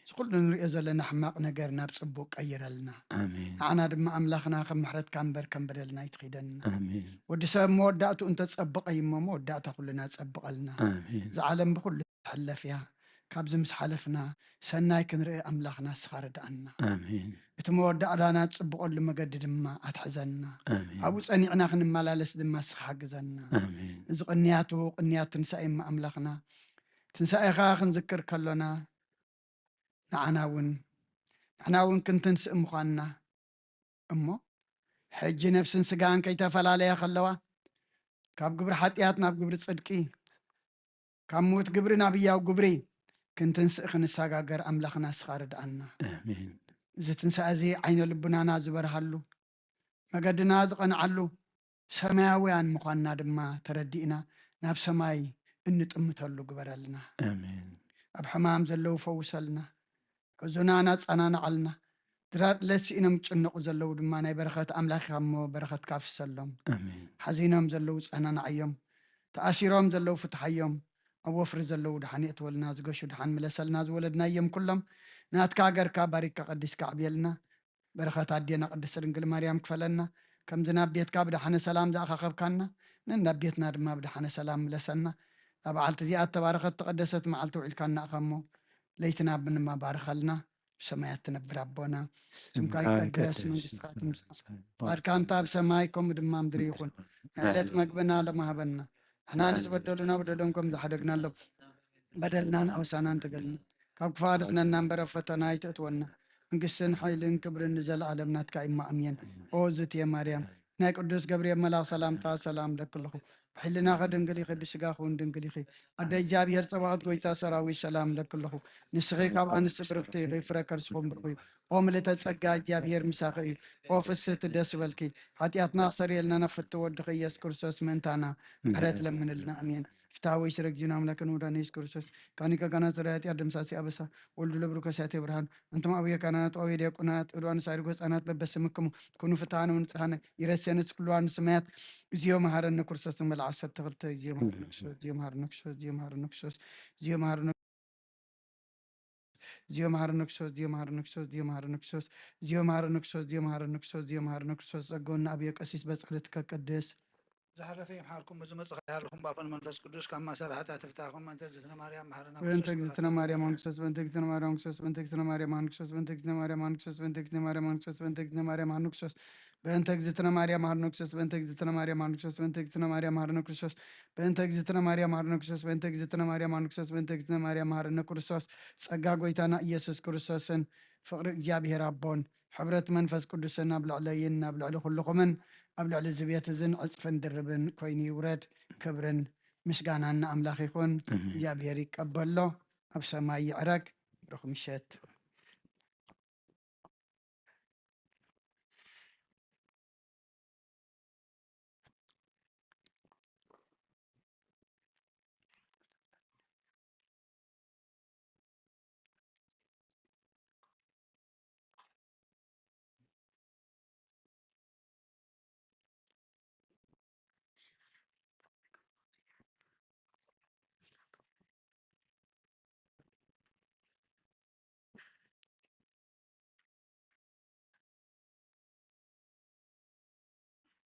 እዚ ኩሉ ንሪኦ ዘለና ሕማቕ ነገር ናብ ጽቡቕ ቀይረልና። ኣሜን። ንዓና ድማ ኣምላኽና ከም ምሕረትካ እምበር ከም በደልና ኣይትኺደና። ኣሜን። ወዲ ሰብ መወዳእትኡ እንተጸብቐ እዩ እሞ መወዳእታ ኩልና ጸብቐልና። ኣሜን። እዛ ዓለም ብኹሉ ትሕለፍ እያ። ካብዚ ምስ ሓለፍና ሰናይ ክንርኢ ኣምላኽና ንስኻ ርድኣና። ኣሜን። እቲ መወዳእታና ትጽብቐሉ መገዲ ድማ ኣትሕዘና። ኣሜን። ኣብኡ ጸኒዕና ክንመላለስ ድማ ንስኻ ሓግዘና። ኣሜን። እዚ ቅንያቱ ቅንያት ትንሳኤ እሞ ኣምላኽና ትንሳኤኻ ክንዝክር ከሎና ንዓና እውን ንሕና እውን ክንትንስእ ምዃንና እሞ ሕጂ ነፍስን ስጋን ከይተፈላለያ ከለዋ ካብ ግብሪ ሓጢኣት ናብ ግብሪ ጽድቂ ካብ ምዉት ግብሪ ናብ ህያው ግብሪ ክንትንስእ ክንሰጋገር ኣምላኽና ንስኻ ርድኣና። ኣሜን። እዚ ትንሳኤ እዚ ዓይነ ልቡናና ዝበርሃሉ መገድና ዝቐንዓሉ ሰማያውያን ምዃንና ድማ ተረዲእና ናብ ሰማይ እንጥምተሉ ግበረልና። ኣሜን። ኣብ ሕማም ዘለዉ ፈውሰልና፣ ሕዙናን ኣጸናንዓልና። ድራር ዕለት ስኢኖም ዝጭነቑ ዘለዉ ድማ ናይ በረኸት ኣምላኽ ኢኻ እሞ በረኸትካ ኣፍሰሎም። ኣሜን። ሓዚኖም ዘለዉ ጸናንዓዮም፣ ተኣሲሮም ዘለዉ ፍትሓዮም፣ ኣብ ወፍሪ ዘለዉ ድሓን የእትወልና፣ ዝገሹ ድሓን ምለሰልና፣ ዝወለድናዮም ኩሎም ናትካ ሃገርካ ባሪክካ ቀዲስካ ኣዕብየልና። በረኸት ኣዴና ቅድስቲ ድንግል ማርያም ክፈለና። ከምዚ ናብ ቤትካ ብድሓነ ሰላም ዝኣኻኸብካና ነናብ ቤትና ድማ ብድሓነ ሰላም ምለሰና። እዛ በዓልቲ እዚኣ እተባረኸት ተቐደሰት መዓልቲ ውዒልካና ኢኻ እሞ ለይትና ብንማ ባርኸልና። ብሰማያት ትነብር ኣቦና፣ ስምካ ይቀደስ፣ መንግስትካ ትምጻእ፣ ፍቃድካ እንተ ኣብ ሰማይ ከምኡ ድማ ምድሪ ይኹን። ናይ ዕለት መግብና ሎሚ ሃበና። ንሕና ንዝበደሉና በደሎም ከም ዝሓደግናሎም በደልናን ኣበሳናን ተገልና፣ ካብ ክፉእ ኣድሕነና እምበር ኣብ ፈተና ኣይተእትወና። መንግስትን ሓይልን ክብርን ንዘለኣለም ናትካ እዩ እሞ ኣሜን። ኦ ዝትየ ማርያም፣ ናይ ቅዱስ ገብርኤል መልኣኽ ሰላምታ ሰላም እለኪ ኣለኹ። ብሕልናኺ ድንግል ኢኺ፣ ብስጋኺ እውን ድንግል ኢኺ። ኣደ እግዚኣብሔር ጸባኦት፣ ጎይታ ሰራዊት፣ ሰላም እለኪ ኣለኹ። ንስኺ ካብ ኣንስቲ ብርኽቲ ኢኺ፣ ፍረ ከርስኹም ብሩኽ እዩ። ኦ ምልእተ ጸጋ፣ እግዚኣብሔር ምሳኺ እዩ። ኦ ፍስህቲ፣ ደስ ይበልኪ። ሓጢኣትና ክሰርየልና ናብ ፍትው ወድኺ ኢየሱስ ክርስቶስ ምእንታና ምሕረት ለምንልና። ኣሜን። ፍትሐ ወይ ስረ እግዚእነ አምላክነ ወመድኃኒነ ኢየሱስ ክርስቶስ፣ ካኒ ከጋና ስረ ኃጢአት ደምሳሲ አበሳ፣ ወልዱ ለብሩከ ሳቴ ብርሃን፣ አንትሙ አብየ ካህናት ወአብየ ዲያቆናት፣ እሉ አንሳሪ ጎ ህፃናት በበስምክሙ ኩኑ ፍትሐነ ወንጽሐነ፣ ይረሴነ ኩሉ አንስማያት፣ እግዚኦ መሐረነ ክርስቶስ። መልዓሰ ተክልተ፣ እግዚኦ መሐረነ ክርስቶስ፣ እግዚኦ መሐረነ ክርስቶስ፣ እግዚኦ መሐረነ ክርስቶስ፣ እግዚኦ መሐረነ እግዚኦ መሐረነ ክርስቶስ፣ እግዚኦ መሐረነ ክርስቶስ፣ እግዚኦ መሐረነ ክርስቶስ፣ እግዚኦ መሐረነ ክርስቶስ፣ እግዚኦ መሐረነ ክርስቶስ፣ እግዚኦ መሐረነ ክርስቶስ፣ ጸግወና አብየ ቀሲስ በጸሎትከ ቅድስ። ዝሓለፈ ይምሓርኩም፣ ብዝመጽእ ከይሃልኹም፣ ብኣፈን መንፈስ ቅዱስ ካብ ማእሰር ሓጢኣት ይፍታሕኩም። በእንተ እግዝእትነ ማርያም መሓረና በእንተ ክርስቶስ። እግዝእትነ ማርያም መሓረነ ክርስቶስ። በእንተ እግዝእትነ ማርያም መሓረነ ክርስቶስ። በእንተ እግዝእትነ ማርያም መሓረነ ክርስቶስ። በእንተ እግዝእትነ ማርያም መሓረነ ክርስቶስ። በእንተ እግዝእትነ ማርያም መሓረነ ክርስቶስ። በእንተ እግዝእትነ ማርያም መሓረነ ክርስቶስ። በእንተ እግዝእትነ ማርያም መሓረነ ክርስቶስ። በእንተ እግዝእትነ ማርያም መሓረነ ክርስቶስ። በእንተ እግዝእትነ ማርያም መሓረነ ክርስቶስ። በእንተ እግዝእትነ ማርያም መሓረነ ክርስቶስ። ጸጋ ጎይታና ኢየሱስ ክርስቶስን ፍቕሪ እግዚኣብሔር ኣቦን ሕብረት መንፈስ ቅዱስን ኣብ ልዕለይን ኣብ ልዕሊ ኩልኹምን ኣብ ልዕሊ እዚ ቤት እዝን ዕጽፍን ድርብን ኮይኑ ይውረድ። ክብርን ምስጋናን ንኣምላኽ ይኹን። ኣሜን። እግዚኣብሔር ይቀበሎ፣ ኣብ ሰማይ ይዕረግ። ብሩኽ ምሸት።